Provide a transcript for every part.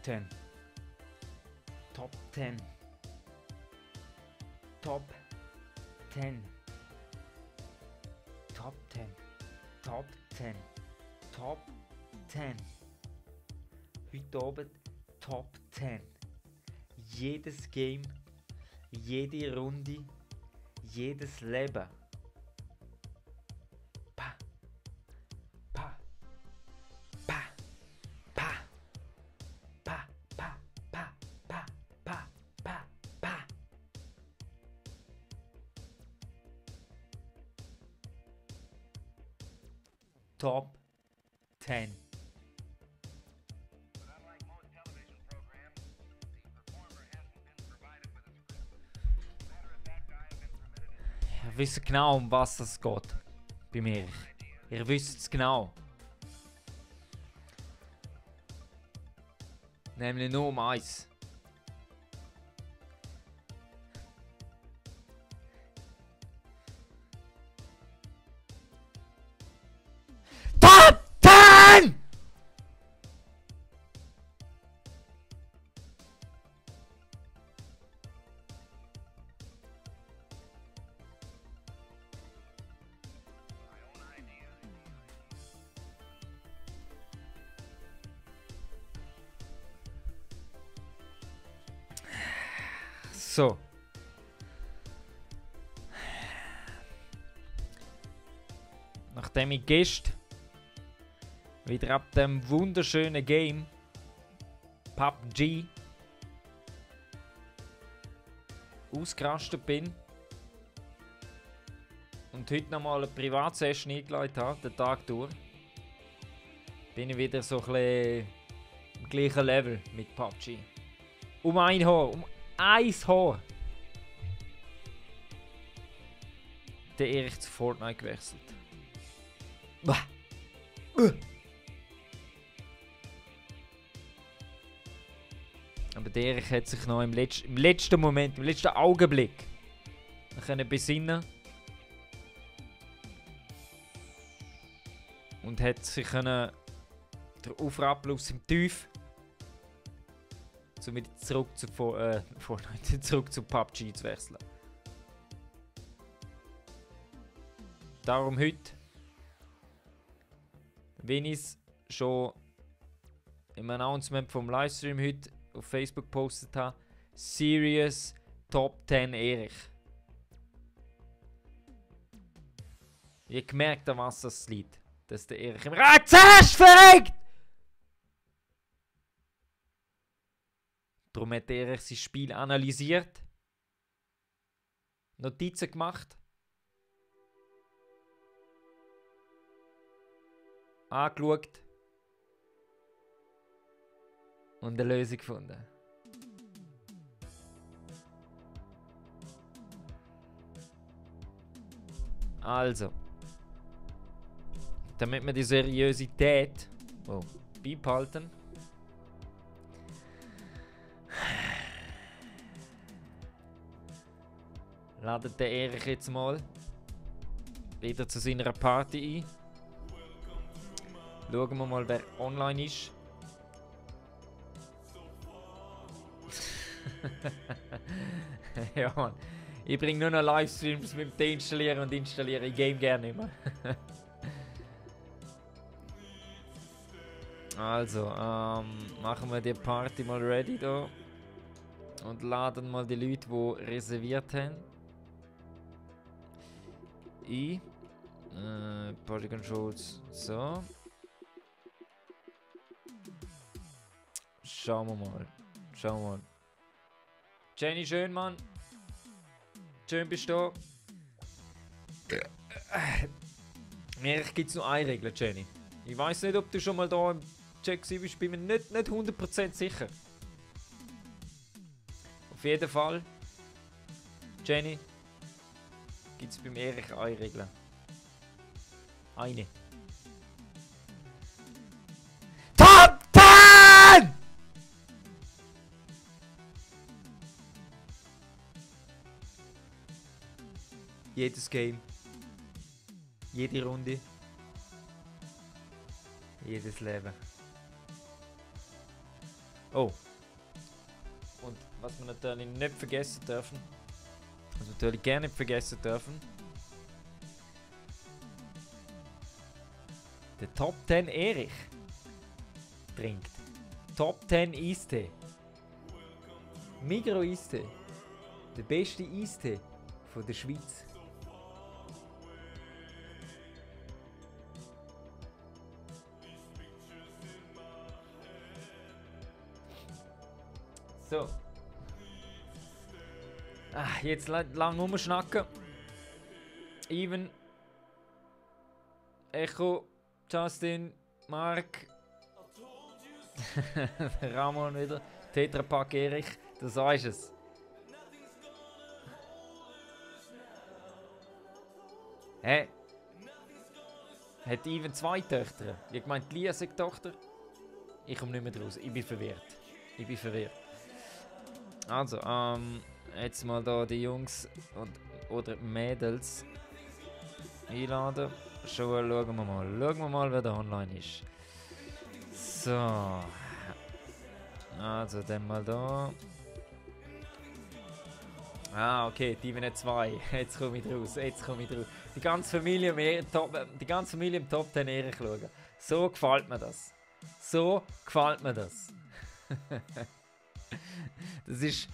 10. Top 10. Top 10. Top 10. Top 10. Top 10. Heute Abend Top 10. Jedes Game, jede Runde, jedes Leben. Pa. Pa. Pa. Pa. Pa. Pa. Pa. Pa. Pa. Pa. Pa. Top 10. Ihr wisst genau, um was es geht. Bei mir. Ihr wisst es genau. Nämlich nur um eins. Top 10! So. Nachdem ich gestern wieder ab dem wunderschönen Game PUBG ausgerastet bin und heute nochmal eine Privatsession eingeleitet habe, den Tag durch, bin ich wieder so ein bisschen im gleichen Level mit PUBG. Um ein Haar, um ein Haar. Der Erich zu Fortnite gewechselt. Aber der Erich hat sich noch im letzten Moment, im letzten Augenblick können besinnen und hat sich können der Aufrappeln aus dem Tief, um wieder zurück zu Fortnite, zurück zu PUBG zu wechseln. Darum heute, wenn ich es schon im Announcement vom Livestream heute auf Facebook gepostet habe, Serious Top 10 Erich. Ich habe gemerkt, an was das liegt, dass der Erich im Zuerst verreckt! Darum hat Erich sein Spiel analysiert, Notizen gemacht, angeschaut und eine Lösung gefunden. Also, damit wir die Seriosität beibehalten, ladet der Erich jetzt mal wieder zu seiner Party ein. Schauen wir mal, wer online ist. Ja, Mann. Ich bringe nur noch Livestreams mit dem deinstallieren und installiere ich Game gerne nicht mehr. Also, machen wir die Party mal ready da. Und laden mal die Leute, die reserviert haben, ein. Party Controls. So. Schauen wir mal. Schauen wir mal. Jenny, schön, Mann. Schön bist du da. Mir gibt es nur eine Regel, Jenny. Ich weiß nicht, ob du schon mal da im Check bist. Bin mir nicht 100% sicher. Auf jeden Fall, Jenny, gibt es beim Erich eine Regel. Eine. Top 10! Jedes Game, jede Runde, jedes Leben. Oh. Und was wir natürlich nicht vergessen dürfen, was wir natürlich gerne nicht vergessen dürfen, der Top 10 Erich trinkt Top 10 Eistee. Migros Eistee. Der beste Eistee von der Schweiz. So. Jetzt lang rumschnacken. Even. Echo. Justin. Mark. Ramon wieder. Tetrapack Erich. Du sagst es. Hä? Hat Even 2 Töchter? Ich meinte, Lia sagt Tochter. Ich komme nicht mehr draus. Ich bin verwirrt. Also, jetzt mal da die Jungs oder Mädels einladen. Schauen wir mal, wer da online ist. So. Also, dann mal da. Okay, die Even 2. Jetzt komme ich raus. Die ganze Familie im Top 10 Erich schauen. So gefällt mir das. Das ist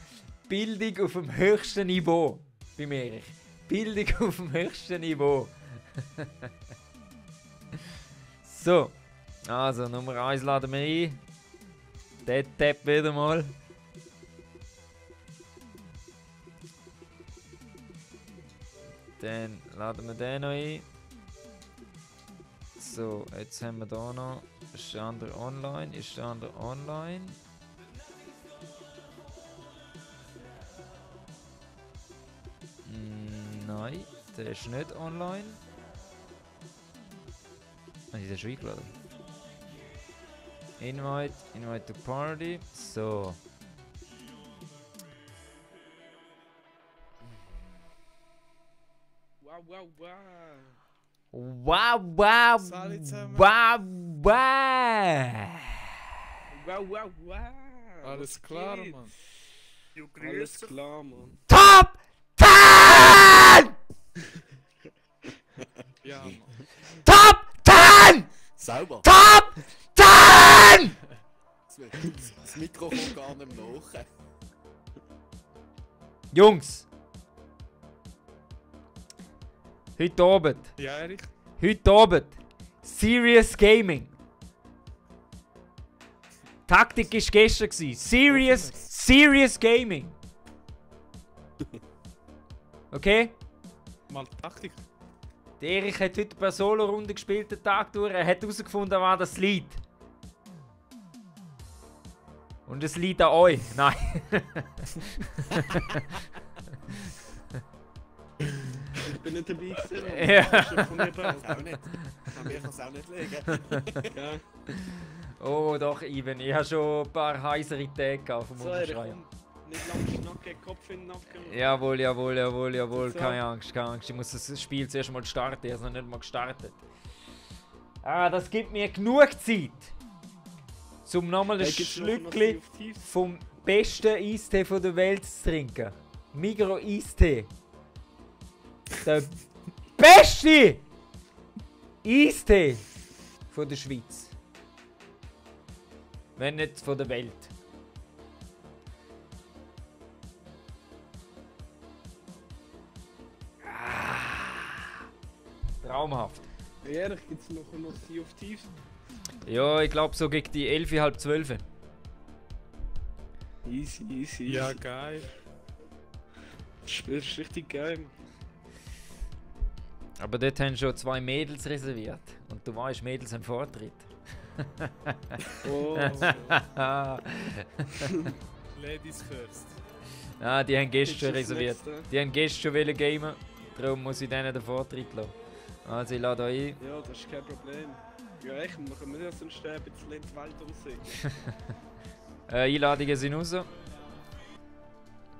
Bildung auf dem höchsten Niveau bei Erich. Bildung auf dem höchsten Niveau. So, also Nummer 1 laden wir ein. Der Tab wieder mal. Dann laden wir den noch ein. So, jetzt haben wir da noch. Ist der andere online? Nein, der ist nicht online. Der ist schon eingeladen. Invite to Party. So. Wow. Alles klar, Mann. Alles klar, Mann. Top 10! Ja, Mann. Top 10! Sauber. Top 10! Das Mikrofon gar nicht nach. Jungs! Heute Abend. Ja, Erich? Heute Abend. Serious Gaming. Taktik war gestern. Serious Gaming. Okay? Mal Taktik. Der Erich hat heute eine Solo-Runde gespielt, den Tag durch. Er hat herausgefunden, was das liegt. Und es liegt an euch. Nein. Ich bin nicht dabei gewesen. Ja. Auch nicht. An mir kann es auch nicht liegen. Ja. Oh doch, Ivan. Ich habe schon ein paar heisere Tage gehabt vom So, Erich, Unterschreiben. komm. Nicht lang schnacken, Kopf in den Nacken. Jawohl. So. Keine Angst. Ich muss das Spiel zuerst mal starten. Ich habe es noch nicht mal gestartet. Das gibt mir genug Zeit, um nochmal ein Schlückchen vom besten Eistee der Welt zu trinken. Migros Eistee. Der beste Eistee von der Schweiz. Wenn nicht von der Welt. Traumhaft. Erich, gibt es noch Sea of Thieves? Ja, ich glaube so gegen die 11, halb 12. Easy. Ja, geil. Das Spiel ist richtig geil, Mann. Aber dort haben schon 2 Mädels reserviert. Und du weißt, Mädels haben Vortritt. Oh. Ladies first. Die haben gestern schon Das ist das reserviert. Letzte. Die haben gestern schon wollen gamen. Darum muss ich denen den Vortritt lassen. Also ich lade euch ein. Ja, das ist kein Problem. Ja, echt, wir können ja sonst ein bisschen in die Welt aussehen. Einladungen sind raus.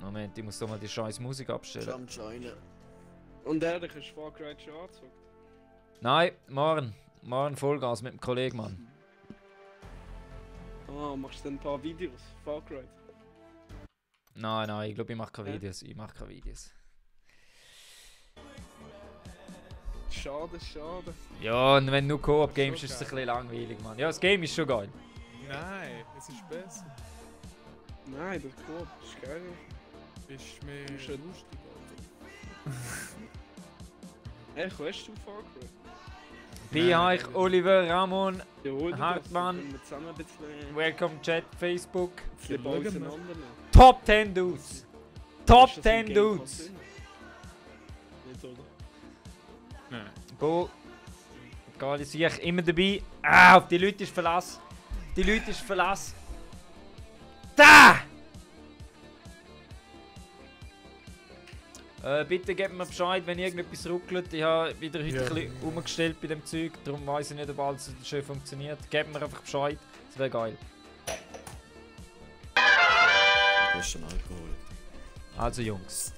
Moment, ich muss doch mal die scheiß Musik abstellen. Schon am Joinen. Und Erich, hast du Far Cry schon angezockt? Nein, morgen. Morgen Vollgas mit dem Kollegen, Mann. Machst du dann ein paar Videos? Far Cry? Nein, ich glaube, ich mache keine Hä? Videos. Ich mache keine Videos. Schade, schade. Ja, und wenn du Koop Das ist games, schon ist es ein geil. bisschen langweilig, Mann. Ja, das Game ist schon geil. Nein, es ist besser. Nein, das Coop ist geil. Ist mehr Du schon- lustig, Alter. Ey, hast du Far Cry? Beich, Oliver, Ramon, Ja, hol dir Hartmann. das, dann können wir zusammen ein bisschen, Welcome Chat, Facebook. bisschen Ja, schauen wir. auseinandernehmen. Top 10 Dudes. Top Ist das 10 im Game Dudes. Pass drin? Nicht, oder? Nein. Go. Geil, ich sehe immer dabei. Ah, auf die Leute ist Verlass. Die Leute ist Verlass. Da! Bitte gebt mir Bescheid, wenn irgendetwas ruckelt. Ich habe wieder heute Ja. ein bisschen umgestellt bei dem Zeug. Darum weiß ich nicht, ob alles schön funktioniert. Gebt mir einfach Bescheid. Das wäre geil. Du hast schon Alkohol. Also Jungs.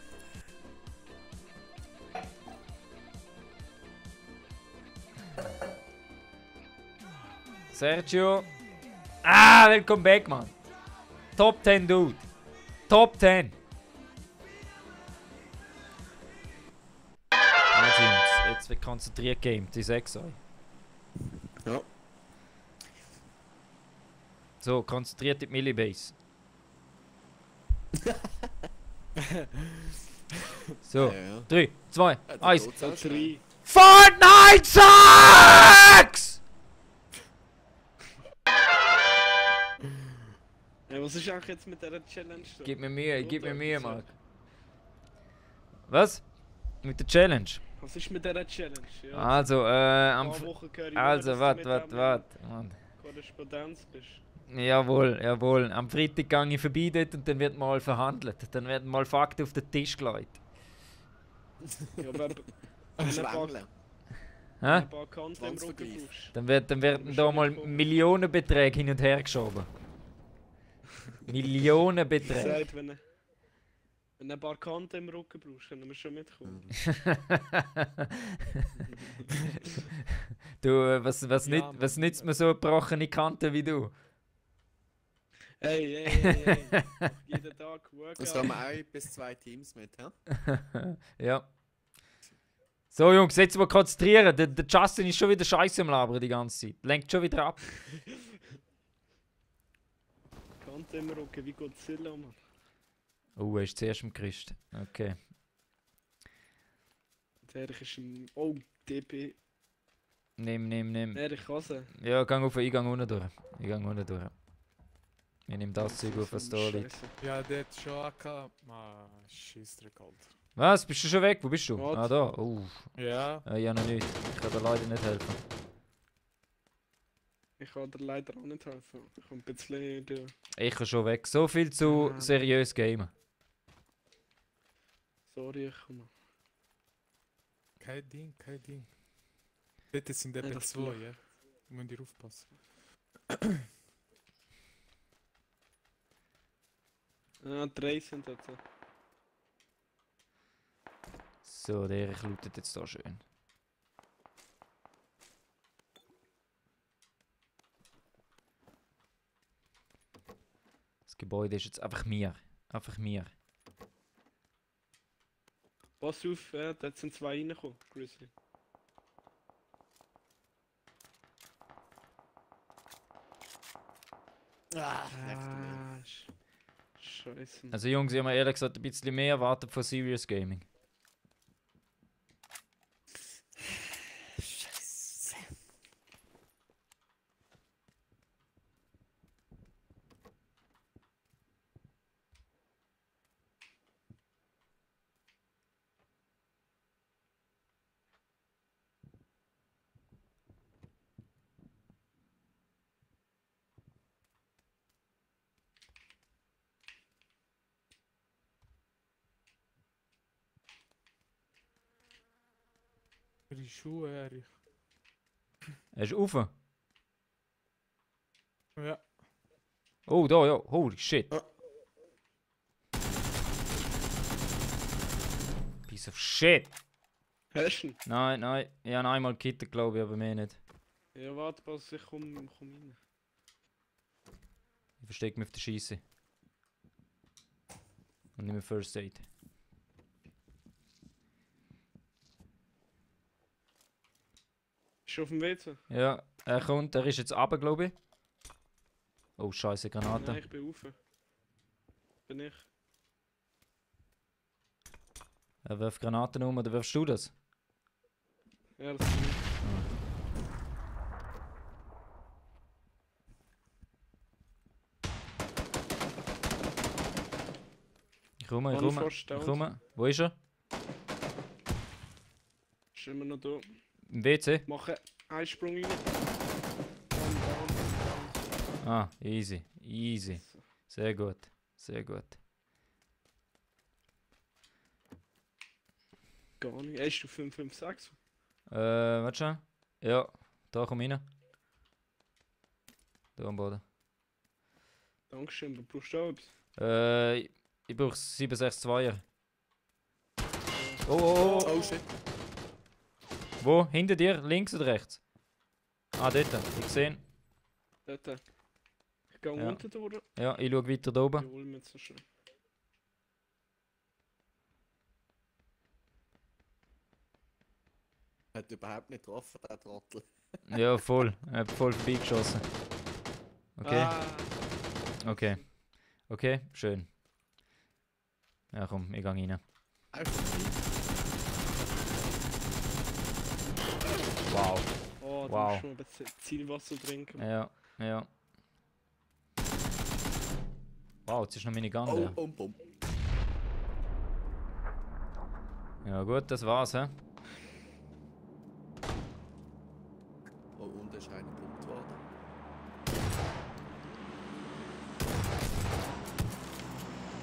Sergio. Ah, welcome back, man. Top 10, Dude. Top 10. Also Jungs, jetzt wird konzentriert gamed, ich sag's euch. Ja. So, konzentriert in die Millibase. So, Ja. 3, 2, 1. So 3. Fortnite sucks! Ey, was ist eigentlich jetzt mit dieser Challenge? da? Gib mir Mühe, So. Marc. Was? Mit der Challenge? Was ist mit dieser Challenge? Ja, Also, ein paar Wochen höre ich also, nur, dass warte, du warte, mit warte. dem Korrespondenz bist. Jawohl. Am Freitag gehe ich vorbei dort und dann wird mal verhandelt. Dann werden mal Fakten auf den Tisch gelegt. Ja, aber wenn du Schwängeln. Hä? ein paar Kanten im Rücken Zwangsvergleich. brauchst. Dann werden da mal Millionenbeträge hin und her geschoben. Millionenbeträge. Gesagt, wenn du ein paar Kanten im Rücken brauchst, können wir schon mitkommen. Du, was nützt mir so eine gebrochene Kante wie du? Hey. Jeden Tag Workout. Das haben wir 1 bis 2 Teams mit, ja? Ja. So Jungs, jetzt mal konzentrieren. Der Justin ist schon wieder scheiße am Labern die ganze Zeit. Lenkt schon wieder ab. Kante im Rücken wie Godzilla, Mann. Oh, er ist zuerst im Christ. Okay. Der ist ein... Oh, DP. Nimm. Erich Hase. Ja, ich gehe unten durch. Ich nehme das Zeug auf, was da liegt. Scheisse. Ja, der hat schon AK. Ah, Scheissdreck, Alter. Was? Bist du schon weg? Wo bist du? Was? Ah, da. Ja, Ja, noch nicht. Ich kann dir leider nicht helfen. Ich kann dir leider auch nicht helfen. Ich komme ein bisschen... durch. Ich kann schon weg. So viel zu Ah. seriös gamen. Sorry, ich komme. kein Ding. Dort sind etwa das 2, Loch. ja. Müsst ihr aufpassen. Ah, 3 sind jetzt. So, der Erich lootet jetzt da schön. Das Gebäude ist jetzt einfach mir. Pass auf, da sind 2 reingekommen, Grizzly. Ah, Scheiße. Also Jungs, ich habe mir ehrlich gesagt ein bisschen mehr erwartet von Serious Gaming. Scheiße. Ihre Schuhe, Erich. Er ist rauf. Ja. Oh, da, ja. Holy shit. Ah. Piece of shit. Hast du ihn? Nein. Ich habe einmal gekittet, glaube ich, aber mehr nicht. Ja, warte, pass, ich komm rein. Ich verstecke mich auf der Scheisse. Und nicht mehr First Aid. Ist auf dem WC? Ja, er kommt, er ist jetzt runter, glaube ich. Oh, scheiße, Nein, Granate. ich bin rauf. Bin ich. Er wirft Granaten um, oder wirfst du das? Ja, das bin ich. Ich komme, ich Mann, komme, fast ich tot. komme. Wo ist er? Ist immer noch da. Im WC? Mache einen Sprung rein. Down. Ah, easy, easy. Sehr gut, sehr gut. Gar nicht. Hast du 556? Warte schon. Ja, da komm rein. Da am Boden. Dankeschön, du brauchst du auch etwas. Ich brauche 762er. Oh, oh, oh, Oh shit. wo? Hinter dir? Links oder rechts? Ah, dort. Ich sehe. Dort. Ich gehe Ja. unten durch. Ja, ich schaue weiter da oben. Ich hole mir jetzt so schnell. Hat überhaupt nicht getroffen, der Trottel. Ja, voll. Er hat voll vorbeigeschossen. Okay, Ah, okay. Okay, schön. Ja, komm, ich gehe rein. Wow. oh, du Wow. musst schon ein bisschen Zielwasser trinken. Ja, ja. Wow, jetzt ist noch meine Gun Oh, leer. bum. Ja gut, das war's, hä? Oh, und da ist einer gepumpt worden.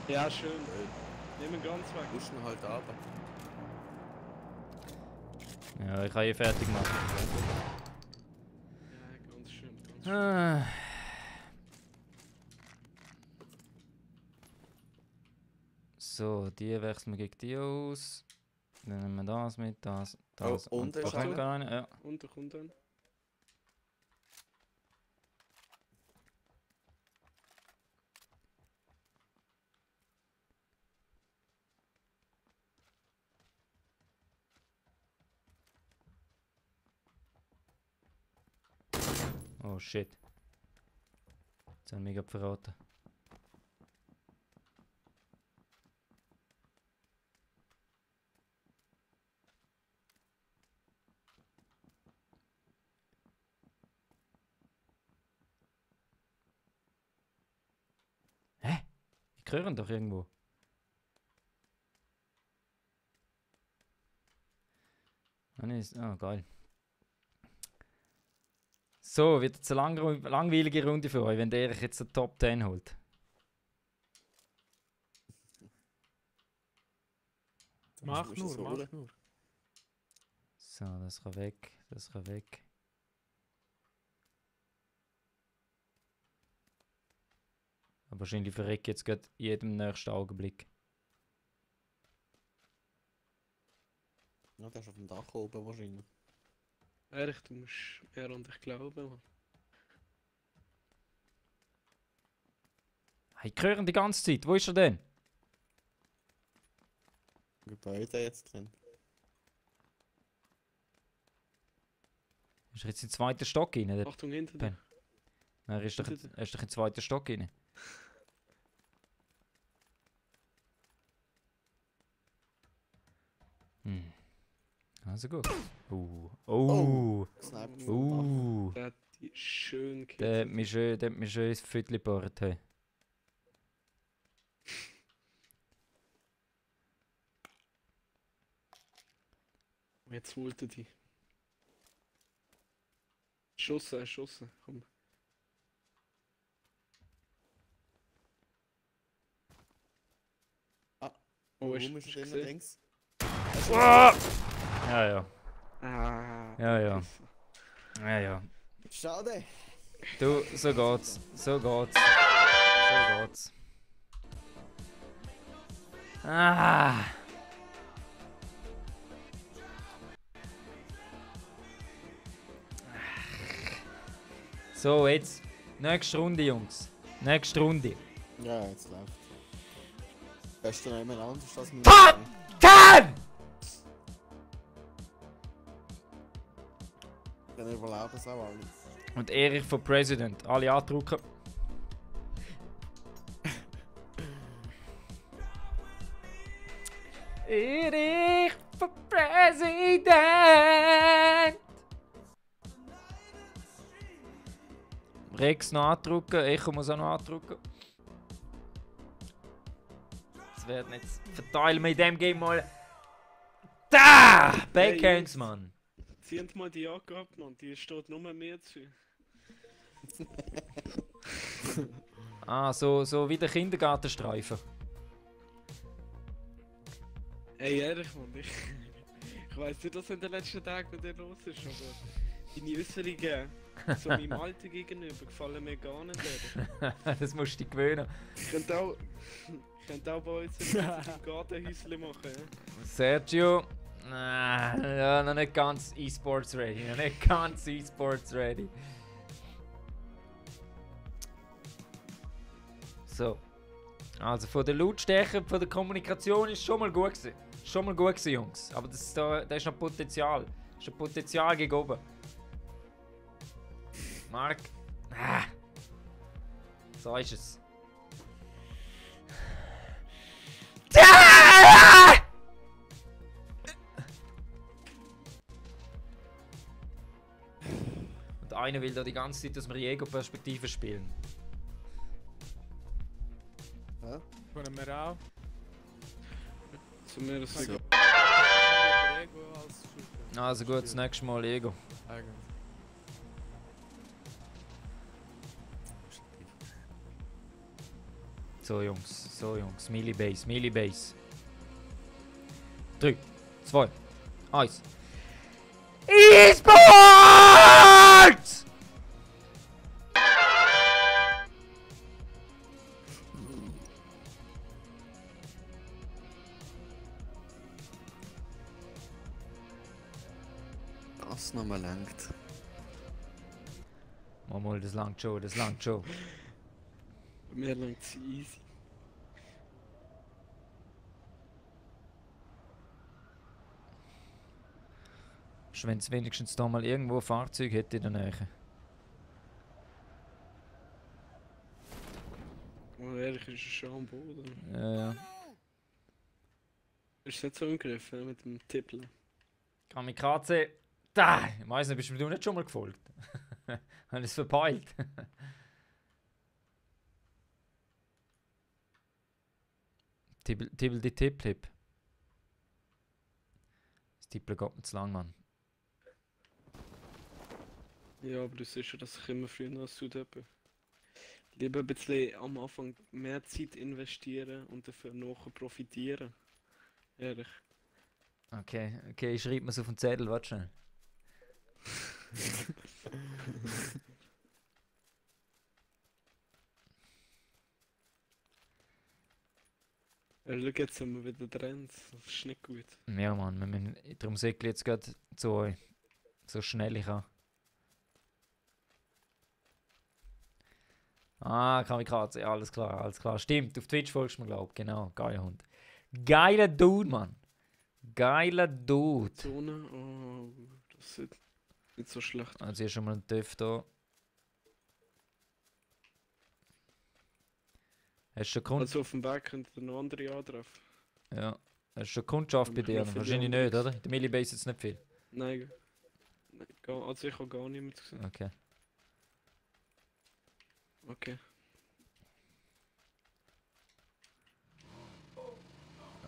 Ja, schön. Schön. Nehmen wir ganz weg. Musst ihn halt runter. Ja, ich kann hier fertig machen. Ja, ganz schön. Ganz schön. Ah. So, die wechseln wir gegen die aus. Dann nehmen wir das mit, das. Oh, und da ist kommt einer. gar einer. Ja. Und da kommt dann. Oh shit. Jetzt haben wir mich verraten. Hä? Ich höre ihn doch irgendwo. Ah, geil. So, wird jetzt eine langweilige Runde für euch, wenn der euch jetzt eine Top 10 holt. Mach Musst du es nur, holen. mach nur. So, das kann weg, das kann weg. Aber wahrscheinlich verrecke ich jetzt gerade in jedem nächsten Augenblick. Ja, der ist auf dem Dach oben wahrscheinlich. Ehrlich, du musst eher an dich glauben. Mann. Ich höre ihn die ganze Zeit. Wo ist er denn? Gebäude jetzt drin. Ist er jetzt im zweiten Stock rein? Der Achtung, hinter Pen. dir. Nein, er ist doch im zweiten Stock rein. Hm. Also gut. Oh. Sniped vom Dach. Der hat die schön Der hat gekillt. mich schön ins Viertel gebohrt. Hey. Jetzt holt er die. Schossen, schossen. Komm. Ah, Oh, Warum ist ist er er immer gesehen? links? Ja, ja. Ah, Ja, ja. Scheiße. Ja, ja. Schade. Du, so geht's. So geht's. So geht's. Ah. So, jetzt. Nächste Runde, Jungs. Nächste Runde. Ja, jetzt läuft. Beste noch jemand anders als mir. Ten! Dann überleben es auch alle. Und Erich für President. Alle andrücken. Erich für President! Rex noch andrücken, Echo muss auch noch andrücken. Das werden jetzt verteilen wir in dem Game mal. Da! Backhands, Mann! Zieht mal die Jacke ab, Mann. Die steht nur mehr zu. Ah, so wie der Kindergartenstreifen. Ey, ehrlich, Mann. Ich weiss nicht, was in den letzten Tagen mit dir los ist, aber deine Äußerungen so meinem Alter gegenüber gefallen mir gar nicht. Ehrlich. Das musst du dich gewöhnen. Ich könnte auch bei uns ein Gartenhäuschen machen. Ja? Sergio. Ja, noch nicht ganz E-Sports ready. Noch nicht ganz E-Sports ready. So. Also von der Lautstärke, von der Kommunikation ist schon mal gut gewesen. Schon mal gut gewesen, Jungs. Aber da ist noch Potenzial. Da ist noch Potenzial gegen oben. Mark. So ist es. Und einer will da die ganze Zeit aus der Ego-Perspektive spielen. Hä? Können wir auch. Zu mir das So. Ego als Also gut, das nächste Mal Ego. Eigentlich. So Jungs, Millibase, Millibase. 3, 2, 1. E-Sports! Das nochmal lenkt. Mal, das langt schon, das langt schon. Mir langt es easy. Wenn es wenigstens da mal irgendwo ein Fahrzeug hätte in der Nähe. Oh, ehrlich, ist es schon am Boden. Ja. Ist es nicht so angegriffen mit dem Tippeln? Kamikaze. Da! Ich weiss nicht, bist du mir nicht schon mal gefolgt? Habe es verpeilt. Tibbel die Tipp-Tipp. Das Tippeln geht mir zu lang, Mann. Ja, aber du siehst schon, dass ich immer früher als du bin. Lieber ein bisschen am Anfang mehr Zeit investieren und dafür nachher profitieren. Ehrlich. Okay, ich schreibe mir es auf den Zettel, warte schnell. Ja, schau, jetzt sind wir wieder Trends. Das ist nicht gut. Ja, Mann, wir müssen, darum segel jetzt gerade zu euch. So schnell ich kann. Ah, Kamikaze, ja, alles klar, alles klar. Stimmt, auf Twitch folgst du mir, glaub ich. Genau, geiler Hund. Geiler Dude, Mann. Geiler Dude. Zone, oh, das sieht nicht so schlecht aus. Also hier ist schon mal ein TÜV da. Hast du schon Also auf dem Weg könnt ihr noch andere antreffen. Ja. Hast du schon Kundschaft bei Aber dir? noch viele Wahrscheinlich nicht, andere. oder? In der Millibase jetzt nicht viel. Nein, also ich habe gar nichts gesehen. Okay. Okay.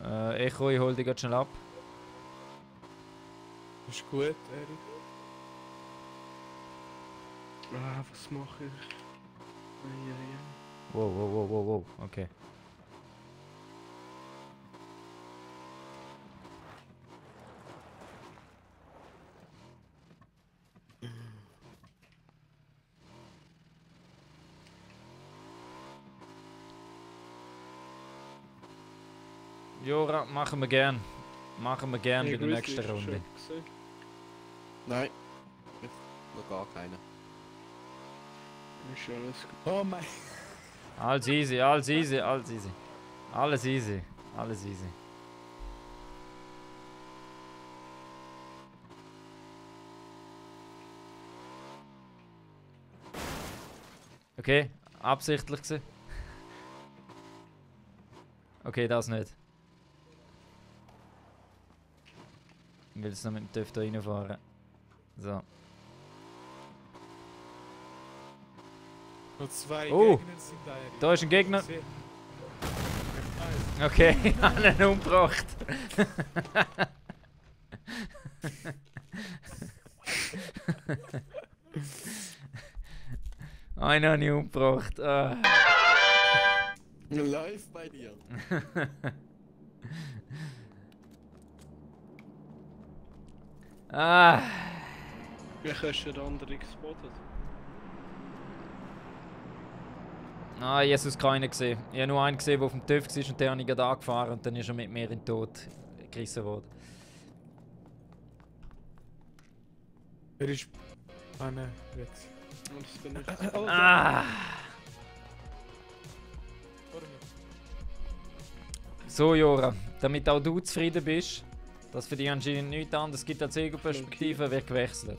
Echo, ich hol dich grad schnell ab. Ist gut, Erik. Ah, was mache ich? Eieiei. Wow, okay. Jora, machen wir gern. Machen wir gern bei der Grizzly nächsten ist schon Runde. gesehen. Nein. Noch gar keine. Ist alles gut. Oh mein. Alles easy, alles easy, alles easy. Alles easy. Alles easy. Okay, absichtlich gewesen. Okay, das nicht. Ich will jetzt noch mit dem TÜV da reinfahren. So. Noch 2 Oh, Gegner sind da. Da ist ein Gegner. Sehr- Okay, ich habe ihn umgebracht. Einen habe ich umgebracht. Ah. Live bei dir. Ah. Wie hast du den anderen gespottet? Ah, Jesus keinen gesehen. Ich habe nur einen gesehen, der auf dem TÜV war und der habe ich gerade angefahren und dann ist er mit mir in den Tod gerissen worden. Er ist... Ah nein, weg. Und das bin ich. Oh, Ah! Vorne. So, Jora, damit auch du zufrieden bist, dass für dich anscheinend nichts anderes gibt als Ego-Perspektive, wird gewechselt.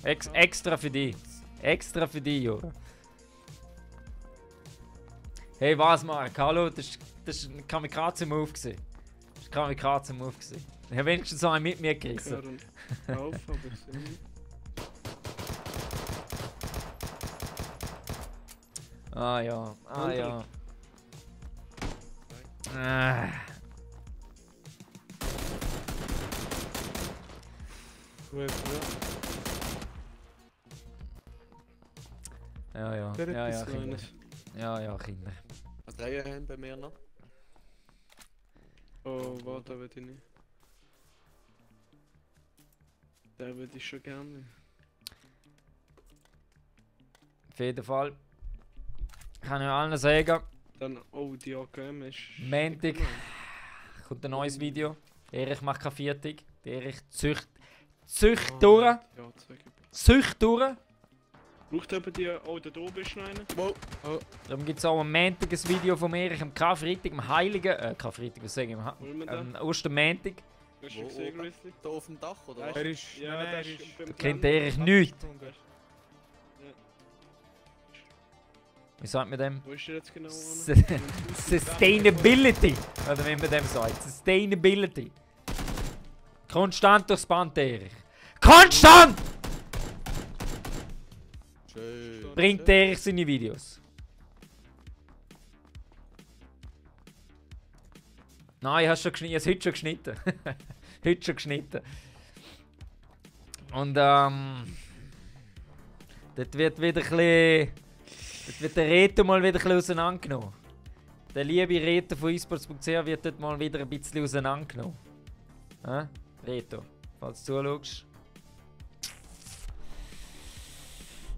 Ja. Extra für dich. Extra für dich, Jora. Hey, was, Mark? Hallo, das war ein Kamikaze-Move. Das war ein Kamikaze-Move. Ich habe wenigstens so einen mit mir gerissen. Hören auf, aber ich sehe nicht. Ah ja, ah Andere. ja. Ah. Gut, ja. Ja, ja, Der ja, ja, etwas Kinder. Kleines. Ja, ja, Kinder. Was Reihe haben bei mir noch? Oh, warte, will ich nicht. Den würde ich schon gerne. Auf jeden Fall. Kann ich allen sagen, Dann, oh, die AKM ist... Montag kommt ein neues Video. Der Erich macht keine Viertig. Der Erich zücht durch. Ja, zeig ich. Zücht durch. Braucht eben die... Oh, da oben ist noch einer. Wow. Darum gibt es auch am Montag ein Video von Erich am Karfreitag, am Heiligen... Karfreitag, was sage ich? Wollen wir den? Ostermontag. Hast du Wo gesehen, oben? Grizzly? Da auf dem Dach, oder Ja, was? Er ist... Ja, nein, der er ist ist... beim Da kennt Gelände. Erich nichts. abgesprungen. Wie sagt man dem? Wo ist der jetzt genau S an? Sustainability! Oder wie man dem sagt. Sustainability. Konstant durchs Band, Erich. Konstant! Schön. Bringt Erich seine Videos. Nein, ich habe es heute schon geschnitten. Heute schon geschnitten. Und dort wird wieder ein bisschen... Dort wird der Reto mal wieder ein bisschen auseinandergenommen. Der liebe Reto von esports.ch wird dort mal wieder ein bisschen auseinandergenommen. Reto, falls du zuschaust.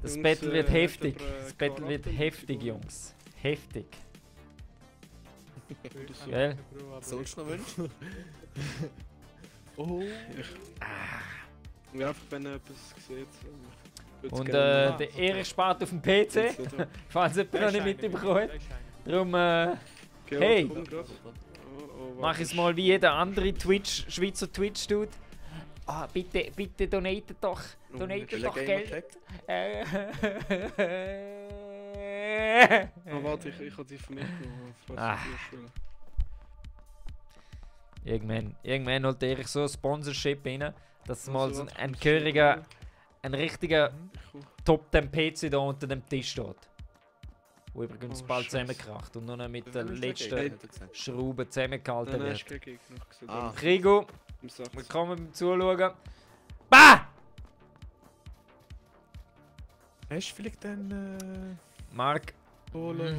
Das Jungs, Battle wird hat heftig. aber, Das Battle wird Charakter heftig, mitgebracht. Jungs. Heftig. Ich Gell? kann Bro, aber Sollst du noch wünschen? Oh. Ja, einfach wenn ihr etwas sieht. Und der Erich spart auf dem PC, falls jemand Der noch ist nicht einer, mitbekommen hat. der ist einer. Darum Hey! hey. Mach es mal wie jeder andere Schweizer Twitch tut. Ah, bitte donatet doch Welcher doch Geld. Gamertag? Oh, warte, ich habe die von mir genommen. Ah. Irgendwann holt Erich so ein Sponsorship rein, dass mal so ein gehöriger, ein richtiger Top-10-PC da unter dem Tisch steht. Wo übrigens Oh, bald Scheiße. zusammenkracht und nur noch mit der Wer ist letzten dagegen, hat er gesagt? Schraube zusammengehalten Nein, wird. hast du keinen Gegner gesehen. Ah. Krigo, Im Satz. willkommen beim Zuschauen. Bah! Hast du vielleicht dann Mark, Polo oder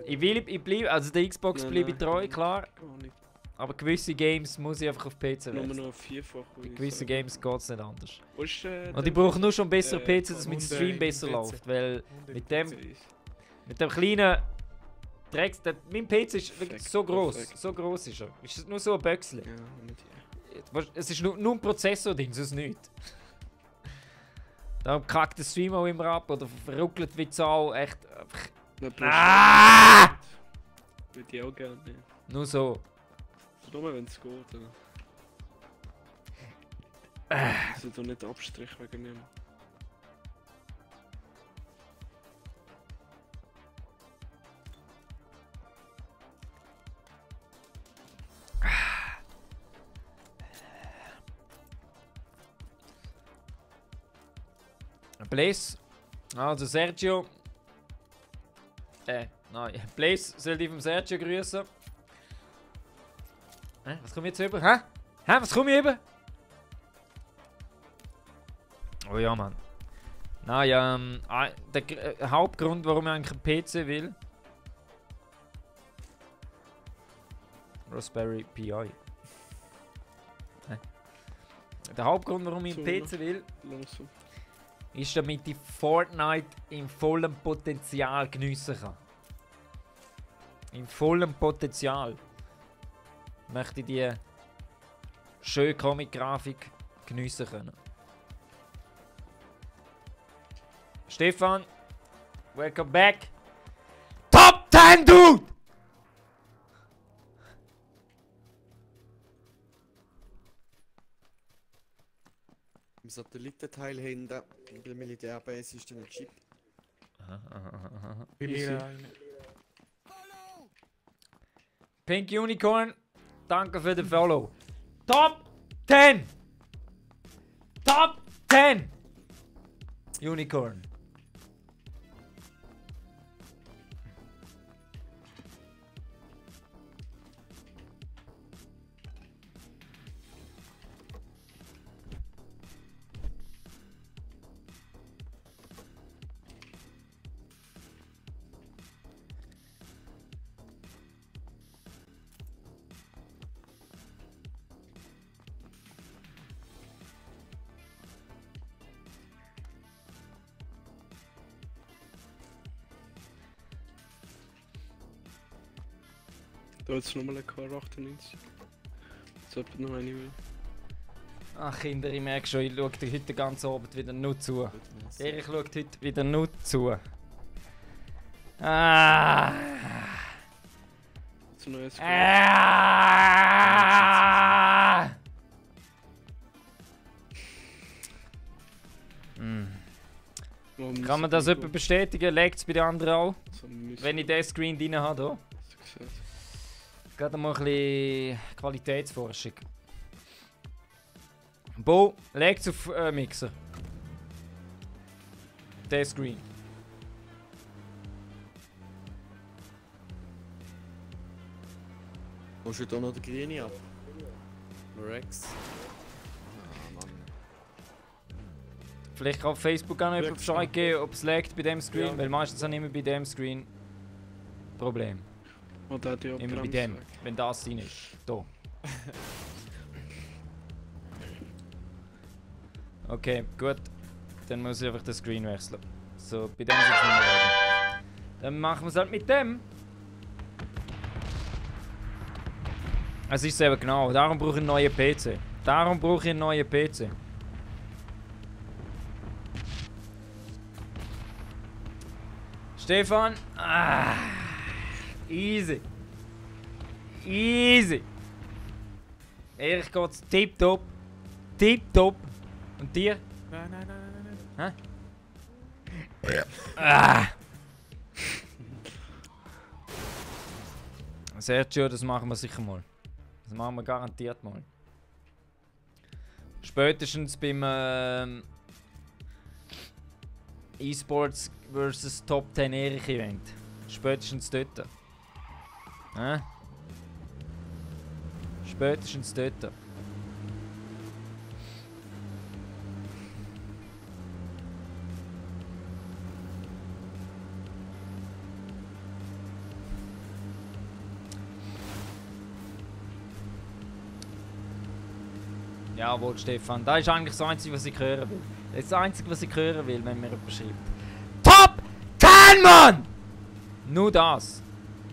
nicht? ich bleibe, also der Xbox Nein, bleibe ich nein. treu, klar. Gar nicht. Aber gewisse Games muss ich einfach auf PC Nur wechseln. noch vierfach. Bei gewissen Games geht es nicht anders. Wo ist Und ich brauche nur schon einen besseren Äh, PC, dass mein und, Stream im besser PC. läuft. Weil Und mit dem, PC? mit dem kleinen Drecks... Mein PC ist wirklich Perfekt, so groß. perfekt. So groß ist er. Ist nur so ein Böckchen. Ja, nicht hier. Es ist nur ein Prozessor drin, sonst nichts. Darum kackt der Stream auch immer ab oder verruckelt wie Sau. Echt. Nein, Ah! Würde ich auch gerne. Nur so. Nur wenn es geht. Sie doch nicht Abstrich wegen ihm. Blaze. Also Sergio. Nein. Blaze soll dich vom Sergio grüßen. Was komme ich jetzt über? Was komme ich über? Oh ja, Mann. Nein, der Hauptgrund, warum ich eigentlich einen PC will. Raspberry Pi. Der Hauptgrund, warum ich einen PC will, Langsam. ist, damit ich Fortnite im vollen Potenzial geniessen kann. Im vollen Potenzial möchte ich die schöne Comic-Grafik geniessen können. Stefan, welcome back. Top 10, Dude! Im Satellitenteil hinten, bei der Militärbase ist dann ein Chip. Bei mir eine. Pink Unicorn, danke für den Follow. Top 10! Top 10! Unicorn. Da hat es nochmal eine K98. Jetzt hat noch eine mehr. Ach Kinder, ich merke schon, ich schaue dir heute den ganzen Abend wieder nur zu. Erich schaut heute wieder nur zu. Ah. Jetzt noch ein Ah. Kann man das jemand bestätigen? Legt es bei den anderen auch? Wenn ich den Screen drin habe, hier. Gerade mal ein bisschen Qualitätsforschung. Bo, legt es auf Mixer. Der Screen. Musst du da noch den Grüne ab? Rex. Mann. Vielleicht kann auf Facebook auch noch jemand Bescheid geben, ob es laggt bei dem Screen, ja. Weil meistens haben immer bei dem Screen Problem. Oder die immer bei dem, wenn das rein ist. Da. Okay, gut. Dann muss ich einfach den Screen wechseln. So, bei dem sieht es nicht mehr. Dann machen wir es halt mit dem. Es ist eben genau, darum brauche ich einen neuen PC. Darum brauche ich einen neuen PC. Stefan, easy. Easy. Erich geht's tipptopp. Tipptopp. Und dir? Nein. Hä? Ah. Sergio, das machen wir sicher mal. Das machen wir garantiert mal. Spätestens beim eSports vs Top 10 Erich Event. Spätestens dort. Spätestens dort. Jawohl, Stefan. Das ist eigentlich das Einzige, was ich hören will. Das ist das Einzige, was ich hören will, wenn mir jemand schreibt. Top 10, Mann! Nur das.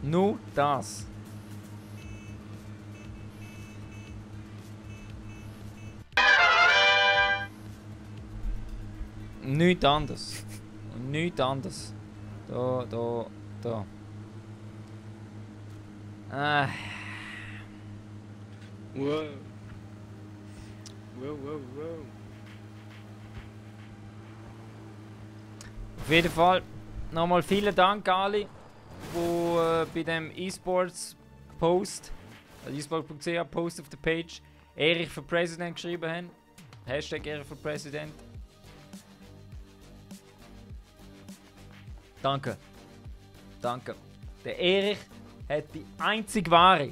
Nur das. Nichts anderes. Nichts anderes. Da. Wow. Wow. Auf jeden Fall nochmal vielen Dank alle, die bei dem eSports Post, also eSports.ch Post auf der Page, Erich für President geschrieben haben. Hashtag Erich für President. Danke. Danke. Der Erich hat die einzig wahre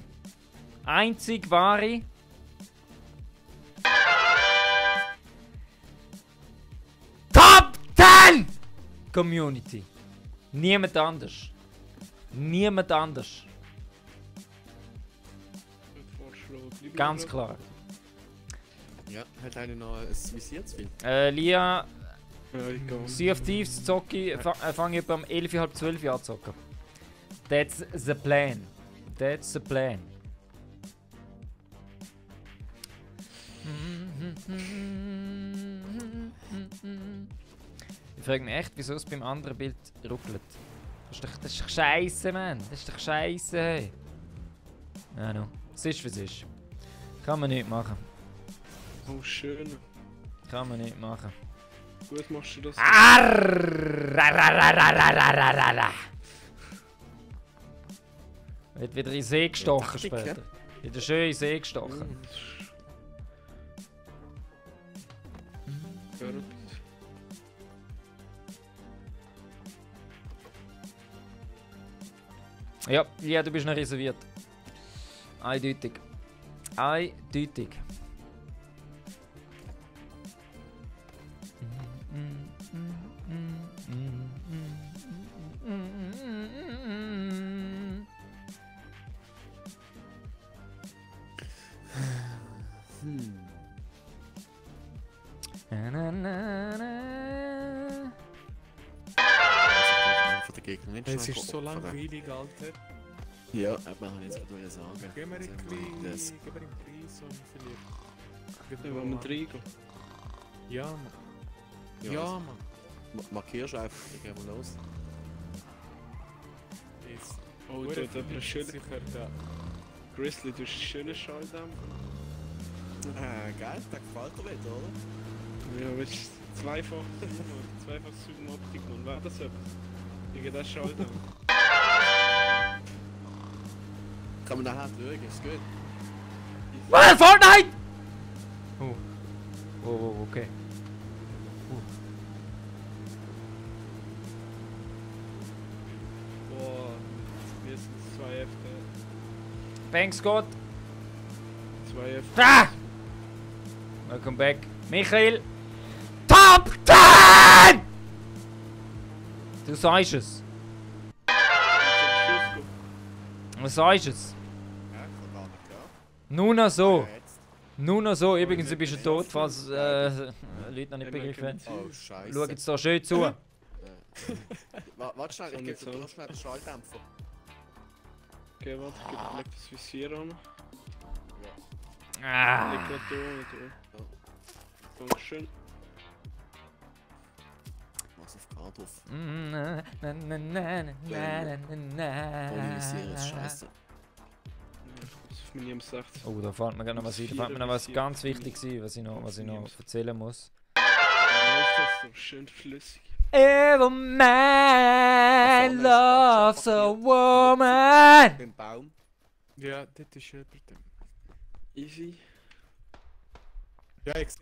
Top 10 Community. Niemand anders. Niemand anders. Ganz klar. Ja, hat einer noch ein Visier zu viel? Lia, Ja, ich gehe. Sea of Thieves zocke, fange ich um 11, halb 12 Uhr an zu zocken. That's the plan. That's the plan. Ich frage mich echt, wieso es beim anderen Bild ruckelt. Das ist doch scheiße, Mann. Das ist doch scheiße. Hey. Ja, no. Es ist, wie es ist. Kann man nicht machen. Oh, schön. Kann man nicht machen. Gut machst du das. Wird wieder in den See gestochen Taktik, später. Wieder schön in den See gestochen. Ja, Ja, du bist noch reserviert. Eindeutig. Eindeutig. Von der Gegner nicht Es schnell ist so opfern. langweilig, Alter. Ja, das kann ich jetzt gerade sagen. Gehen wir in Das- den Preis und verlieren. wir wollen reingehen. Ja, Mann. Ja, Ja, also, Mann. markierst einfach, dann gehen wir los. Jetzt. Oh, da hat jemand einen schönen... Sicher da. Grizzly, du hast einen schönen Schalldämpfer. Geil, der gefällt dir nicht, oder? Ja, willst du zweifach Zoom-Optik, Mann. Wäre das etwas? Wegen der Schalldämpfer. Kann man nachher schauen, ist gut. Fortnite! Oh, okay. Boah, wir sind 2 F. Thanks God. 2 F. Ah! Welcome back. Michael. Top 10! Du sagst es. Was sagst es? Ja, kann gar nicht, ja. Nur noch so. Ja, jetzt. Nur noch so. Übrigens, du bist ja tot, falls Leute noch nicht begriffen haben. Oh, scheiße. Schau jetzt da schön zu. Warte schnell, ich Kann gebe nicht dir so. noch schnell den Schalldämpfer. Okay, warte, ich leg das Visier an. Leg Ah. grad da. Dankeschön. Was auf K drauf. Na, na, na, na, na, na, Ohne Visier ist na. scheiße. Das ist mir am 60. Oh, da fällt mir gerade noch was ein. Da fällt mir noch was ganz wichtig ein, was ich noch erzählen muss. Läuft das so schön flüssig. Every man loves a woman. Beim Baum. Ja, dort ist jemand. Easy. Ja, ich sehe.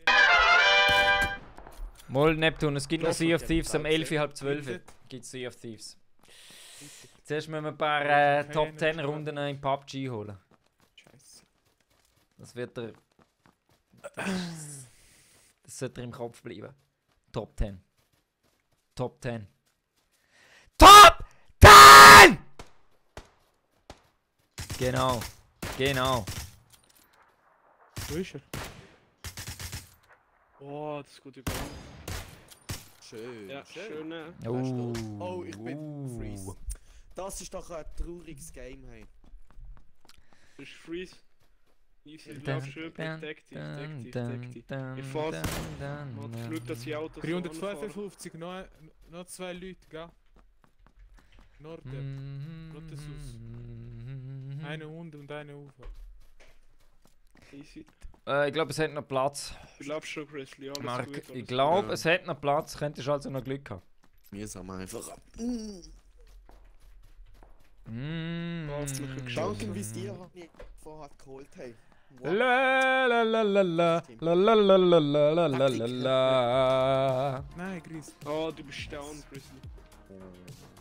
Moll Neptun, es gibt noch Sea of Hoffentlich Thieves am haben wir 11, halb 12. Bitte. Gibt Sea of Thieves. Zuerst müssen wir ein paar Top Keine 10 Frage. Runden in PUBG holen. Scheiße. Das wird der. Das sollte dir im Kopf bleiben. Top 10. Top 10. Top 10! Genau. Genau. Wo ist er? Oh, das ist gut über. Schön. Ja, schön. schön. Oh, ich bin Freeze. Das ist doch ein trauriges Game, hey. Das ist Freeze. Easy, Dun, lauf schön, dun, Detektiv. Ich fahr's. Warte, schau, dass die Autos so anfahren. 355, noch 2 Leute, gell? Norden. Rotes Haus. Eine unten und eine Ufer. Easy. Ich glaube, es hat noch Platz. Ich glaube schon, Grizzly. Alles Mark, gut, ich alles glaube, Ja. es hat noch Platz. Könntest also noch Glück haben. Mühsam einfach. Danke, wie es dir vorher geholt haben. Wow. La la la la la la la la la la la la la. Nein, Gris. gut. Oh, du bist down, Grizzly.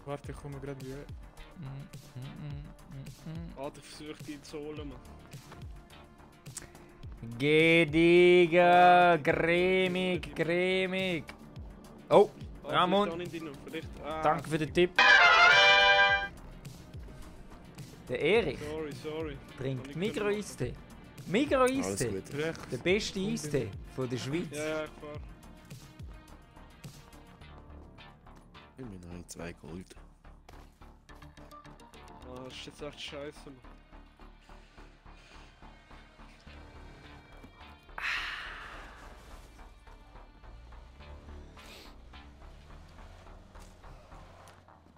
Warte, ich komme gerade wieder. Ah, der versucht ihn zu holen, Mann. Gediger, cremig. Oh, Ah, Ramon. vielleicht auch nicht rein, vielleicht... Ah, danke für den Tipp. Der Erich Sorry. trinkt Hab ich Migros-Eistee. Alles Migros-Eistee. gut. Recht. Der beste Eistee von der Schweiz. Ja, ich fahr. Ich bin noch 2 Gold. Ah, das ist jetzt echt scheiße, Mann.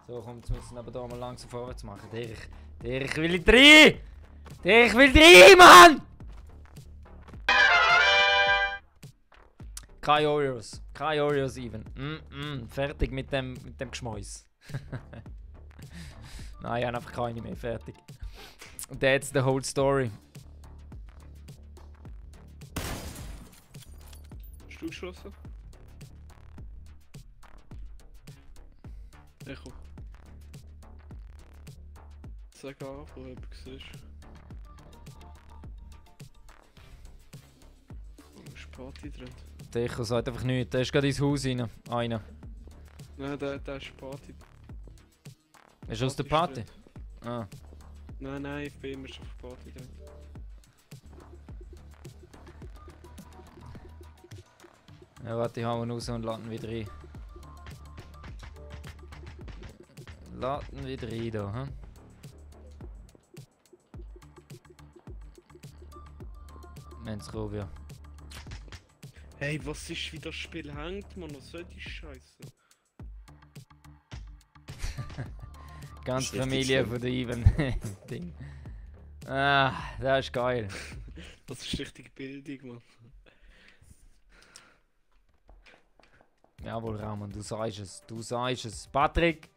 So, komm, jetzt müssen wir aber da mal langsam vorwärts machen. Der Erich will in 3! Der Erich will 3, Mann! Keine Oreos even. Fertig mit dem Geschmäus. Nein, ich habe einfach keine mehr. Fertig. That's the whole story. Hast du geschossen? Echo. Sag an, wo jemand siehst. Wo ist Party drin? Der Echo sagt einfach nichts. Der ist gerade ins Haus rein. Einer. Nein, der ist Party. Ist aus der Party? Ah. Nein, ich bin immer schon auf Party drin. Ja, warte, ich hau ihn raus und lade ihn wieder rein. Lade ihn wieder rein da, hm? Wenn's kommt, ja. Hey, was ist, wie das Spiel hängt, Mann? Was soll die Scheiße? Ganz Ist richtig Familie schlimm. von der Even. Ding. Ah, das ist geil. Das ist richtig Bildung, Mann. Jawohl, Ramon, du sagst es. Du sagst es. Patrick!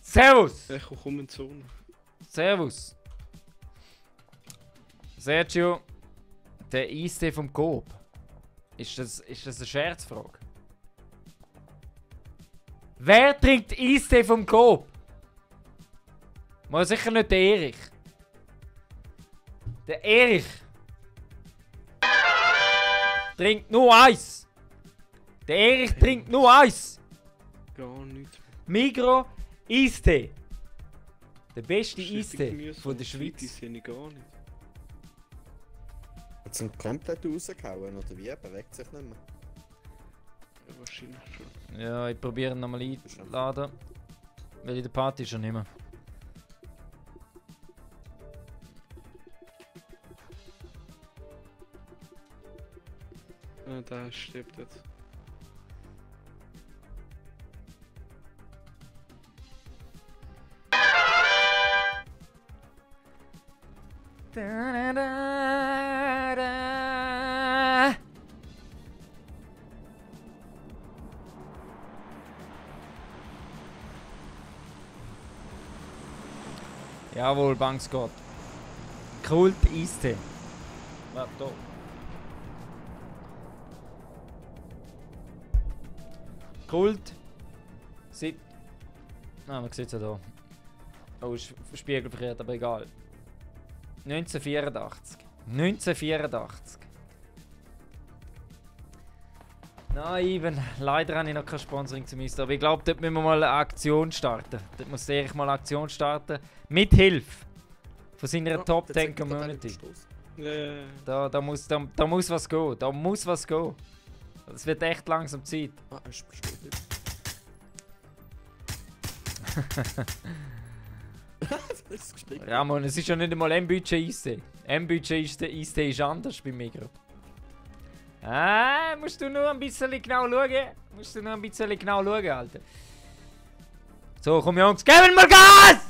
Servus! Echo, komm in die Zone. Servus! Sergio, der Eistee vom Coop. Ist das eine Scherzfrage? Wer trinkt Eistee vom Coop? Mal sicher nicht der Erich. Der Erich trinkt nur Eis. Der Erich trinkt nur Eis. Gar nichts. Migros Eistee. Der beste Das ist richtig Eistee mühsam. von der Die Schweiz. sehe ich gar nicht. Hat es ihn komplett rausgehauen oder wie? Bewegt sich nicht mehr. Ja, wahrscheinlich schon. Ja, ich probiere ihn nochmal einzuladen. Weil in der Party ist er nicht mehr. Ah, der stirbt jetzt. Da, da, da. Jawohl, Banksgott. Kult Eistee. Warte, da. Kult. Seit. Ah, man sieht es ja da. Oh, ist spiegelverkehrt, aber egal. 1984. 1984. Nein, Ivan, leider habe ich noch kein Sponsoring zum Eistee. Aber ich glaube, dort müssen wir mal eine Aktion starten. Dort muss Erich mal eine Aktion starten. Mit Hilfe von seiner Top 10 Community. Da muss was gehen. Da muss was gehen. Es wird echt langsam Zeit. Ah, er ist bestimmt nicht. Das ist gespielt. Ramon, es ist ja nicht einmal M-Budget Eistee. M-Budget Eistee ist anders bei Migros. Ah, musst du nur ein bisschen genau schauen. Musst du nur ein bisschen genau schauen, Alter. So, komm Jungs, geben mal Gas!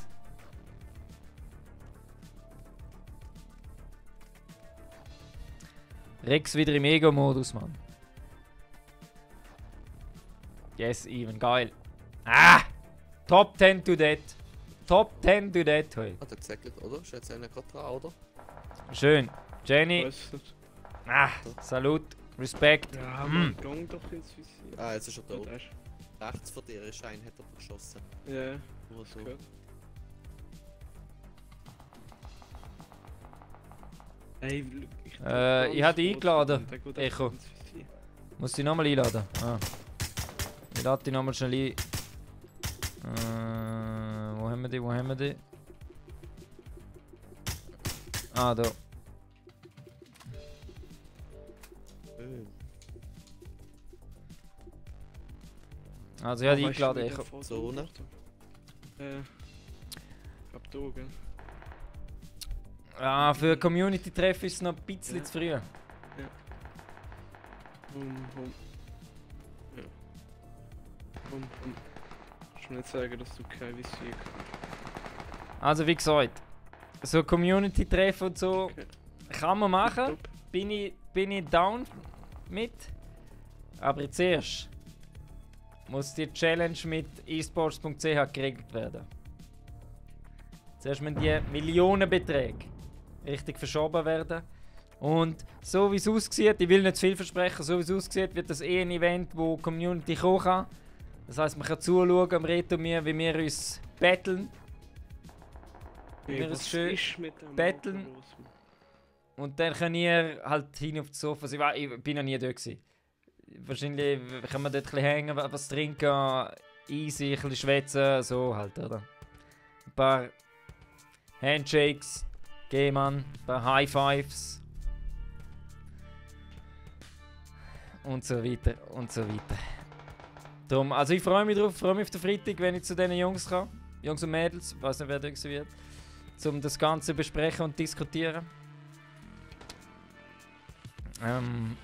Rex wieder im Ego-Modus, Mann. Yes, even. Geil. Ah! Top 10 to that. Top 10 to that, hey. Hat er gesagt, oder? Ist jetzt einer gerade dran, oder? Schön. Jenny. Weißt du? Ah, Salut. Respekt. Ja, man, gang doch ins Visier. Ah, jetzt ist er tot. Da ist- Rechts von dir ist ein, hat er geschossen. Ja, Nur so. gehört. Ey, Ich habe dich eingeladen, Echo. Echo. Muss ich nochmal einladen? Ah. Ich lade dich nochmal schnell ein. Wo haben wir die? Wo haben wir die? Ah, da. Also ich habe dich eingeladen, Echo. Zone. Ich glaub da, gell? Ah, für Community-Treffen ist es noch ein bisschen Ja. zu früh. Hum. Ja. Hum. Ich will nicht sagen, dass du kein Visier kannst. Also wie gesagt, so Community-Treffen und so Okay. kann man machen. Top. Bin ich down mit. Aber zuerst muss die Challenge mit esports.ch geregelt werden. Zuerst müssen die Millionenbeträge richtig verschoben werden. Und so wie es aussieht, ich will nicht zu viel versprechen, so wie es aussieht, wird das ein Event, wo die Community kommen kann. Das heisst, man kann zuschauen am Reto und mir, wie wir uns battlen. Hey, Mir was ist schön ist mit dem betteln. Auto los, Mann? Und dann könnt ihr halt hin auf das Sofa. Also ich bin noch nie dort gewesen. Wahrscheinlich kann man dort ein bisschen hängen, was trinken, easy, ein bisschen schwätzen, so halt, oder? Ein paar Handshakes, G-Mann, ein paar High Fives. Und so weiter, und so weiter. Darum, also ich freue mich drauf, freue mich auf den Freitag, wenn ich zu diesen Jungs kann. Jungs und Mädels, ich weiß nicht, wer da gewesen wird. Um das Ganze besprechen und diskutieren.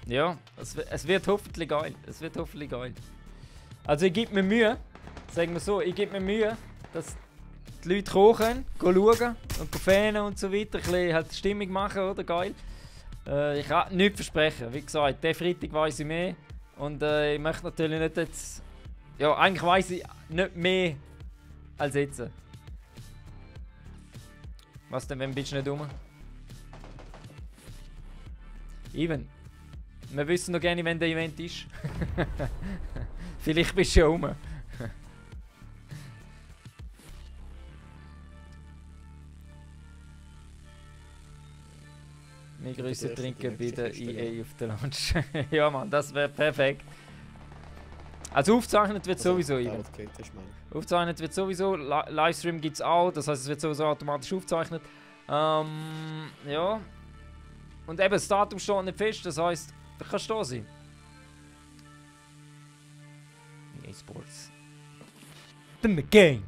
Ja, es wird hoffentlich geil. Es wird hoffentlich geil. Also ich gebe mir Mühe, sagen wir so, ich gebe mir Mühe, dass die Leute kommen können, schauen und fanen und so weiter, ein bisschen halt Stimmung machen, oder? Geil. Ich kann nichts versprechen. Wie gesagt, der Freitag weiss ich mehr. Und ich möchte natürlich nicht jetzt... Ja, eigentlich weiss ich nicht mehr als jetzt. Was denn, wenn bist du nicht rum? Even. Wir wissen noch gerne, wenn der Event ist. Vielleicht bist du ja rum. Wir grüßen der trinken erste bei der Kiste, EA auf der Lunch. Ja Mann, das wäre perfekt. Also aufgezeichnet wird sowieso, Even. Aufgezeichnet wird sowieso, Livestream gibt es auch, das heißt es wird sowieso automatisch aufgezeichnet. Ja. Und eben das Datum steht nicht fest, das heisst, da kannst du da sein. EA Sports. Then the game!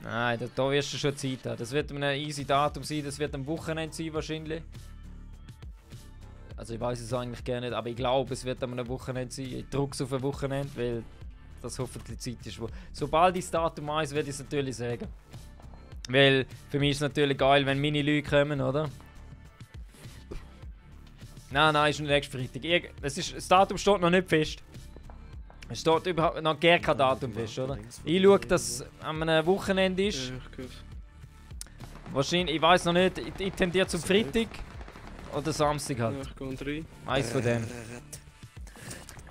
Nein, da wirst du schon Zeit haben. Das wird ein easy Datum sein, das wird am Wochenende sein wahrscheinlich. Also ich weiß es eigentlich gar nicht, aber ich glaube, es wird am Wochenende sein. Ich drücke es auf ein Wochenende, weil das hoffentlich Zeit ist. Sobald ich das Datum weiß, werde ich es natürlich sagen. Weil für mich ist es natürlich geil, wenn meine Leute kommen, oder? Nein, ist nicht nächsten Freitag. Das Datum steht noch nicht fest. Es steht überhaupt noch gar kein Datum fest, oder? Ich schaue, dass es am Wochenende ist. Ja, ich gehört. Wahrscheinlich, ich weiß noch nicht, ich tendiere zum Freitag oder Samstag Ja, halt. ich gehe rein. Eins von dem.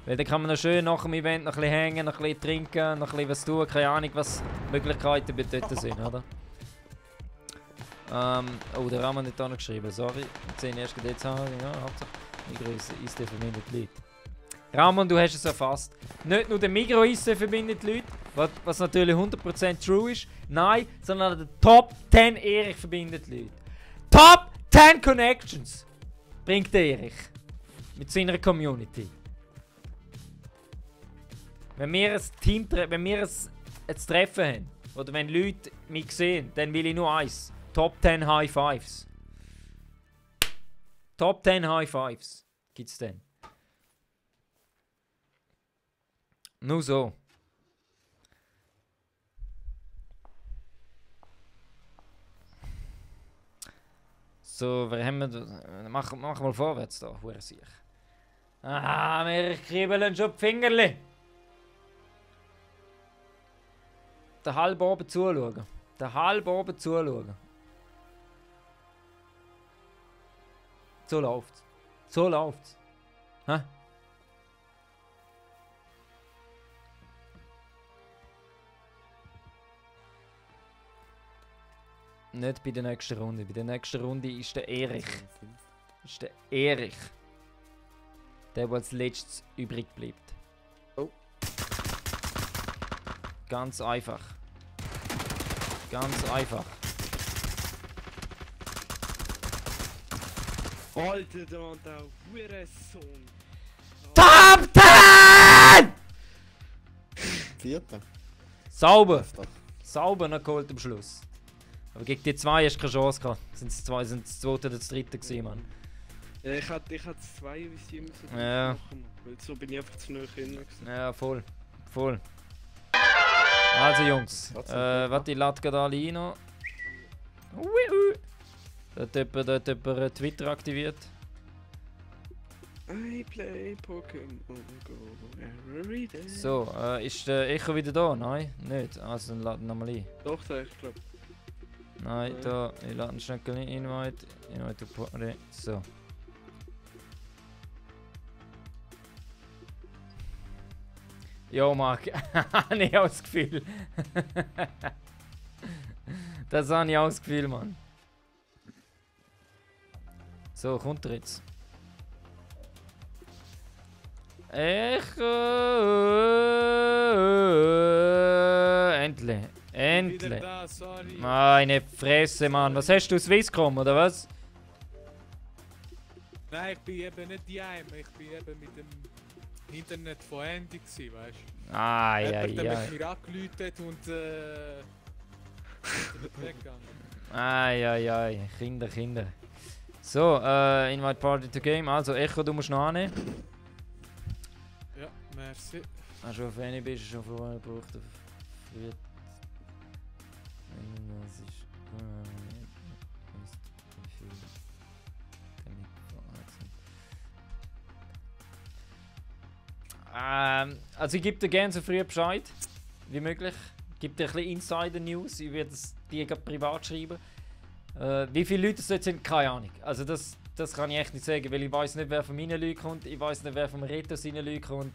Weil dann kann man noch schön nach dem Event noch ein bisschen hängen, noch ein bisschen trinken, noch ein bisschen was tun, keine Ahnung, was Möglichkeiten dort sind, oder? Oh, der Rahmen nicht da noch geschrieben, sorry. Ich sehe ihn erst jetzt haben, ja, Hauptsache. Ich grüße, ISD verbindet die Leute. Ramon, du hast es erfasst. Nicht nur der Migros ISD verbindet die Leute, was natürlich 100% true ist, nein, sondern der Top 10 Erich verbindet die Leute. Top 10 Connections bringt der Erich mit seiner Community. Wenn wir ein Team, wenn wir ein Treffen haben, oder wenn Leute mich sehen, dann will ich nur eins. Top 10 High Fives. Top 10 High Fives gibt's denn. Nur so. So, wer haben wir da? Mach mal vorwärts da, hure sich. Ah, wir kribbeln schon die Fingerli. Der halb oben zuschauen. Der halb oben zuschauen. So läuft's. So läuft's. Hä? Nicht bei der nächsten Runde. Bei der nächsten Runde ist der Erich. Ist der Erich. Der als letztes übrig bleibt. Oh. Ganz einfach. Ganz einfach. Alter, da und da, Hurensohn. Top 10! Vierter. Sauber. Fünfter. Sauber noch geholt am Schluss. Aber gegen die zwei hast du keine Chance gehabt. Sind es das zweite oder das dritte gewesen, Mann. Ja, ich hatte zwei Visier müssen Ja. machen, weil so bin ich einfach zu nahe hin. Ja, voll. Voll. Also Jungs, warte, ich lade gerade alle ein noch. Da hat jemand Twitter aktiviert. I play Pokémon Go every day. So, ist der Echo wieder da? Nein, nicht. Also dann laden wir nochmal ein. Doch, da, ich glaube. Nein, da, ich lade schnell ein Invite. Invite to Party. So. Jo, Marc, habe ich auch das Gefühl. Das habe ich auch das Gefühl, Mann. So, kommt er jetzt. Echo! Endlich. Endlich. Wieder da, sorry. Meine Fresse, Mann. Was hast du, Swisscom, oder was? Nein, ich bin eben nicht die Heim, ich bin eben mit dem Internet von Andy gsi, weißt du? Ai, Jemand, ai, der ai. mich angeläutet und weggegangen. Ai, ai, ai. Kinder. So, Invite Party to Game. Also, Echo, du musst noch annehmen. Ja, merci. Wenn du auf eine bist, schon vorher gebraucht. Früher. Das ist. Also ich gebe dir gerne so früh Bescheid wie möglich. Ich gebe dir ein bisschen Insider-News. Ich werde es dir gerade privat schreiben. Wie viele Leute es dort sind, keine Ahnung. Also das kann ich echt nicht sagen, weil ich weiß nicht, wer von meinen Leuten kommt. Ich weiß nicht, wer vom Reto seinen Leuten kommt.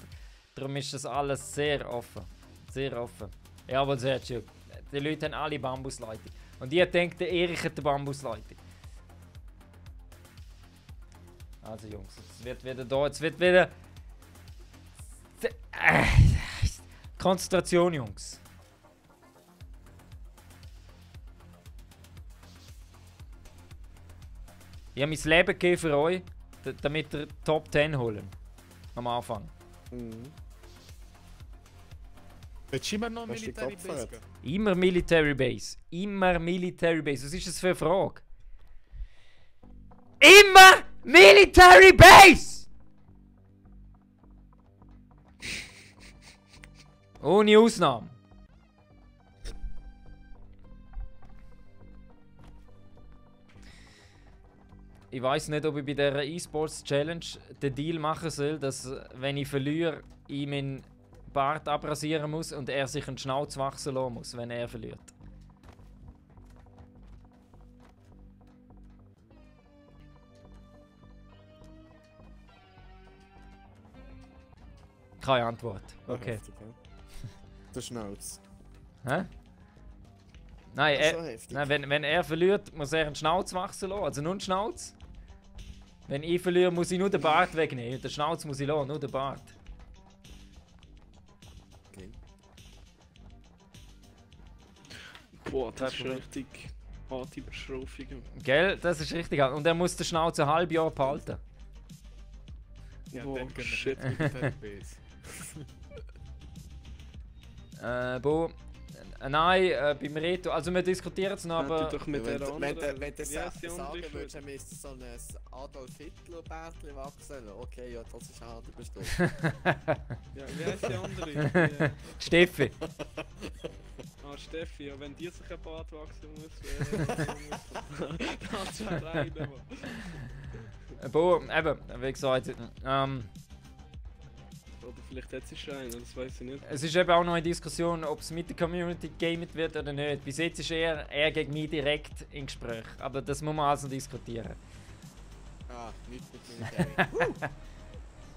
Darum ist das alles sehr offen. Sehr offen. Ja, aber sehr schön. Die Leute haben alle Bambusleitung. Und ich denke, der Erich hat die Bambusleitung. Also Jungs, jetzt wird wieder da, jetzt wird wieder... Konzentration, Jungs. Ich habe mein Leben gegeben für euch, damit ihr Top 10 holen. Am Anfang. Mhm. Willst du immer noch Hast du die Military Kopf Base gehört? gehen? Immer Military Base. Immer Military Base. Was ist das für eine Frage? Immer Military Base! Ohne Ausnahme. Ich weiß nicht, ob ich bei dieser E-Sports Challenge den Deal machen soll, dass wenn ich verliere, ich meinen Bart abrasieren muss und er sich einen Schnauz wachsen lassen muss, wenn er verliert. Keine Antwort. Okay. Heftig, ja. Der Schnauz. Hä? Nein, Das ist so heftig. nein wenn er verliert, muss er einen Schnauz wachsen lassen, also nur einen Schnauz. Wenn ich verliere, muss ich nur den Bart wegnehmen. Den Schnauz muss ich lassen, nur den Bart. Okay. Boah, das ist richtig harte Überschraufung. Gell? Das ist richtig. Und er muss den Schnauz ein halbes Jahr behalten. Ja, Boah, dann gehen wir shit. Military Base. Bo, Nein, beim Reto. Also wir diskutieren es noch, Du aber... doch mit der anderen. Wenn du Wie heisst die sagen andere würdest, Schule? er müsste so ein Adolf Hitler-Bärtchen wachsen. Okay, ja, das ist hart überstoßen. Ja, wie heisst die andere? Die, Steffi. Steffi, ja, wenn die sich ein Bart wachsen muss, das wäre rein, Bo, eben, wie gesagt, Oder vielleicht hat sie schon einen, das weiß ich nicht. es ist eben auch noch eine Diskussion, ob es mit der Community gamet wird oder nicht. Bis jetzt ist er gegen mich direkt im Gespräch, aber das muss man also diskutieren. Ah, nicht mit Militär.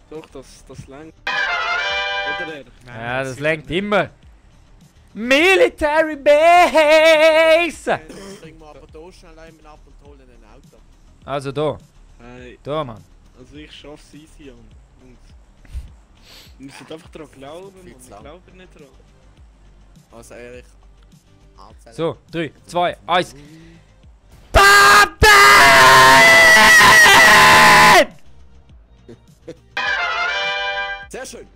Doch, das längt. Oder er? Ja, das lenkt immer. Military Base! Dann bringen wir aber hier schnell einen ab und holen ein Auto. Also da, Hey, da Mann. also ich schaff's easy an. Und wir müssen einfach daran glauben, Viel man. zu Wir lang. glauben nicht dran. Also ehrlich, anzählen. So, 3, 2, 1. Sehr schön.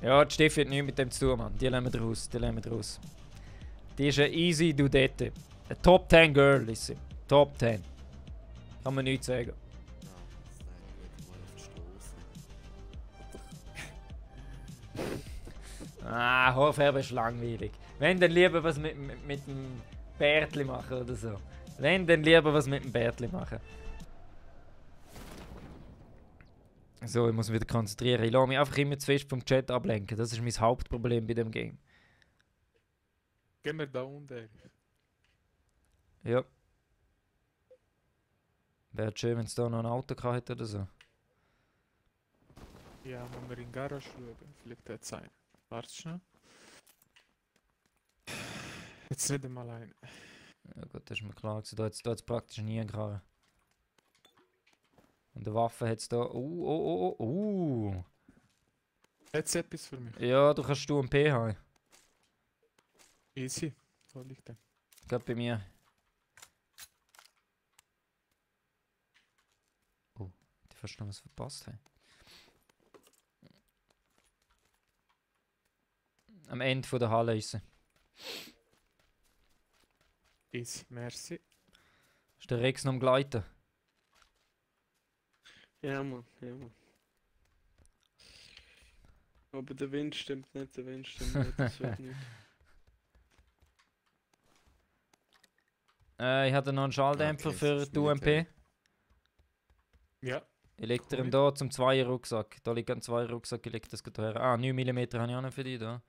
Ja, die Steffi hat nichts mit dem zu tun, Mann. Die lassen wir raus, die lassen wir raus. Die ist eine easy Dudette. Eine Top 10 Girl ist sie. Top 10. Kann man nichts sagen. Ah, Haarfarbe ist langweilig. Wenn, dann lieber was mit dem Bärtli machen oder so. Wenn, dann lieber was mit dem Bärtli machen. So, ich muss mich wieder konzentrieren. Ich lasse mich einfach immer zu fest vom Chat ablenken. Das ist mein Hauptproblem bei dem Game. Gehen wir da unten. Ja. Wäre schön, wenn es da noch ein Auto gehabt hätte oder so. Ja, wenn wir in die Garage schauen, vielleicht hat es einen. Warte schnell. Jetzt nicht einmal einen. Ja gut, das ist mir klar gewesen. Da hat's praktisch nie eine Karre. Und eine Waffe hat es da... Jetzt etwas für mich. Ja, du kannst einen P haben. Easy. Wo liegt der? Gerade bei mir. Oh, die fast noch was verpasst haben. Am Ende von der Halle ist sie. Easy, merci. Ist der Rex noch am Gleiten? Ja, Mann, ja, Mann. Aber der Wind stimmt nicht, der Wind stimmt nicht, das wird nicht. Ich hatte noch einen Schalldämpfer Okay, für das ist die UMP. Ja, Ich leg dir Cool. ihn da zum 2er Rucksack. Da liegt ein 2er Rucksack, ich leg das gerade her. Ah, 9 mm habe ich auch noch für dich da.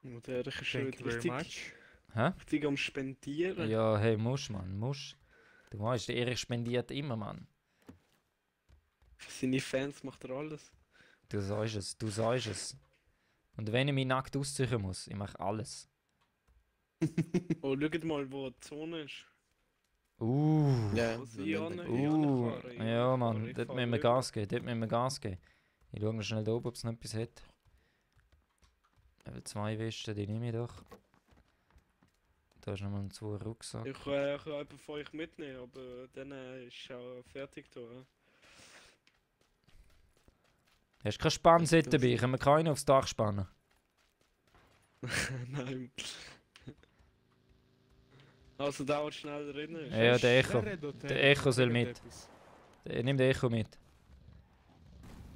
Und der ist schon thank you very richtig, much. Hä? richtig am Spendieren. Ja, hey, musst man, musst. Du weißt, der Erich spendiert immer, Mann. Für seine Fans macht er alles. Du sagst es, du sagst es. Und wenn ich mich nackt ausziehen muss, ich mache alles. Oh, schaut mal, wo die Zone ist. Ja, Wo sie fahren, Ja, Mann, ich dort fahr müssen wir rüber. Gas geben, dort müssen wir Gas geben. Ich schaue noch schnell da oben, ob es noch etwas hat. 2 Westen, die nehme ich doch. Da ist nochmal ein 2 Rucksack. Ich kann jemanden von euch mitnehmen, aber dann ist auch fertig da. Ja. Hast du keine Spannset dabei? Können wir keinen aufs Dach spannen? Nein. Also dauert schnell drin. Ja, der Echo. Wer redet Der Echo soll mit. etwas? Nimm den Echo mit.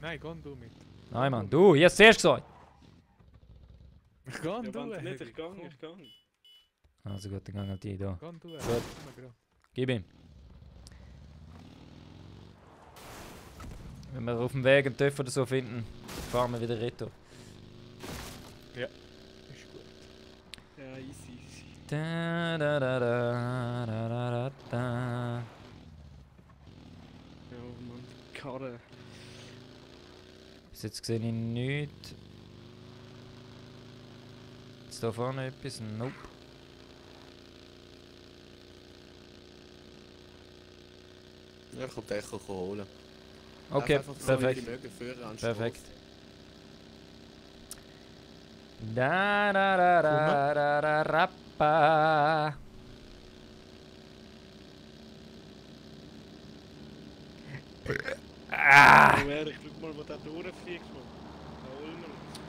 Nein, geh du mit. Nein, Mann, du, ich hab's zuerst gesagt. Geh Ja, du, wenn nicht, Harry, ich gang, komm. ich gang. Also gut, dann gehen wir die da. Geh du, Gut. Harry. Komm mal, Gib ihm. Wenn wir auf dem Weg einen Töpf oder so finden, fahren wir wieder retour. ist gut. Ja, easy, easy. Da, da, da, da, da, da, da. Ja, Mann, die Karre. Bis jetzt sehe ich nichts. Ist da vorne etwas? Nope. Ja, ich kann den Echo holen. Okay, Einfach so perfekt. die Mögen führen an Perfekt. Da da da da da da rappa. Ah! Oh, ehrlich, schau mal, wo der durchfliegt, Mann. Da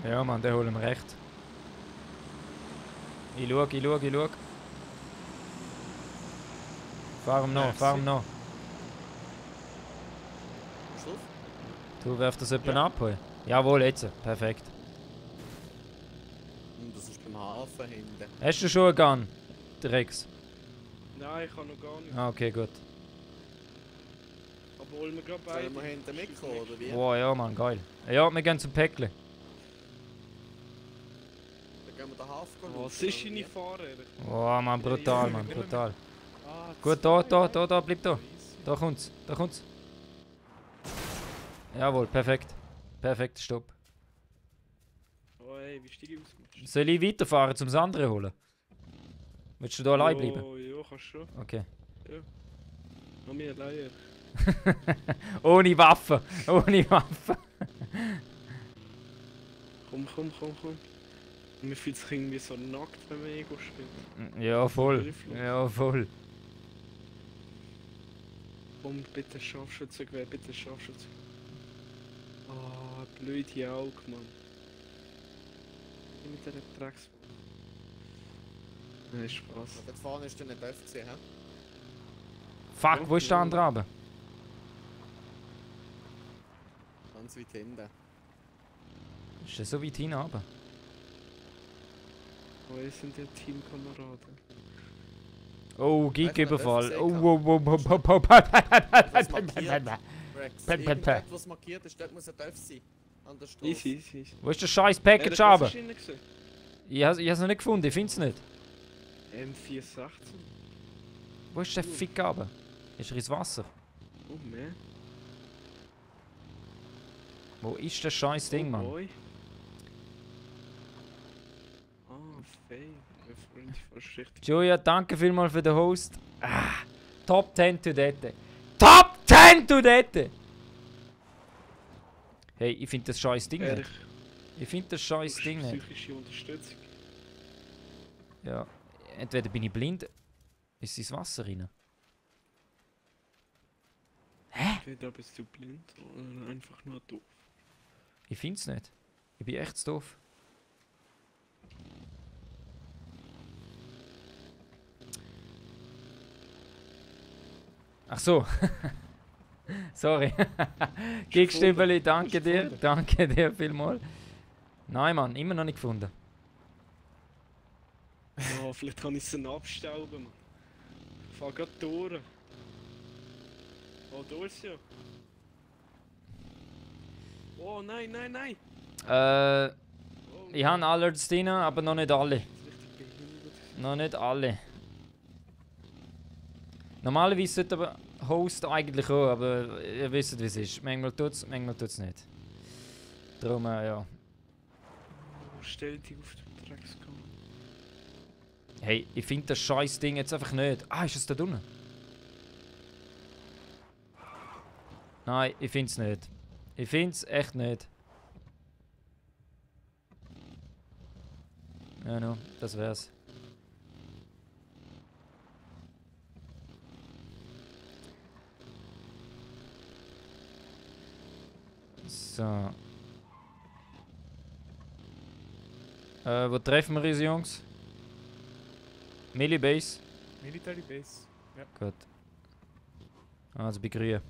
Ja, Mann, den holen wir recht. Ich schau. Fahr ihm noch, fahr ihm noch. Schluss? Du wirfst das jemanden Ja. ab, hoi? Jawohl, jetzt. Perfekt. Und das ist beim Hafen hinten. Hast du schon einen Gun, der Rex? Nein, ich kann noch gar nicht. Ah, okay, gut. Obwohl wir gerade beide... Sollen wir hinten mitkommen, oder wie? Wow, ja, Mann, geil. Ja, wir gehen zum Päckle. Dann gehen wir den Hafen Was ist deine Fahrräder? Wow, Mann, brutal, Mann, brutal. Ah, Gut, zwei, da, bleib da. easy. Da kommt's. Jawohl, perfekt. Perfekt, Stopp. Oh ey, wie steige ich aus? Soll ich weiterfahren, zum andere holen? Willst du da allein bleiben? Ja, kannst schon. Okay. Noch mehr alleine. Ohne Waffe, ohne Waffe. Komm. Mir fühlt sich irgendwie so nackt, wenn man Ego spielt. Ja, voll. Ja, voll. Komm, bitte Scharfschützengewehr, bitte Scharfschützengewehr. Ah, blöde Augen, Mann. Mit dieser Drecks... Nein, Spaß. Dort vorne ist der nicht FC, hä? Fuck, wo ist der andere runter? Ganz weit hinten. Ist der so weit hinten runter? Wo sind die Teamkameraden? Oh, Geek-Überfall. Oh, Das markiert. Rex, irgendetwas, was markiert ist, dort muss ein Dörf sein. An der Straße. Easy. Wo ist der scheiß Package runter? runter? Ich hab's noch nicht gefunden, ich find's nicht. M416? Wo ist der Fick runter? Ist er ins Wasser? Oh man. Wo ist das scheiß Ding, Mann? Boy. Ah, Faye. Mein Freund, fast richtig. Julia, danke vielmals für den Host. Ah, Top 10 to date. Top 10 to date! Hey, ich finde das scheiß Ding Ehrlich, nicht. Ich finde das scheiß Ding nicht. psychische Unterstützung. Ja, entweder bin ich blind, ist ins Wasser rein. Entweder bist du blind oder einfach nur doof. Ich find's nicht. Ich bin echt zu doof. Ach so. Sorry. Gigstübeli, danke dir. Danke dir vielmals. Nein, Mann, immer noch nicht gefunden. Ja, vielleicht kann ich es abstauben, Mann. Ich fahr grad durch. Oh, da ist ja. Oh, nein. Oh, Ich habe Alerts drin, aber noch nicht alle. das ist richtig behindert. Noch nicht alle. Normalerweise sollte aber Host eigentlich auch, aber ihr wisst wie es ist. Manchmal tut's nicht. Darum, ja. Stell dich auf den Dreckskorn. Hey, ich finde das scheiß Ding jetzt einfach nicht. Ah, ist es da drinnen? Nein, ich find's nicht. Ich find's echt nicht. Ja, no, das wär's. So. Wo treffen wir uns, Jungs? Millibase? Military Base. Ja. Gut. Also bei Grün.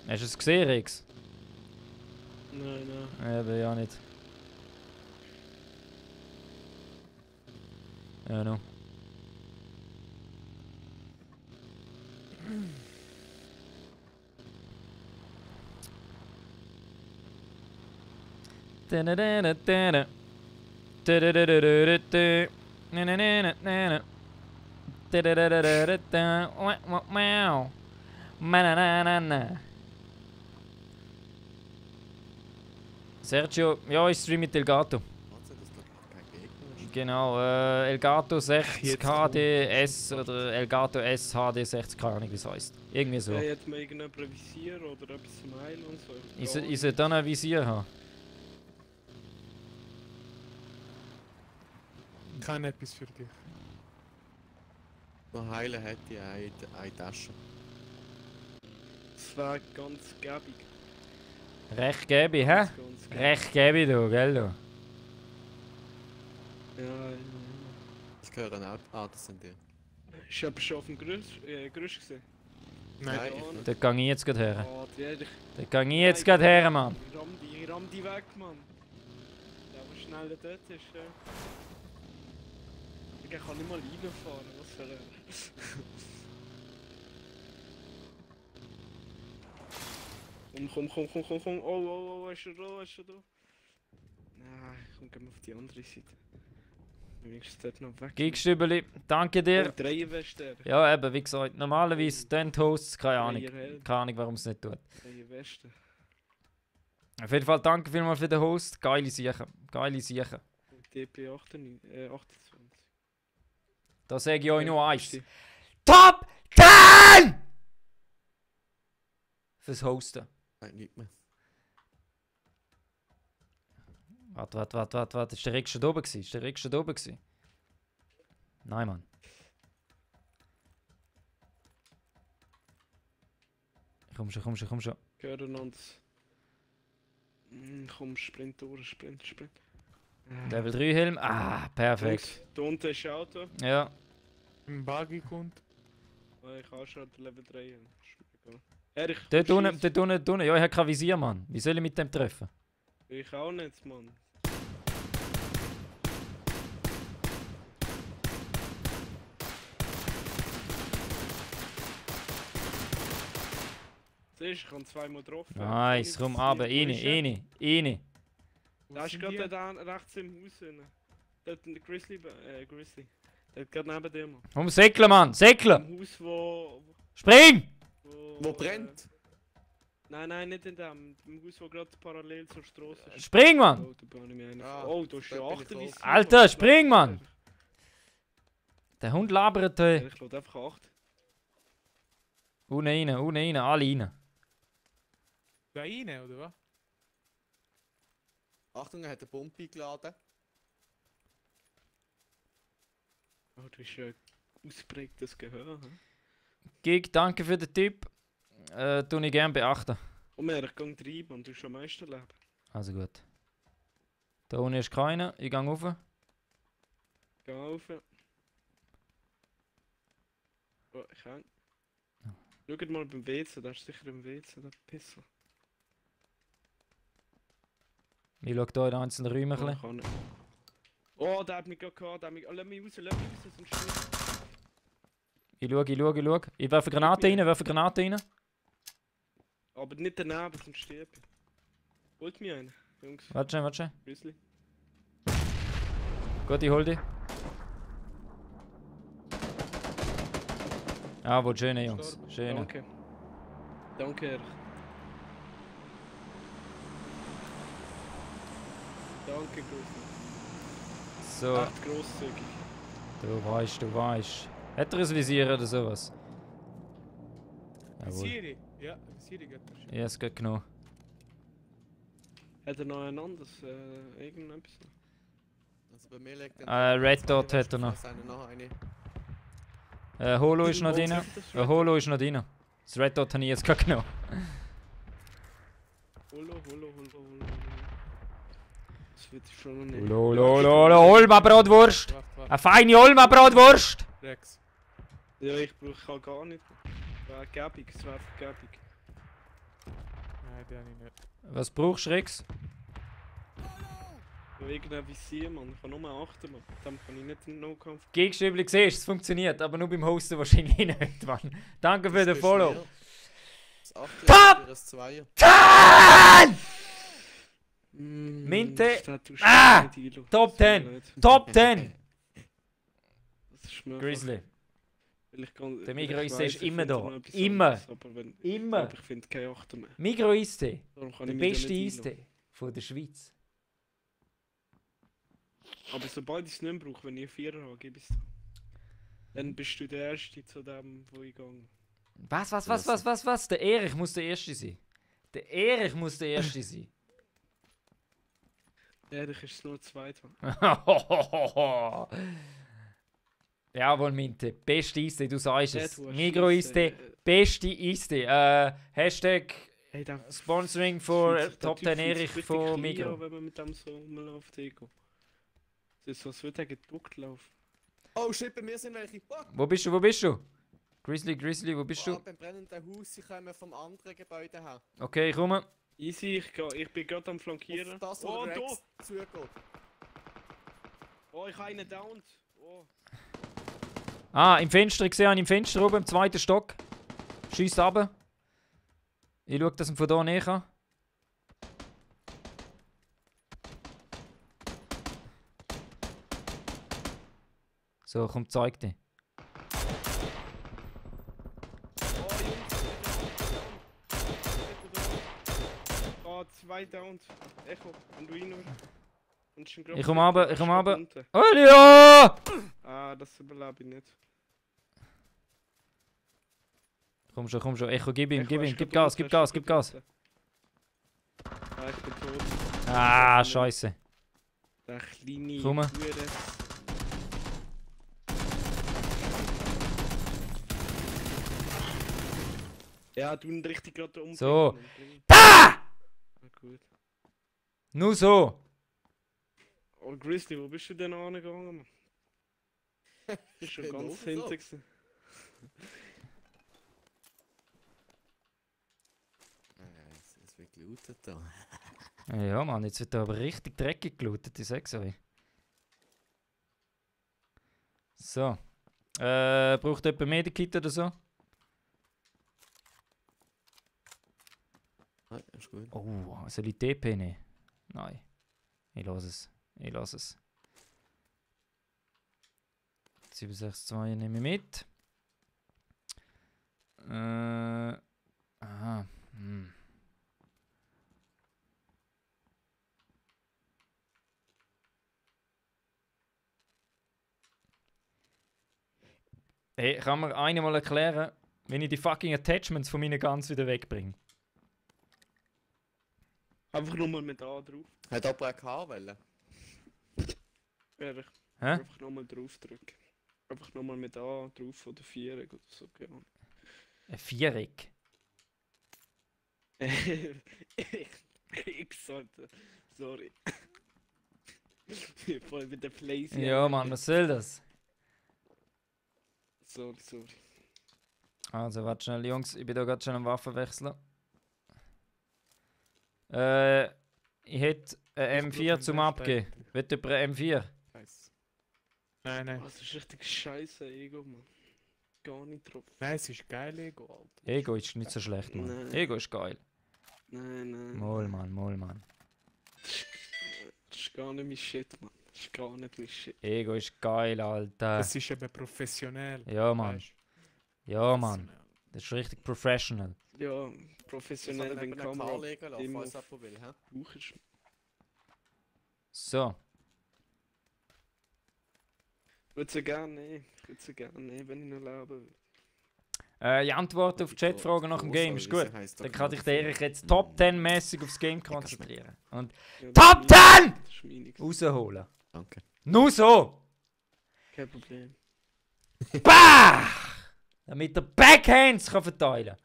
Hast du es gesehen, Rex? Nein. Eben, ja nicht. Ja, no. Sergio, ja, ich streame mit Elgato. Warte, das glaube ich kein Gegner ist. Genau, Elgato 60 Jetzt HDS oder Elgato S HD 60, keine Ahnung wie es heisst. Irgendwie so. Hey, hat man irgendein Visier oder etwas zum Heilen und so? Ich sollte dann ein Visier haben. Ich habe etwas für dich. Noch heilen hätte ich eine Tasche. Das wäre ganz gäbig. Recht gebe ich, hä? Ganz geil. Recht gebe ich, du, gell, du? Ja. Das gehören auch. Ah, das sind die. Ich hab schon auf dem Gerüst gesehen. Nein, Nein, da ich nicht. nicht. Dort gehe ich jetzt gerade her. Ah, die hätte ich. Dort gehe ich jetzt gerade her, Mann. Ich ramm die weg, Mann. Der, der schneller dort ist, ja. Ich kann nicht mal reinfahren, was für ein... Komm. Oh, ist er da, Nein, komm, gehen wir auf die andere Seite. Wenigstens dort noch weg. Gigstübeli, danke Oh, dir. Dreierweste. Ja, eben, wie gesagt, normalerweise den Hosts, keine Ahnung. Dreierhelm. Keine Ahnung, warum es nicht tut. Dreierweste. Auf jeden Fall danke vielmals für den Host. Geile Sachen. Geile Sachen. DP 28. Da sage ich euch nur eins. Ist die- Top 10! Fürs Hosten. Nein, nicht mehr. Warte. Ist der Rick schon oben gewesen? Nein, Mann. Komm schon. Gehören uns. Komm, Sprint durch, Sprint. Level 3 Helm. Ah, perfekt. Jungs, da unten ist ein Auto. Ja. Ein Buggy kommt. Ich habe schon den Level 3. Ist mir egal. Erich, Dort komm, unten, schieß. dort unten. Ja, ich habe kein Visier, Mann. Wie soll ich mit dem treffen? Ich auch nicht, Mann. Siehst du, ich habe zweimal getroffen. Nice, komm runter. Rein. Da ist gerade da rechts im Haus. Dort ein Grizzly. Der hat gerade neben dir, Mann. Komm, säckle, Mann. Säckle. Im Haus, wo... Spring! Wo brennt? Nein, nicht in dem. Im Haus, wo gerade parallel zur Straße ist. Spring, Mann. Oh, da bin ich mir einer. Ah, Oh, da ist ja dort bin ich 8 drauf. Alter, spring, Mann. Der Hund labert hier. Ich lade einfach 8. Unten rein, alle rein. Da rein, oder was? Achtung, er hat eine Bombe eingeladen. Oh, du hast ja ausprägtes Gehör. Hm? Gig, danke für den Tipp. Tue ich gerne beachten. Und mehr, ich gehe rein, man, du hast am meisten Leben. Also gut. Da unten ist keiner. Ich gehe rauf. Geh rauf. Oh, ich häng. Schaut mal beim WC, da ist sicher im WC, der Pisser. Ich schaue hier in einzelnen Räumen ein Oh, bisschen. kann nicht. Oh, der hat mich gerade gehabt, der hat mich... Oh, lass mich raus, sonst stirb. Ich schaue. Ich werfe Granate rein, Aber nicht daneben, sonst stirb ich. Holt mich einen, Jungs. Warte schnell. Grizzly. Gut, ich hol dich. Jawohl, schöne Jungs. Schöne. Danke, Erich. Danke, Grizzly. So, Echt grosszügig. du weißt. Hat er ein Visier oder sowas? Jawohl. Visieri? Ja, Visieri geht das schon. Ja, es geht genug. Hat er noch ein anderes, irgendetwas? Also bei mir liegt dann... Red Dot hat er noch. Noch eine. Holo ist noch drin. Holo ist noch drin. Das Red Dot habe ich jetzt gerade genommen. Holo. Das wird schon noch nicht. Holo, Olma-Bratwurst! Warte. Eine feine Olma-Bratwurst! Rex. Ja, ich brauche gar nicht. Gäbig, es wäre gäbig. Nein, den habe ich nicht. Was brauchst du, Rex? Ja, irgendein Visier, Mann. Ich kann nur 8, Mann. Dann kann ich nicht in den No-Kampf. Gegenstübli siehst, es funktioniert, aber nur beim Hosten wahrscheinlich nicht, Mann. Danke für den Follow. Das 8 Top! für das 2. 10! Mm, Minte. das tust du Ah! nicht einloggen. Top Das tut mir 10! leid. Top 10! Das ist mir Grizzly. einfach- Der ich Migros weiss, ist ich immer finde da. noch etwas Immer. anderes, Immer. Aber ich finde keine 8 mehr. Migros Eistee. Darum kann Der ich mich da beste nicht einloggen. Eistee von der Schweiz. Aber sobald ich es nicht mehr brauche, wenn ich 4 habe, gebe ich es dir. Dann bist du der Erste zu dem, wo ich gehe. Was? Der Erich muss der Erste sein. Der Erich muss der Erste sein. Ehrlich ist es nur 2. Jawohl, Minte. Beste Eistee, du sagst es. Ja, du hast Migros Scheisse. Eistee. Beste Eistee. Hashtag Hey, da Sponsoring for fühlt sich der Top Typ 10 fühlt sich Erich richtig von klein Migros. an, wenn man mit dem so rumläuft, Ego. Das ist so, als würde er gedruckt laufen. Oh shit, bei mir sind welche. Wo bist du, wo bist du? Grizzly, wo bist du? Beim brennenden Haus, sie kommen vom anderen Gebäude her. Okay, ich komme. Easy, ich bin gerade am Flankieren. Auf das, Oh, wo der da! Rex zugeht. Oh, ich habe einen downed. Oh. Ah, im Fenster, ich sehe ihn im Fenster oben, im zweiten Stock. Schießt runter. Ich schaue, dass ich ihn von hier näher kann. So, komm, zeig dich. Oh, Jungs, oh, 2 downed. Echo, wenn du ihn Ich komm runter, ich komm runter. runter. Oh ja! Ah, das überlebe ich nicht. Komm schon. Echo, gib ihm, Echo, gib ihm. hast Gib du Gas, unten, gib Gas, hast du gib Gas. unten. Ah, ich bin tot. Ah, scheiße. Der kleine Komm. Hure. Ja, du ihn richtig gerade umbringen. So. Da! Ah, gut. Nur so. Oh, Grizzly, wo bist du denn angegangen, Mann? Bist schon bin ganz oben hinten so. gewesen. Es wird gelootet da. Ja, Mann, jetzt wird da aber richtig dreckig gelootet, ich sag's euch. So. Braucht jemand Medikit oder so? Ah, ist gut. Oh, soll ich TP nehmen? Nein. Ich lasse es. 762 nehme ich mit. Aha. Hey, kann mir einer mal erklären, wenn ich die fucking Attachments von meinen Guns wieder wegbringe? Einfach nochmal mit A drauf. Hat aber eine K-Welle. Ehrlich. Hä? Einfach nochmal drauf drücken. Einfach nochmal mit A drauf oder 4 oder so, genau. Ein Viereck. Ich sollte. Sorry. Voll mit der Place. Ja, Mann, was soll das? Sorry. Also, warte schnell, Jungs, ich bin da gerade schon am Waffenwechseln. Ich hätte eine M4 zum Abgeben. Wollt ihr eine M4? Scheiße. Nein. Oh, das ist richtig scheiße, Ego, Mann. Gar nicht drauf. Nein, es ist geil, Ego, Alter. Ego ist nicht so schlecht, Mann. Nein. Ego ist geil. Nein. Moll, Mann. Das ist gar nicht mein Shit, Mann. Das ist gar nicht mein Shit. Ego ist geil, Alter. Das ist eben professionell. Ja, Mann. Weisst? Ja, Mann. Das ist richtig professional. Ja, Ich professionell, soll wenn eben eine Kamera K legen lassen, immer falls jemand will, hä? brauchst. So. Ich würde sie gerne nehmen. Wenn ich noch leben will. Ich antworte auf die Chatfragen nach dem Game, ist gut. Dann kann ich Erich jetzt Top 10 mäßig aufs Game konzentrieren. Und Ja, Top das ist 10! Das ist meine. rausholen. Danke. Nur so! Kein Problem. Bah! Damit der Backhands kann verteilen.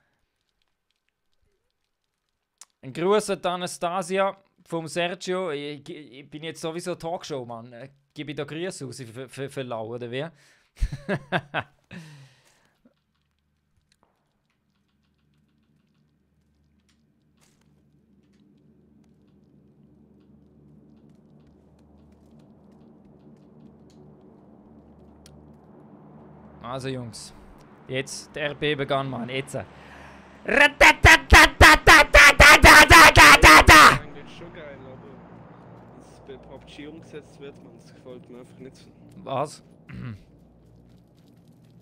Ein Gruß an die Anastasia vom Sergio. Ich bin jetzt sowieso Talkshow, Mann. Gebe ich da Grüße raus für Lau, oder wie? Also Jungs, jetzt der RP begann, Mann, jetzt. Das ist eigentlich schon geil, aber dass es bei PUBG umgesetzt wird, man, das gefällt mir einfach nicht so. Was?